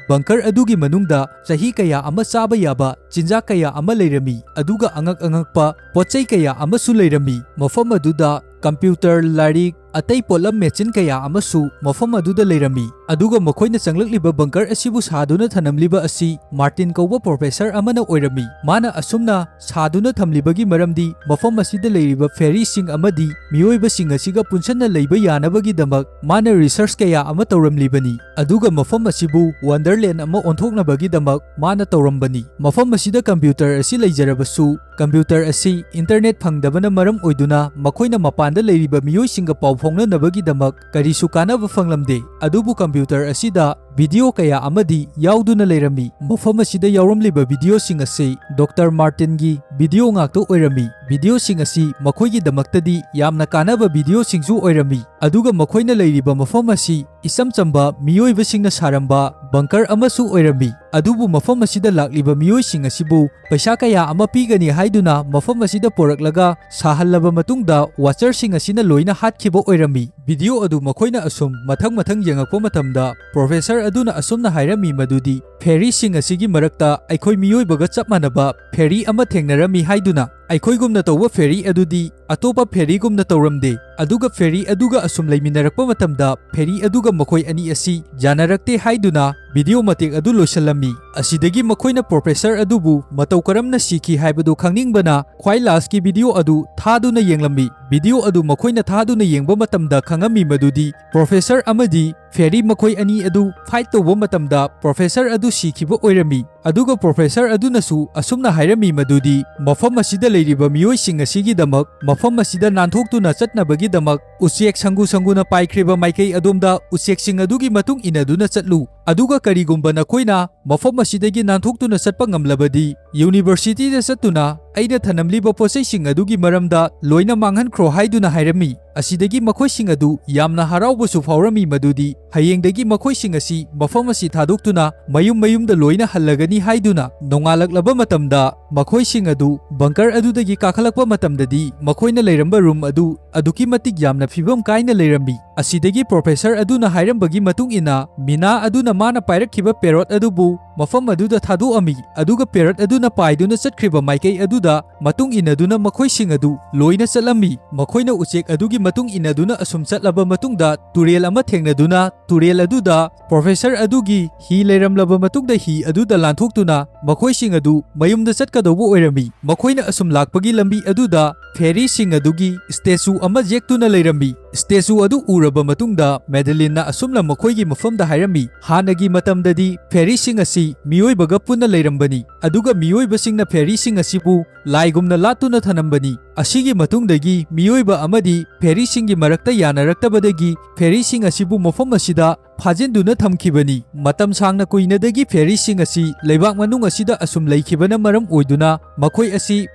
ꯕꯪꯀꯔ ꯑꯗꯨꯒꯤ ꯃꯅꯨꯡꯗ ꯆꯍꯤ ꯀꯌꯥ ꯑꯃ ꯆꯥꯕ ꯌꯥꯕ ꯆꯤꯟꯖꯥꯛ ꯀꯌꯥ ꯑꯃ ꯂꯩꯔꯝꯃꯤ, ꯑꯗꯨꯒ ꯑꯉꯛ ꯑꯉꯛꯄ ꯄꯣꯠ ꯆꯩ ꯀꯌꯥ ꯑꯃꯁꯨ ꯂꯩꯔꯝꯃꯤ꯫ ꯃꯐꯝ ꯑꯗꯨꯗ ꯀꯝꯄ꯭ꯌꯨꯇꯔ, ꯂꯥꯏꯔꯤꯛ, ꯑꯇꯩ ꯄꯣꯠꯂꯝ ꯃꯦꯆꯤꯟ ꯀꯌꯥ ꯑꯃꯁꯨ ꯃꯐꯝ ꯑꯗꯨꯗ ꯂꯩꯔꯝꯃꯤ꯫ ꯑꯗꯨꯒ ꯃꯈꯣꯏꯅ ꯆꯪꯂꯛꯂꯤꯕ ꯕꯪꯀꯔ ꯑꯁꯤꯕꯨ ꯁꯥꯗꯨꯅ ꯊꯝꯂꯝꯂꯤꯕ ꯑꯁꯤ ꯃꯥꯔꯇꯤꯟ ꯀꯧꯕ ꯄ꯭ꯔꯣꯐꯦꯁꯔ ꯑꯃꯅ ꯑꯣꯏꯔꯝꯃꯤ꯫ ꯃꯥꯅ ꯑꯁꯨꯝꯅ ꯁꯥꯗꯨꯅ ꯊꯝꯂꯤꯕꯒꯤ ꯃꯔꯝꯗꯤ ꯃꯐꯝ ꯑꯁꯤꯗ ꯂꯩꯔꯤꯕ ꯐꯦꯔꯤꯁꯤꯡ ꯑꯃꯗꯤ ꯃꯤꯑꯣꯏꯕꯁꯤꯡ ꯑꯁꯤꯒ ꯄꯨꯟꯁꯟꯅ ꯂꯩꯕ ꯌꯥꯅꯕꯒꯤꯗꯃꯛ ꯃꯥꯅ ꯔꯤꯁꯔꯆ ꯀꯌꯥ ꯑꯃ ꯇꯧꯔꯝꯂꯤꯕꯅꯤ꯫ ꯑꯗꯨꯒ ꯃꯐꯝ ꯑꯁꯤꯕꯨ ꯋꯟꯗꯔꯂꯦꯟ ꯑꯃ ꯑꯣꯟꯊꯣꯛꯅꯕꯒꯤꯗꯃꯛ ꯃꯥꯅ ꯇꯧꯔꯝꯕꯅꯤ꯫ ꯃꯐꯝ ꯑꯁꯤꯗ ꯀꯝꯄ꯭ꯌꯨꯇꯔ ꯑꯁꯤ ꯂꯩꯖꯔꯕꯁꯨ, ꯀꯝꯄ꯭ꯌꯨꯇꯔ ꯑꯁꯤ ꯏꯟꯇꯔꯅꯦꯠ ꯐꯪꯗꯕꯅ ꯃꯔꯝ ꯑꯣꯏꯗꯨꯅ ꯃꯈꯣꯏꯅ ꯃꯄꯥꯟꯗ ꯂꯩꯔꯤꯕ ꯃꯤꯑꯣꯏꯁꯤꯡꯒ ꯄꯥꯎ ꯐꯥꯎꯅꯅꯕꯒꯤꯗꯃꯛ ꯀꯔꯤꯁꯨ ꯀꯥꯟꯅꯕ ꯐꯪꯂꯝꯗꯦ꯫ ꯑꯗꯨꯕꯨ ꯀꯝꯄ꯭ꯌꯨꯇꯔ ꯑꯁꯤꯗ ꯚꯤꯗꯤꯑꯣ ꯀꯌꯥ ꯑꯃꯗꯤ ꯌꯥꯎꯗꯨꯅ ꯂꯩꯔꯝꯃꯤ꯫ ꯃꯐꯝ ꯑꯁꯤꯗ ꯌꯥꯎꯔꯝꯂꯤꯕ ꯚꯤꯗꯤꯑꯣꯁꯤꯡ ꯑꯁꯤ ꯗꯣꯛꯇꯔ ꯃꯥꯔꯇꯤꯟꯒꯤ ꯚꯤꯗꯤꯑꯣ ꯉꯥꯛꯇ ꯑꯣꯏꯔꯝꯃꯤ꯫ ꯚꯤꯗꯤꯑꯣꯁꯤꯡ ꯑꯁꯤ ꯃꯈꯣꯏꯒꯤꯗꯃꯛꯇꯗꯤ ꯌꯥꯝꯅ ꯀꯥꯟꯅꯕ ꯚꯤꯗꯤꯑꯣꯁꯤꯡꯁꯨ ꯑꯣꯏꯔꯝꯃꯤ꯫ ꯑꯗꯨꯒ ꯃꯈꯣꯏꯅ ꯂꯩꯔꯤꯕ ꯃꯐꯝ ꯑꯁꯤ ꯏꯆꯝ ꯆꯝꯕ ꯃꯤꯑꯣꯏꯕꯁꯤꯡꯅ ꯁꯥꯔꯝꯕ ꯕꯪꯀꯔ ꯑꯃꯁꯨ ꯑꯣꯏꯔꯝꯃꯤ꯫ ꯑꯗꯨꯕꯨ ꯃꯐꯝ ꯑꯁꯤꯗ ꯂꯥꯛꯂꯤꯕ ꯃꯤꯑꯣꯏꯁꯤꯡ ꯑꯁꯤꯕꯨ ꯄꯩꯁꯥ ꯀꯌꯥ ꯑꯃ ꯄꯤꯒꯅꯤ ꯍꯥꯏꯗꯨꯅ ꯃꯐꯝ ꯑꯁꯤꯗ ꯄꯣꯔꯛꯂꯒ ꯁꯥꯍꯜꯂꯕ ꯃꯇꯨꯡꯗ ꯋꯥꯆꯔꯁꯤꯡ ꯑꯁꯤꯅ ꯂꯣꯏꯅ ꯍꯥꯠꯈꯤꯕ ꯑꯣꯏꯔꯝꯃꯤ꯫ ꯚꯤꯗꯤꯑꯣ ꯑꯗꯨ ꯃꯈꯣꯏꯅ ꯑꯁꯨꯝ ꯃꯊꯪ ꯃꯊꯪ ꯌꯦꯡꯉꯛꯄ ꯃꯇꯝꯗ ꯄ꯭ꯔꯣꯐꯦꯁꯔ ꯑꯗꯨꯅ ꯑꯁꯨꯝꯅ ꯍꯥꯏꯔꯝꯃꯤ ꯃꯗꯨꯗꯤ ꯐꯦꯔꯤꯁꯤꯡ ꯑꯁꯤꯒꯤ ꯃꯔꯛꯇ ꯑꯩꯈꯣꯏ ꯃꯤꯑꯣꯏꯕꯒ ꯆꯞ ꯃꯥꯟꯅꯕ ꯐꯦꯔꯤ ꯑꯃ ꯊꯦꯡꯅꯔꯝꯃꯤ ꯍꯥꯏꯗꯨꯅ꯫ ꯑꯩꯈꯣꯏꯒꯨꯝꯅ ꯇꯧꯕ ꯐꯦꯔꯤ ꯑꯗꯨꯗꯤ ꯑꯇꯣꯞꯄ ꯐꯦꯔꯤꯒꯨꯝꯅ ꯇꯧꯔꯝꯗꯦ꯫ ꯑꯗꯨꯒ ꯐꯦꯔꯤ ꯑꯗꯨꯒ ꯑꯁꯨꯝ ꯂꯩꯃꯤꯟꯅꯔꯛꯄ ꯃꯇꯝꯗ ꯐꯦꯔꯤ ꯑꯗꯨꯒ ꯃꯈꯣꯏ ꯑꯅꯤ ꯑꯁꯤ ꯌꯥꯅꯔꯛꯇꯦ ꯍꯥꯏꯗꯨꯅ ꯚꯤꯗꯤꯑꯣ ꯃꯇꯦꯛ ꯑꯗꯨ ꯂꯣꯏꯁꯤꯜꯂꯝꯃꯤ꯫ ꯑꯁꯤꯗꯒꯤ ꯃꯈꯣꯏꯅ ꯄ꯭ꯔꯣꯐꯦꯁꯔ ꯑꯗꯨꯕꯨ ꯃꯇꯧ ꯀꯔꯝꯅ ꯁꯤꯈꯤ ꯍꯥꯏꯕꯗꯨ ꯈꯪꯅꯤꯡꯕꯅ ꯈ꯭ꯋꯥꯏ ꯂꯥꯁꯀꯤ ꯚꯤꯗꯤꯑꯣ ꯑꯗꯨ ꯊꯥꯗꯨꯅ ꯌꯦꯡꯂꯝꯃꯤ꯫ ꯚꯤꯗꯤꯑꯣ ꯑꯗꯨ ꯃꯈꯣꯏꯅ ꯊꯥꯗꯨꯅ ꯌꯦꯡꯕ ꯃꯇꯝꯗ ꯈꯪꯉꯝꯃꯤ ꯃꯗꯨꯗꯤ ꯄ꯭ꯔꯣꯐꯦꯁꯔ ꯑꯃꯗꯤ ꯐꯦꯔꯤ ꯃꯈꯣꯏ ꯑꯅꯤ ꯑꯗꯨ ꯐꯥꯏꯠ ꯇꯧꯕ ꯃꯇꯝꯗ ꯄ꯭ꯔꯣꯐꯦꯁꯔ ꯑꯗꯨ ꯁꯤꯈꯤꯕ ꯑꯣꯏꯔꯝꯃꯤ꯫ ꯑꯗꯨꯒ ꯄ꯭ꯔꯣꯐꯦꯁꯔ ꯑꯗꯨꯅꯁꯨ ꯑꯁꯨꯝꯅ ꯍꯥꯏꯔꯝꯃꯤ ꯃꯗꯨꯗꯤ ꯃꯐꯝ ꯑꯁꯤꯗ ꯂꯩꯔꯤꯕ ꯃꯤꯑꯣꯏꯁꯤꯡ ꯑꯁꯤꯒꯤꯗꯃꯛ ꯃꯐꯝ ꯑꯁꯤꯗ ꯅꯥꯟꯊꯣꯛꯇꯨꯅ ꯆꯠꯅꯕꯒꯤꯗꯃꯛ ꯎꯆꯦꯛ ꯁꯪꯒꯨ ꯁꯪꯒꯨꯅ ꯄꯥꯏꯈ꯭ꯔꯤꯕ ꯃꯥꯏꯀꯩ ꯑꯗꯣꯝꯗ ꯎꯆꯦꯛꯁꯤꯡ ꯑꯗꯨꯒꯤ ꯃꯇꯨꯡ ꯏꯟꯅꯗꯨꯅ ꯆꯠꯂꯨ꯫ ꯑꯗꯨꯒ ꯀꯔꯤꯒꯨꯝꯕ ꯅꯈꯣꯏꯅ ꯃꯐꯝ ꯑꯁꯤꯗꯒꯤ ꯅꯥꯟꯊꯣꯛꯇꯨꯅ ꯆꯠꯄ ꯉꯝꯂꯕꯗꯤ ꯌꯨꯅꯤꯚꯔꯁꯤꯇꯤꯗ ꯆꯠꯇꯨꯅ ꯑꯩꯅ ꯊꯅꯝꯂꯤꯕ ꯄꯣꯠꯆꯩꯁꯤꯡ ꯑꯗꯨꯒꯤ ꯃꯔꯝꯗ ꯂꯣꯏꯅ ꯃꯥꯡꯍꯟꯈ꯭ꯔꯣ ꯍꯥꯏꯗꯨꯅ ꯍꯥꯏꯔꯝꯃꯤ꯫ ꯑꯁꯤꯗꯒꯤ ꯃꯈꯣꯏꯁꯤꯡ ꯑꯗꯨ ꯌꯥꯝꯅ ꯍꯔꯥꯎꯕꯁꯨ ꯐꯥꯎꯔꯝꯃꯤ ꯃꯗꯨꯗꯤ ꯍꯌꯦꯡꯗꯒꯤ ꯃꯈꯣꯏꯁꯤꯡ ꯑꯁꯤ ꯃꯐꯝ ꯑꯁꯤ ꯊꯥꯗꯣꯛꯇꯨꯅ ꯃꯌꯨꯝ ꯃꯌꯨꯝꯗ ꯂꯣꯏꯅ ꯍꯜꯂꯒꯅꯤ ꯍꯥꯏꯗꯨꯅ꯫ ꯅꯣꯡꯉꯥꯜꯂꯛꯂꯕ ꯃꯇꯝꯗ ꯃꯈꯣꯏꯁꯤꯡ ꯑꯗꯨ ꯕꯪꯀꯔ ꯑꯗꯨꯗꯒꯤ ꯀꯥꯈꯠꯂꯛꯄ ꯃꯇꯝꯗꯗꯤ ꯃꯈꯣꯏꯅ ꯂꯩꯔꯝꯕ ꯔꯨꯝ ꯑꯗꯨ ꯑꯗꯨꯛꯀꯤ ꯃꯇꯤꯛ ꯌꯥꯝꯅ ꯐꯤꯕꯝ ꯀꯥꯏꯅ ꯂꯩꯔꯝꯃꯤ꯫ ꯑꯁꯤꯗꯒꯤ ꯄ꯭ꯔꯣꯐꯦꯁꯔ ꯑꯗꯨꯅ ꯍꯥꯏꯔꯝꯕꯒꯤ ꯃꯇꯨꯡ ꯏꯟꯅ, ꯃꯤꯅꯥ ꯑꯗꯨꯅ ꯃꯥꯅ ꯄꯥꯏꯔꯛꯈꯤꯕ ꯄꯦꯔꯣꯠ ꯑꯗꯨꯕꯨ ꯃꯐꯝ ꯑꯗꯨꯗ ꯊꯥꯗꯣꯛꯑꯝꯃꯤ, ꯑꯗꯨꯒ ꯄꯦꯔꯣꯠ ꯑꯗꯨꯅ ꯄꯥꯏꯗꯨꯅ ꯆꯠꯈ꯭ꯔꯤꯕ ꯃꯥꯏꯀꯩ ꯑꯗꯨꯗ ꯃꯇꯨꯡ ꯏꯟꯅꯗꯨꯅ ꯃꯈꯣꯏꯁꯤꯡ ꯑꯗꯨ ꯂꯣꯏꯅ ꯆꯠꯂꯝꯃꯤ꯫ ꯃꯈꯣꯏꯅ ꯎꯆꯦꯛ ꯑꯗꯨꯒꯤ ꯃꯇꯨꯡ ꯏꯟꯅꯗꯨꯅ ꯑꯁꯨꯝ ꯆꯠꯂꯕ ꯃꯇꯨꯡꯗ, ꯇꯨꯔꯦꯜ ꯑꯃ ꯊꯦꯡꯅꯗꯨꯅ, ꯇꯨꯔꯦꯜ ꯑꯗꯨꯗ ꯄ꯭ꯔꯣꯐꯦꯁꯔ ꯑꯗꯨꯒꯤ ꯍꯤ ꯂꯩꯔꯝꯂꯕ ꯃꯇꯨꯡꯗ, ꯍꯤ ꯑꯗꯨꯗ ꯂꯥꯟꯊꯣꯛꯇꯨꯅ ꯃꯈꯣꯏꯁꯤꯡ ꯑꯗꯨ ꯃꯌꯨꯝꯗ ꯆꯠꯀꯗꯧꯕ ꯑꯣꯏꯔꯝꯃꯤ꯫ ꯃꯈꯣꯏꯅ ꯑꯁꯨꯝ ꯂꯥꯛꯄꯒꯤ ꯂꯝꯕꯤ ꯑꯗꯨꯗ ꯐꯦꯔꯤꯁꯤꯡ ꯑꯗꯨꯒꯤ ꯁ꯭ꯇꯦꯆꯨ ꯑꯃ ꯌꯦꯛꯇꯨꯅ ꯂꯩꯔꯝꯃꯤ꯫ ꯁ꯭ꯇꯦꯆꯨ ꯑꯗꯨ ꯎꯔꯕ ꯃꯇꯨꯡꯗ, ꯃꯦꯗꯂꯤꯟꯅ ꯑꯁꯨꯝꯅ ꯃꯈꯣꯏꯒꯤ ꯃꯐꯝꯗ ꯍꯥꯏꯔꯝꯃꯤ, "ꯍꯥꯟꯅꯒꯤ ꯃꯇꯝꯗꯗꯤ ꯐꯦꯔꯤꯁꯤꯡ ꯑꯁꯤ ꯃꯤꯑꯣꯏꯕꯒ ꯄꯨꯟꯅ ꯂꯩꯔꯝꯕꯅꯤ, ꯑꯗꯨꯒ ꯃꯤꯑꯣꯏꯕꯁꯤꯡꯅ ꯐꯦꯔꯤꯁꯤꯡ ꯑꯁꯤꯕꯨ ꯂꯥꯏꯒꯨꯝꯅ ꯂꯥꯠꯇꯨꯅ ꯊꯅꯝꯕꯅꯤ꯫ ꯑꯁꯤꯒꯤ ꯃꯇꯨꯡꯗꯒꯤ ꯃꯤꯑꯣꯏꯕ ꯑꯃꯗꯤ ꯐꯦꯔꯤꯁꯤꯡꯒꯤ ꯃꯔꯛꯇ ꯌꯥꯅꯔꯛꯇꯕꯗꯒꯤ ꯐꯦꯔꯤꯁꯤꯡ ꯑꯁꯤꯕꯨ ꯃꯐꯝ ꯑꯁꯤꯗ ꯐꯥꯖꯤꯟꯗꯨꯅ ꯊꯝꯈꯤꯕꯅꯤ꯫ ꯃꯇꯝ ꯁꯥꯡꯅ ꯀꯨꯏꯅꯗꯒꯤ ꯐꯦꯔꯤꯁꯤꯡ ꯑꯁꯤ ꯂꯩꯕꯥꯛ ꯃꯅꯨꯡ ꯑꯁꯤꯗ ꯑꯁꯨꯝ ꯂꯩꯈꯤꯕꯅ ꯃꯔꯝ ꯑꯣꯏꯗꯨꯅ, ꯃꯈꯣꯏ ꯑꯁꯤ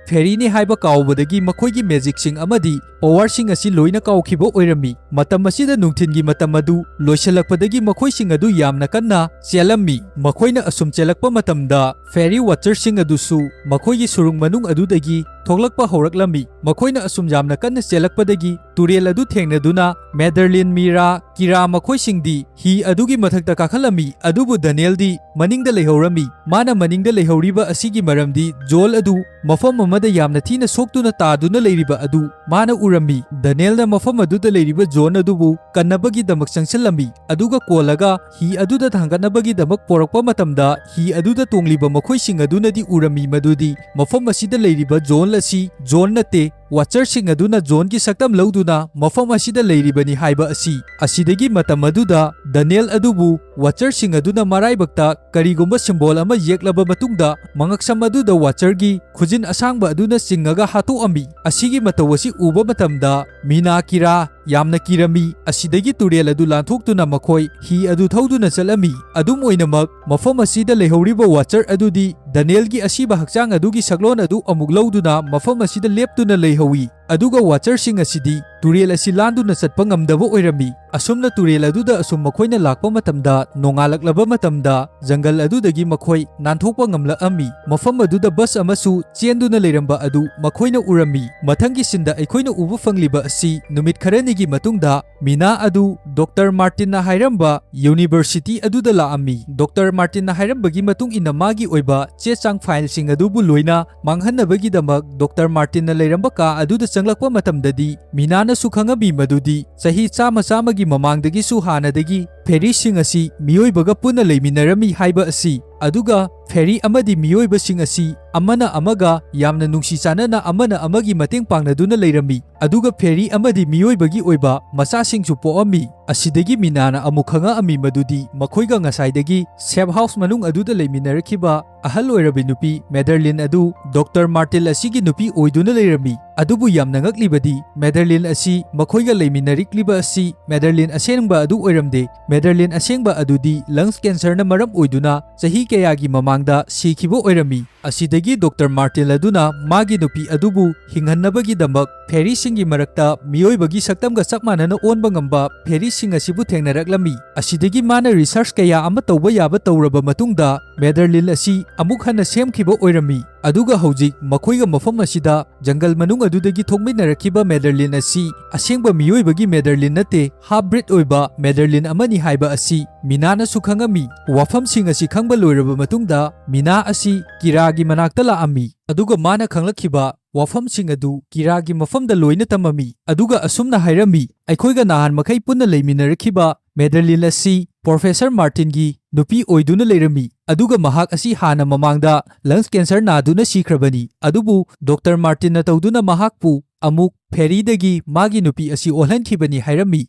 ꯐꯦꯔꯤꯅꯤ ꯍꯥꯏꯕ ꯀꯥꯎꯕꯗꯒꯤ ꯃꯈꯣꯏꯒꯤ ꯃꯦꯖꯤꯛꯁꯤꯡ ꯑꯃꯗꯤ ꯄꯋꯥꯔꯁꯤꯡ ꯑꯁꯤ ꯂꯣꯏꯅ ꯀꯥꯎꯈꯤꯕ ꯑꯣꯏꯔꯝꯃꯤ꯫ ꯃꯇꯝ ꯑꯁꯤꯗ ꯅꯨꯡꯊꯤꯜꯒꯤ ꯃꯇꯝ ꯑꯗꯨ ꯂꯣꯏꯁꯤꯜꯂꯛꯄꯗꯒꯤ ꯃꯈꯣꯏꯁꯤꯡ ꯑꯗꯨ ꯌꯥꯝꯅ ꯀꯟꯅ ꯆꯦꯜꯂꯝꯃꯤ꯫ ꯃꯈꯣꯏꯅ ꯑꯁꯨꯝ ꯆꯦꯜꯂꯛꯄ ꯃꯇꯝꯗ, ꯐꯦꯔꯤ ꯋꯥꯆꯔꯁꯤꯡ ꯑꯗꯨꯁꯨ ꯃꯈꯣꯏꯒꯤ ꯁꯨꯔꯨꯡ ꯃꯅꯨꯡ ꯑꯗꯨꯗꯒꯤ ꯊꯣꯛꯂꯛꯄ ꯍꯧꯔꯛꯂꯝꯃꯤ꯫ ꯃꯈꯣꯏꯅ ꯑꯁꯨꯝ ꯌꯥꯝꯅ ꯀꯟꯅ ꯆꯦꯜꯂꯛꯄꯗꯒꯤ ꯇꯨꯔꯦꯜ ꯑꯗꯨ ꯊꯦꯡꯅꯗꯨꯅ, ꯃꯦꯗꯔꯂꯤꯟ, ꯃꯤꯔꯥ, ꯀꯤꯔꯥ ꯃꯈꯣꯏꯁꯤꯡꯗꯤ ꯍꯤ ꯑꯗꯨꯒꯤ ꯃꯊꯛꯇ ꯀꯥꯈꯠꯂꯝꯃꯤ, ꯑꯗꯨꯕꯨ ꯗꯅꯤꯌꯦꯜꯗꯤ ꯃꯅꯤꯡꯗ ꯂꯩꯍꯧꯔꯝꯃꯤ꯫ ꯃꯥꯅ ꯃꯅꯤꯡꯗ ꯂꯩꯍꯧꯔꯤꯕ ꯑꯁꯤꯒꯤ ꯃꯔꯝꯗꯤ ꯖꯣꯟ ꯑꯗꯨ ꯃꯐꯝ ꯑꯃꯗ ꯌꯥꯝꯅ ꯊꯤꯅ ꯁꯣꯛꯇꯨꯅ ꯇꯥꯗꯨꯅ ꯂꯩꯔꯤꯕ ꯑꯗꯨ ꯃꯥꯅ ꯎꯔꯝꯃꯤ꯫ ꯗꯅꯤꯌꯦꯜꯅ ꯃꯐꯝ ꯑꯗꯨꯗ ꯂꯩꯔꯤꯕ ꯖꯣꯟ ꯑꯗꯨꯕꯨ ꯀꯟꯅꯕꯒꯤꯗꯃꯛ ꯆꯪꯁꯤꯜꯂꯝꯃꯤ, ꯑꯗꯨꯒ ꯀꯣꯜꯂꯒ ꯍꯤ ꯑꯗꯨꯗ ꯊꯥꯡꯒꯠꯅꯕꯒꯤꯗꯃꯛ ꯄꯣꯔꯛꯄ ꯃꯇꯝꯗ, ꯍꯤ ꯑꯗꯨꯗ ꯇꯣꯡꯂꯤꯕ ꯃꯈꯣꯏꯁꯤꯡ ꯑꯗꯨꯅꯗꯤ ꯎꯔꯝꯃꯤ ꯃꯗꯨꯗꯤ ꯃꯐꯝ ꯑꯁꯤꯗ ꯂꯩꯔꯤꯕ ꯖꯣꯟ ꯑꯁꯤ ꯖꯣꯟ ꯅꯠꯇꯦ, ꯋꯥꯆꯔꯁꯤꯡ ꯑꯗꯨꯅ ꯖꯣꯟꯒꯤ ꯁꯛꯇꯝ ꯂꯧꯗꯨꯅ ꯃꯐꯝ ꯑꯁꯤꯗ ꯂꯩꯔꯤꯕꯅꯤ ꯍꯥꯏꯕ ꯑꯁꯤ꯫ ꯑꯁꯤꯗꯒꯤ ꯃꯇꯝ ꯑꯗꯨꯗ ꯗꯅꯤꯌꯦꯜ ꯑꯗꯨꯕꯨ ꯋꯥꯆꯔꯁꯤꯡ ꯑꯗꯨꯅ ꯃꯔꯥꯏꯕꯛꯇ ꯀꯔꯤꯒꯨꯝꯕ ꯁꯤꯝꯕꯣꯜ ꯑꯃ ꯌꯦꯛꯂꯕ ꯃꯇꯨꯡꯗ, ꯃꯉꯛꯁꯝ ꯑꯗꯨꯗ ꯋꯥꯆꯔꯒꯤ ꯈꯨꯖꯤꯟ ꯑꯁꯥꯡꯕ ꯑꯗꯨꯅ ꯆꯤꯡꯉꯒ ꯍꯥꯠꯇꯣꯛꯑꯝꯃꯤ꯫ ꯑꯁꯤꯒꯤ ꯃꯇꯧ ꯑꯁꯤ ꯎꯕ ꯃꯇꯝꯗ ꯃꯤꯅꯥ ꯀꯤꯔꯥ ꯌꯥꯝꯅ ꯀꯤꯔꯝꯃꯤ꯫ ꯑꯁꯤꯗꯒꯤ ꯇꯨꯔꯦꯜ ꯑꯗꯨ ꯂꯥꯟꯊꯣꯛꯇꯨꯅ ꯃꯈꯣꯏ ꯍꯤ ꯑꯗꯨ ꯊꯧꯗꯨꯅ ꯆꯠꯂꯝꯃꯤ꯫ ꯑꯗꯨꯝ ꯑꯣꯏꯅꯃꯛ, ꯃꯐꯝ ꯑꯁꯤꯗ ꯂꯩꯍꯧꯔꯤꯕ ꯋꯥꯆꯔ ꯑꯗꯨꯗꯤ ꯗꯅꯤꯌꯦꯜꯒꯤ ꯑꯁꯤꯕ ꯍꯛꯆꯥꯡ ꯑꯗꯨꯒꯤ ꯁꯛꯂꯣꯟ ꯑꯗꯨ ꯑꯃꯨꯛ ꯂꯧꯗꯨꯅ ꯃꯐꯝ ꯑꯁꯤꯗ ꯂꯦꯞꯇꯨꯅ ꯂꯩꯍꯧꯏ꯫ ꯑꯗꯨꯒ ꯋꯥꯆꯔꯁꯤꯡ ꯑꯁꯤꯗꯤ ꯇꯨꯔꯦꯜ ꯑꯁꯤ ꯂꯥꯟꯗꯨꯅ ꯆꯠꯄ ꯉꯝꯗꯕ ꯑꯣꯏꯔꯝꯃꯤ꯫ ꯑꯁꯨꯝꯅ ꯇꯨꯔꯦꯜ ꯑꯗꯨꯗ ꯑꯁꯨꯝ ꯃꯈꯣꯏꯅ ꯂꯥꯛꯄ ꯃꯇꯝꯗ, ꯅꯣꯡꯉꯥꯜꯂꯛꯂꯕ ꯃꯇꯝꯗ ꯖꯪꯒꯜ ꯑꯗꯨꯗꯒꯤ ꯃꯈꯣꯏ ꯅꯥꯟꯊꯣꯛꯄ ꯉꯝꯂꯛꯑꯝꯃꯤ꯫ ꯃꯐꯝ ꯑꯗꯨꯗ ꯕꯁ ꯑꯃꯁꯨ ꯆꯦꯟꯗꯨꯅ ꯂꯩꯔꯝꯕ ꯑꯗꯨ ꯃꯈꯣꯏꯅ ꯎꯔꯝꯃꯤ꯫ ꯃꯊꯪꯒꯤ ꯁꯤꯟꯗ ꯑꯩꯈꯣꯏꯅ ꯎꯕ ꯐꯪꯂꯤꯕ ꯑꯁꯤ ꯅꯨꯃꯤꯠ ꯈꯔꯅꯤꯒꯤ ꯃꯇꯨꯡꯗ ꯃꯤꯅꯥ ꯑꯗꯨ ꯗꯣꯛꯇꯔ ꯃꯥꯔꯇꯤꯟꯅ ꯍꯥꯏꯔꯝꯕ ꯌꯨꯅꯤꯚꯔꯁꯤꯇꯤ ꯑꯗꯨꯗ ꯂꯥꯛꯑꯝꯃꯤ꯫ ꯗꯣꯛꯇꯔ ꯃꯥꯔꯇꯤꯟꯅ ꯍꯥꯏꯔꯝꯕꯒꯤ ꯃꯇꯨꯡ ꯏꯟꯅ ꯃꯥꯒꯤ ꯑꯣꯏꯕ ꯆꯦ ꯆꯥꯡ ꯐꯥꯏꯜꯁꯤꯡ ꯑꯗꯨꯕꯨ ꯂꯣꯏꯅ ꯃꯥꯡꯍꯟꯅꯕꯒꯤꯗꯃꯛ ꯗꯣꯛꯇꯔ ꯃꯥꯔꯇꯤꯟꯅ ꯂꯩꯔꯝꯕ ꯀꯥ ꯑꯗꯨꯗ ꯆꯪꯂꯛꯄ ꯃꯇꯝꯗꯗꯤ ꯃꯤꯅꯥꯅꯁꯨ ꯈꯪꯉꯝꯃꯤ ꯃꯗꯨꯗꯤ ꯆꯍꯤ ꯆꯥꯝꯃ ꯆꯥꯝꯃꯒꯤ ꯃꯃꯥꯡꯗꯒꯤꯁꯨ ꯍꯥꯟꯅꯗꯒꯤ ꯐꯦꯔꯤꯁꯤꯡ ꯑꯁꯤ ꯃꯤꯑꯣꯏꯕꯒ ꯄꯨꯟꯅ ꯂꯩꯃꯤꯟꯅꯔꯝꯃꯤ ꯍꯥꯏꯕ ꯑꯁꯤ, ꯑꯗꯨꯒ ꯐꯦꯔꯤ ꯑꯃꯗꯤ ꯃꯤꯑꯣꯏꯕꯁꯤꯡ ꯑꯁꯤ ꯑꯃꯅ ꯑꯃꯒ ꯌꯥꯝꯅ ꯅꯨꯡꯁꯤ ꯆꯥꯟꯅꯅ ꯑꯃꯅ ꯑꯃꯒꯤ ꯃꯇꯦꯡ ꯄꯥꯡꯅꯗꯨꯅ ꯂꯩꯔꯝꯃꯤ꯫ ꯑꯗꯨꯒ ꯐꯦꯔꯤ ꯑꯃꯗꯤ ꯃꯤꯑꯣꯏꯕꯒꯤ ꯑꯣꯏꯕ ꯃꯆꯥꯁꯤꯡꯁꯨ ꯄꯣꯛꯑꯝꯃꯤ꯫ ꯑꯁꯤꯗꯒꯤ ꯃꯤꯅꯥꯅ ꯑꯃꯨꯛ ꯈꯪꯉꯛꯑꯝꯃꯤ ꯃꯗꯨꯗꯤ ꯃꯈꯣꯏꯒ ꯉꯁꯥꯏꯗꯒꯤ ꯁꯦꯐ ꯍꯥꯎꯁ ꯃꯅꯨꯡ ꯑꯗꯨꯗ ꯂꯩꯃꯤꯟꯅꯔꯛꯈꯤꯕ ꯑꯍꯜ ꯑꯣꯏꯔꯕꯤ ꯅꯨꯄꯤ ꯃꯦꯗꯔꯂꯤꯟ ꯑꯗꯨ ꯗꯣꯛꯇꯔ ꯃꯥꯔꯇꯤꯜ ꯑꯁꯤꯒꯤ ꯅꯨꯄꯤ ꯑꯣꯏꯗꯨꯅ ꯂꯩꯔꯝꯃꯤ꯫ ꯑꯗꯨꯕꯨ ꯌꯥꯝꯅ ꯉꯛꯂꯤꯕꯗꯤ, ꯃꯦꯗꯔꯂꯤꯟ ꯑꯁꯤ ꯃꯈꯣꯏꯒ ꯂꯩꯃꯤꯟꯅꯔꯛꯂꯤꯕ ꯑꯁꯤ ꯃꯦꯗꯔꯂꯤꯟ ꯑꯁꯦꯡꯕ ꯑꯗꯨ ꯑꯣꯏꯔꯝꯗꯦ꯫ ꯃꯦꯗꯔꯂꯤꯟ ꯑꯁꯦꯡꯕ ꯑꯗꯨꯗꯤ ꯂꯪꯁ ꯀꯦꯟꯁꯔꯅ ꯃꯔꯝ ꯑꯣꯏꯗꯨꯅ ꯆꯍꯤ ꯀꯌꯥꯒꯤ ꯃꯃꯥꯡꯗ ꯁꯤꯈꯤꯕ ꯑꯣꯏꯔꯝꯃꯤ꯫ ꯑꯁꯤꯗꯒꯤ ꯗꯣꯛꯇꯔ ꯃꯥꯔꯇꯤꯜ ꯑꯗꯨꯅ ꯃꯥꯒꯤ ꯅꯨꯄꯤ ꯑꯗꯨꯕꯨ ꯍꯤꯡꯍꯟꯅꯕꯒꯤꯗꯃꯛ ꯐꯦꯔꯤꯁꯤꯡꯒꯤ ꯃꯔꯛꯇ ꯃꯤꯑꯣꯏꯕꯒꯤ ꯁꯛꯇꯝꯒ ꯆꯞ ꯃꯥꯟꯅꯅ ꯑꯣꯟꯕ ꯉꯝꯕ ꯐꯦꯔꯤꯁꯤꯡ ꯑꯁꯤꯕꯨ ꯊꯦꯡꯅꯔꯛꯂꯝꯃꯤ꯫ ꯑꯁꯤꯗꯒꯤ ꯃꯥꯅ ꯔꯤꯁꯔꯆ ꯀꯌꯥ ꯑꯃ ꯇꯧꯕ ꯌꯥꯕ ꯇꯧꯔꯕ ꯃꯇꯨꯡꯗ, ꯃꯦꯗꯔꯂꯤꯟ ꯑꯁꯤ ꯑꯃꯨꯛ ꯍꯟꯅ ꯁꯦꯝꯈꯤꯕ ꯑꯣꯏꯔꯝꯃꯤ꯫ ꯑꯗꯨꯒ ꯍꯧꯖꯤꯛ ꯃꯈꯣꯏꯒ ꯃꯐꯝ ꯑꯁꯤꯗ ꯖꯪꯒꯜ ꯃꯅꯨꯡ ꯑꯗꯨꯗꯒꯤ ꯊꯣꯛꯃꯤꯟꯅꯔꯛꯈꯤꯕ ꯃꯦꯗꯔꯂꯤꯟ ꯑꯁꯤ ꯑꯁꯦꯡꯕ ꯃꯤꯑꯣꯏꯕꯒꯤ ꯃꯦꯗꯔꯂꯤꯟ ꯅꯠꯇꯦ, ꯍꯥꯐ ꯕ꯭ꯔꯤꯗ ꯑꯣꯏꯕ ꯃꯦꯗꯔꯂꯤꯟ ꯑꯃꯅꯤ ꯍꯥꯏꯕ ꯑꯁꯤ ꯃꯤꯅꯥꯅꯁꯨ ꯈꯪꯉꯝꯃꯤ꯫ ꯋꯥꯐꯝꯁꯤꯡ ꯑꯁꯤ ꯈꯪꯕ ꯂꯣꯏꯔꯕ ꯃꯇꯨꯡꯗ, ꯃꯤꯅꯥ ꯑꯁꯤ ꯀꯤꯔꯥꯒꯤ ꯃꯅꯥꯛꯇ ꯂꯥꯛꯑꯝꯃꯤ, ꯑꯗꯨꯒ ꯃꯥꯅ ꯈꯪꯂꯛꯈꯤꯕ ꯋꯥꯐꯝꯁꯤꯡ ꯑꯗꯨ ꯀꯤꯔꯥꯒꯤ ꯃꯐꯝꯗ ꯂꯣꯏꯅ ꯇꯝꯃꯝꯃꯤ꯫ ꯑꯗꯨꯒ ꯑꯁꯨꯝꯅ ꯍꯥꯏꯔꯝꯃꯤ, "ꯑꯩꯈꯣꯏꯒ ꯅꯍꯥꯟ ꯃꯈꯩ ꯄꯨꯟꯅ ꯂꯩꯃꯤꯟꯅꯔꯛꯈꯤꯕ ꯃꯦꯗꯔꯂꯤꯟ ꯑꯁꯤ ꯄ꯭ꯔꯣꯐꯦꯁꯔ ꯃꯥꯔꯇꯤꯟꯒꯤ ꯅꯨꯄꯤ ꯑꯣꯏꯗꯨꯅ ꯂꯩꯔꯝꯃꯤ, ꯑꯗꯨꯒ ꯃꯍꯥꯛ ꯑꯁꯤ ꯍꯥꯟꯅ ꯃꯃꯥꯡꯗ ꯂꯪꯁ ꯀꯦꯟꯁꯔ ꯅꯥꯗꯨꯅ ꯁꯤꯈ꯭ꯔꯕꯅꯤ꯫ ꯑꯗꯨꯕꯨ ꯗꯣꯛꯇꯔ ꯃꯥꯔꯇꯤꯟꯅ ꯇꯧꯗꯨꯅ ꯃꯍꯥꯛꯄꯨ ꯑꯃꯨꯛ ꯐꯦꯔꯤꯗꯒꯤ ꯃꯥꯒꯤ ꯅꯨꯄꯤ ꯑꯁꯤ ꯑꯣꯜꯍꯟꯈꯤꯕꯅꯤ" ꯍꯥꯏꯔꯝꯃꯤ꯫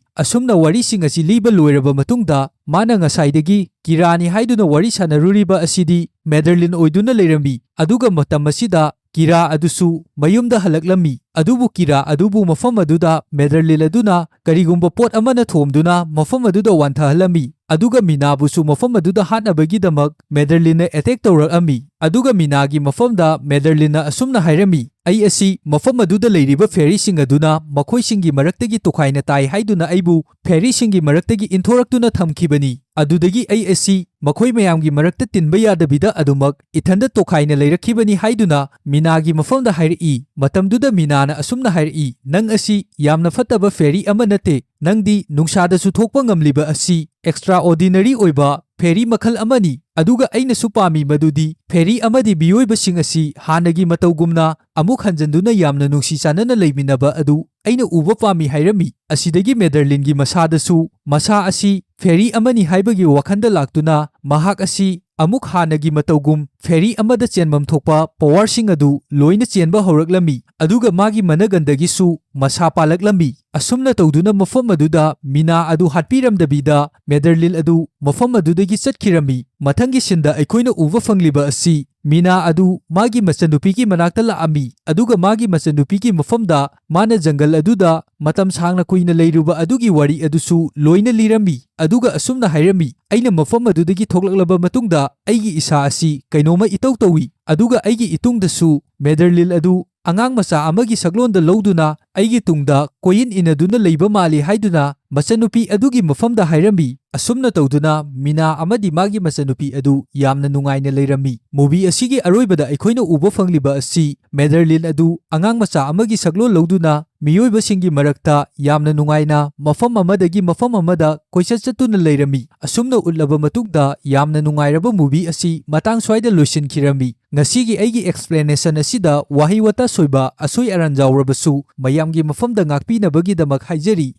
ꯑꯁꯨꯝꯅ ꯋꯥꯔꯤꯁꯤꯡ ꯑꯁꯤ ꯂꯤꯕ ꯂꯣꯏꯔꯕ ꯃꯇꯨꯡꯗ, ꯃꯥꯅ ꯉꯁꯥꯏꯗꯒꯤ ꯀꯤꯔꯥꯅꯤ ꯍꯥꯏꯗꯨꯅ ꯋꯥꯔꯤ ꯁꯥꯟꯅꯔꯨꯔꯤꯕ ꯑꯁꯤꯗꯤ ꯃꯦꯗꯔꯂꯤꯟ ꯑꯣꯏꯗꯨꯅ ꯂꯩꯔꯝꯃꯤ꯫ ꯑꯗꯨꯒ ꯃꯇꯝ ꯑꯁꯤꯗ ꯀꯤꯔꯥ ꯑꯗꯨꯁꯨ ꯃꯌꯨꯝꯗ ꯍꯜꯂꯛꯂꯝꯃꯤ꯫ ꯑꯗꯨꯕꯨ ꯀꯤꯔꯥ ꯑꯗꯨꯕꯨ ꯃꯐꯝ ꯑꯗꯨꯗ ꯃꯦꯗꯔꯂꯤꯟ ꯑꯗꯨꯅ ꯀꯔꯤꯒꯨꯝꯕ ꯄꯣꯠ ꯑꯃꯅ ꯊꯣꯝꯗꯨꯅ ꯃꯐꯝ ꯑꯗꯨꯗ ꯋꯥꯟꯊꯍꯜꯂꯝꯃꯤ꯫ ꯑꯗꯨꯒ ꯃꯤꯅꯥꯕꯨꯁꯨ ꯃꯐꯝ ꯑꯗꯨꯗ ꯍꯥꯠꯅꯕꯒꯤꯗꯃꯛ ꯃꯦꯗꯔꯂꯤꯟꯅ ꯑꯦꯇꯦꯛ ꯇꯧꯔꯛꯂꯝꯃꯤ꯫ ꯑꯗꯨꯒ ꯃꯤꯅꯥꯒꯤ ꯃꯐꯝꯗ ꯃꯦꯗꯔꯂꯤꯟꯅ ꯑꯁꯨꯝꯅ ꯍꯥꯏꯔꯝꯃꯤ, ꯑꯩ ꯑꯁꯤ ꯃꯐꯝ ꯑꯗꯨꯗ ꯂꯩꯔꯤꯕ ꯐꯦꯔꯤꯁꯤꯡ ꯑꯗꯨꯅ ꯃꯈꯣꯏꯁꯤꯡꯒꯤ ꯃꯔꯛꯇꯒꯤ ꯇꯣꯈꯥꯏꯅ ꯇꯥꯏ ꯍꯥꯏꯗꯨꯅ ꯑꯩꯕꯨ ꯐꯦꯔꯤꯁꯤꯡꯒꯤ ꯃꯔꯛꯇꯒꯤ ꯏꯟꯊꯣꯔꯛꯇꯨꯅ ꯊꯝꯈꯤꯕꯅꯤ꯫ ꯑꯗꯨꯗꯒꯤ ꯑꯩ ꯑꯁꯤ ꯃꯈꯣꯏ ꯃꯌꯥꯝꯒꯤ ꯃꯔꯛꯇ ꯇꯤꯟꯕ ꯌꯥꯗꯕꯤꯗ ꯑꯗꯨꯃꯛ ꯏꯊꯟꯗ ꯇꯣꯈꯥꯏꯅ ꯂꯩꯔꯛꯈꯤꯕꯅꯤ ꯍꯥꯏꯗꯨꯅ ꯃꯤꯅꯥꯒꯤ ꯃꯐꯝꯗ ꯍꯥꯏꯔꯛꯏ꯫ ꯃꯇꯝꯗꯨꯗ ꯃꯤꯅꯥꯅ ꯑꯁꯨꯝꯅ ꯍꯥꯏꯔꯛꯏ, "ꯅꯪ ꯑꯁꯤ ꯌꯥꯝꯅ ꯐꯠꯇꯕ ꯐꯦꯔꯤ ꯑꯃ ꯅꯠꯇꯦ꯫ ꯅꯪꯗꯤ ꯅꯨꯡꯁꯥꯗꯁꯨ ꯊꯣꯛꯄ ꯉꯝꯂꯤꯕ ꯑꯁꯤ ꯑꯦꯛꯁꯇ꯭ꯔꯥꯑꯣꯔꯗꯤꯅꯔꯤ ꯑꯣꯏꯕ ꯐꯦꯔꯤ ꯃꯈꯜ ꯑꯃꯅꯤ꯫ ꯑꯗꯨꯒ ꯑꯩꯅꯁꯨ ꯄꯥꯝꯃꯤ ꯃꯗꯨꯗꯤ ꯐꯦꯔꯤ ꯑꯃꯗꯤ ꯃꯤꯑꯣꯏꯕꯁꯤꯡ ꯑꯁꯤ ꯍꯥꯟꯅꯒꯤ ꯃꯇꯧꯒꯨꯝꯅ ꯑꯃꯨꯛ ꯍꯟꯖꯤꯟꯗꯨꯅ ꯌꯥꯝꯅ ꯅꯨꯡꯁꯤ ꯆꯥꯟꯅꯅ ꯂꯩꯃꯤꯟꯅꯕ ꯑꯗꯨ ꯑꯩꯅ ꯎꯕ ꯄꯥꯝꯃꯤ" ꯍꯥꯏꯔꯝꯃꯤ꯫ ꯑꯁꯤꯗꯒꯤ ꯃꯦꯗꯔꯂꯤꯟꯒꯤ ꯃꯁꯥꯗꯁꯨ ꯃꯁꯥ ꯑꯁꯤ ꯐꯦꯔꯤ ꯑꯃꯅꯤ ꯍꯥꯏꯕꯒꯤ ꯋꯥꯈꯜꯗ ꯂꯥꯛꯇꯨꯅ ꯃꯍꯥꯛ ꯑꯁꯤ ꯑꯃꯨꯛ ꯍꯥꯟꯅꯒꯤ ꯃꯇꯧꯒꯨꯝ ꯐꯦꯔꯤ ꯑꯃꯗ ꯆꯦꯟꯐꯝ ꯊꯣꯛꯄ ꯄꯋꯥꯔꯁꯤꯡ ꯑꯗꯨ ꯂꯣꯏꯅ ꯆꯦꯟꯕ ꯍꯧꯔꯛꯂꯝꯃꯤ꯫ ꯑꯗꯨꯒ ꯃꯥꯒꯤ ꯃꯅꯒꯟꯗꯒꯤꯁꯨ ꯃꯁꯥ ꯄꯥꯜꯂꯛꯂꯝꯃꯤ꯫ ꯑꯁꯨꯝꯅ ꯇꯧꯗꯨꯅ ꯃꯐꯝ ꯑꯗꯨꯗ ꯃꯤꯅꯥ ꯑꯗꯨ ꯍꯥꯠꯄꯤꯔꯝꯗꯕꯤꯗ ꯃꯦꯗꯔꯂꯤꯟ ꯑꯗꯨ ꯃꯐꯝ ꯑꯗꯨꯗꯒꯤ ꯆꯠꯈꯤꯔꯝꯃꯤ꯫ ꯃꯊꯪꯒꯤ ꯁꯤꯟꯗ ꯑꯩꯈꯣꯏꯅ ꯎꯕ ꯐꯪꯂꯤꯕ ꯑꯁꯤ ꯃꯤꯅꯥ ꯑꯗꯨ ꯃꯥꯒꯤ ꯃꯆꯟꯅꯨꯄꯤꯒꯤ ꯃꯅꯥꯛꯇ ꯂꯥꯛꯑꯝꯃꯤ, ꯑꯗꯨꯒ ꯃꯥꯒꯤ ꯃꯆꯟꯅꯨꯄꯤꯒꯤ ꯃꯐꯝꯗ ꯃꯥꯅ ꯖꯪꯒꯜ ꯑꯗꯨꯗ ꯃꯇꯝ ꯁꯥꯡꯅ ꯀꯨꯏꯅ ꯂꯩꯔꯨꯕ ꯑꯗꯨꯒꯤ ꯋꯥꯔꯤ ꯑꯗꯨꯁꯨ ꯂꯣꯏꯅ ꯂꯤꯔꯝꯃꯤ, ꯑꯗꯨꯒ ꯑꯁꯨꯝꯅ ꯍꯥꯏꯔꯝꯃꯤ, "ꯑꯩꯅ ꯃꯐꯝ ꯑꯗꯨꯗꯒꯤ ꯊꯣꯛꯂꯛꯂꯕ ꯃꯇꯨꯡꯗ ꯑꯩꯒꯤ ꯏꯁꯥ ꯑꯁꯤ ꯀꯩꯅꯣꯝꯃ ꯏꯇꯧ ꯇꯧꯏ, ꯑꯗꯨꯒ ꯑꯩꯒꯤ ꯏꯇꯨꯡꯗꯁꯨ ꯃꯦꯗꯔꯂꯤꯟ ꯑꯗꯨ ꯑꯉꯥꯡ ꯃꯆꯥ ꯑꯃꯒꯤ ꯁꯛꯂꯣꯟꯗ ꯂꯧꯗꯨꯅ ꯑꯩꯒꯤ ꯇꯨꯡꯗ ꯀꯣꯏꯏꯟ ꯏꯟꯅꯗꯨꯅ ꯂꯩꯕ ꯃꯥꯜꯂꯤ" ꯍꯥꯏꯗꯨꯅ ꯃꯆꯟꯅꯨꯄꯤ ꯑꯗꯨꯒꯤ ꯃꯐꯝꯗ ꯍꯥꯏꯔꯝꯃꯤ꯫ ꯑꯁꯨꯝꯅ ꯇꯧꯗꯨꯅ ꯃꯤꯅꯥ ꯑꯃꯗꯤ ꯃꯥꯒꯤ ꯃꯆꯟꯅꯨꯄꯤ ꯑꯗꯨ ꯌꯥꯝꯅ ꯅꯨꯡꯉꯥꯏꯅ ꯂꯩꯔꯝꯃꯤ꯫ ꯃꯨꯚꯤ ꯑꯁꯤꯒꯤ ꯑꯔꯣꯏꯕꯗ ꯑꯩꯈꯣꯏꯅ ꯎꯕ ꯐꯪꯂꯤꯕ ꯑꯁꯤ ꯃꯦꯗꯔꯂꯤꯟ ꯑꯗꯨ ꯑꯉꯥꯡ ꯃꯆꯥ ꯑꯃꯒꯤ ꯁꯛꯂꯣꯟ ꯂꯧꯗꯨꯅ ꯃꯤꯑꯣꯏꯕꯁꯤꯡꯒꯤ ꯃꯔꯛꯇ ꯌꯥꯝꯅ ꯅꯨꯡꯉꯥꯏꯅ ꯃꯐꯝ ꯑꯃꯗꯒꯤ ꯃꯐꯝ ꯑꯃꯗ ꯀꯣꯏꯆꯠ ꯆꯠꯇꯨꯅ ꯂꯩꯔꯝꯃꯤ꯫ ꯑꯁꯨꯝꯅ ꯎꯠꯂꯕ ꯃꯇꯨꯡꯗ ꯌꯥꯝꯅ ꯅꯨꯡꯉꯥꯏꯔꯕ ꯃꯨꯚꯤ ꯑꯁꯤ ꯃꯇꯥꯡ ꯁ꯭ꯋꯥꯏꯗ ꯂꯣꯏꯁꯤꯟꯈꯤꯔꯝꯃꯤ꯫ ꯉꯁꯤꯒꯤ ꯑꯩꯒꯤ ꯑꯦꯛꯁꯄ꯭ꯂꯦꯅꯦꯁꯟ ꯑꯁꯤꯗ ꯋꯥꯍꯩ ꯋꯥꯇꯥ ꯁꯣꯏꯕ, ꯑꯁꯣꯏ ꯑꯔꯥꯟ ꯌꯥꯎꯔꯕꯁꯨ ꯃꯌꯥꯝꯒꯤ ꯃꯐꯝꯗ ꯉꯥꯛꯄꯤꯅꯕꯒꯤꯗꯃꯛ ꯍꯥꯏꯖꯔꯤ꯫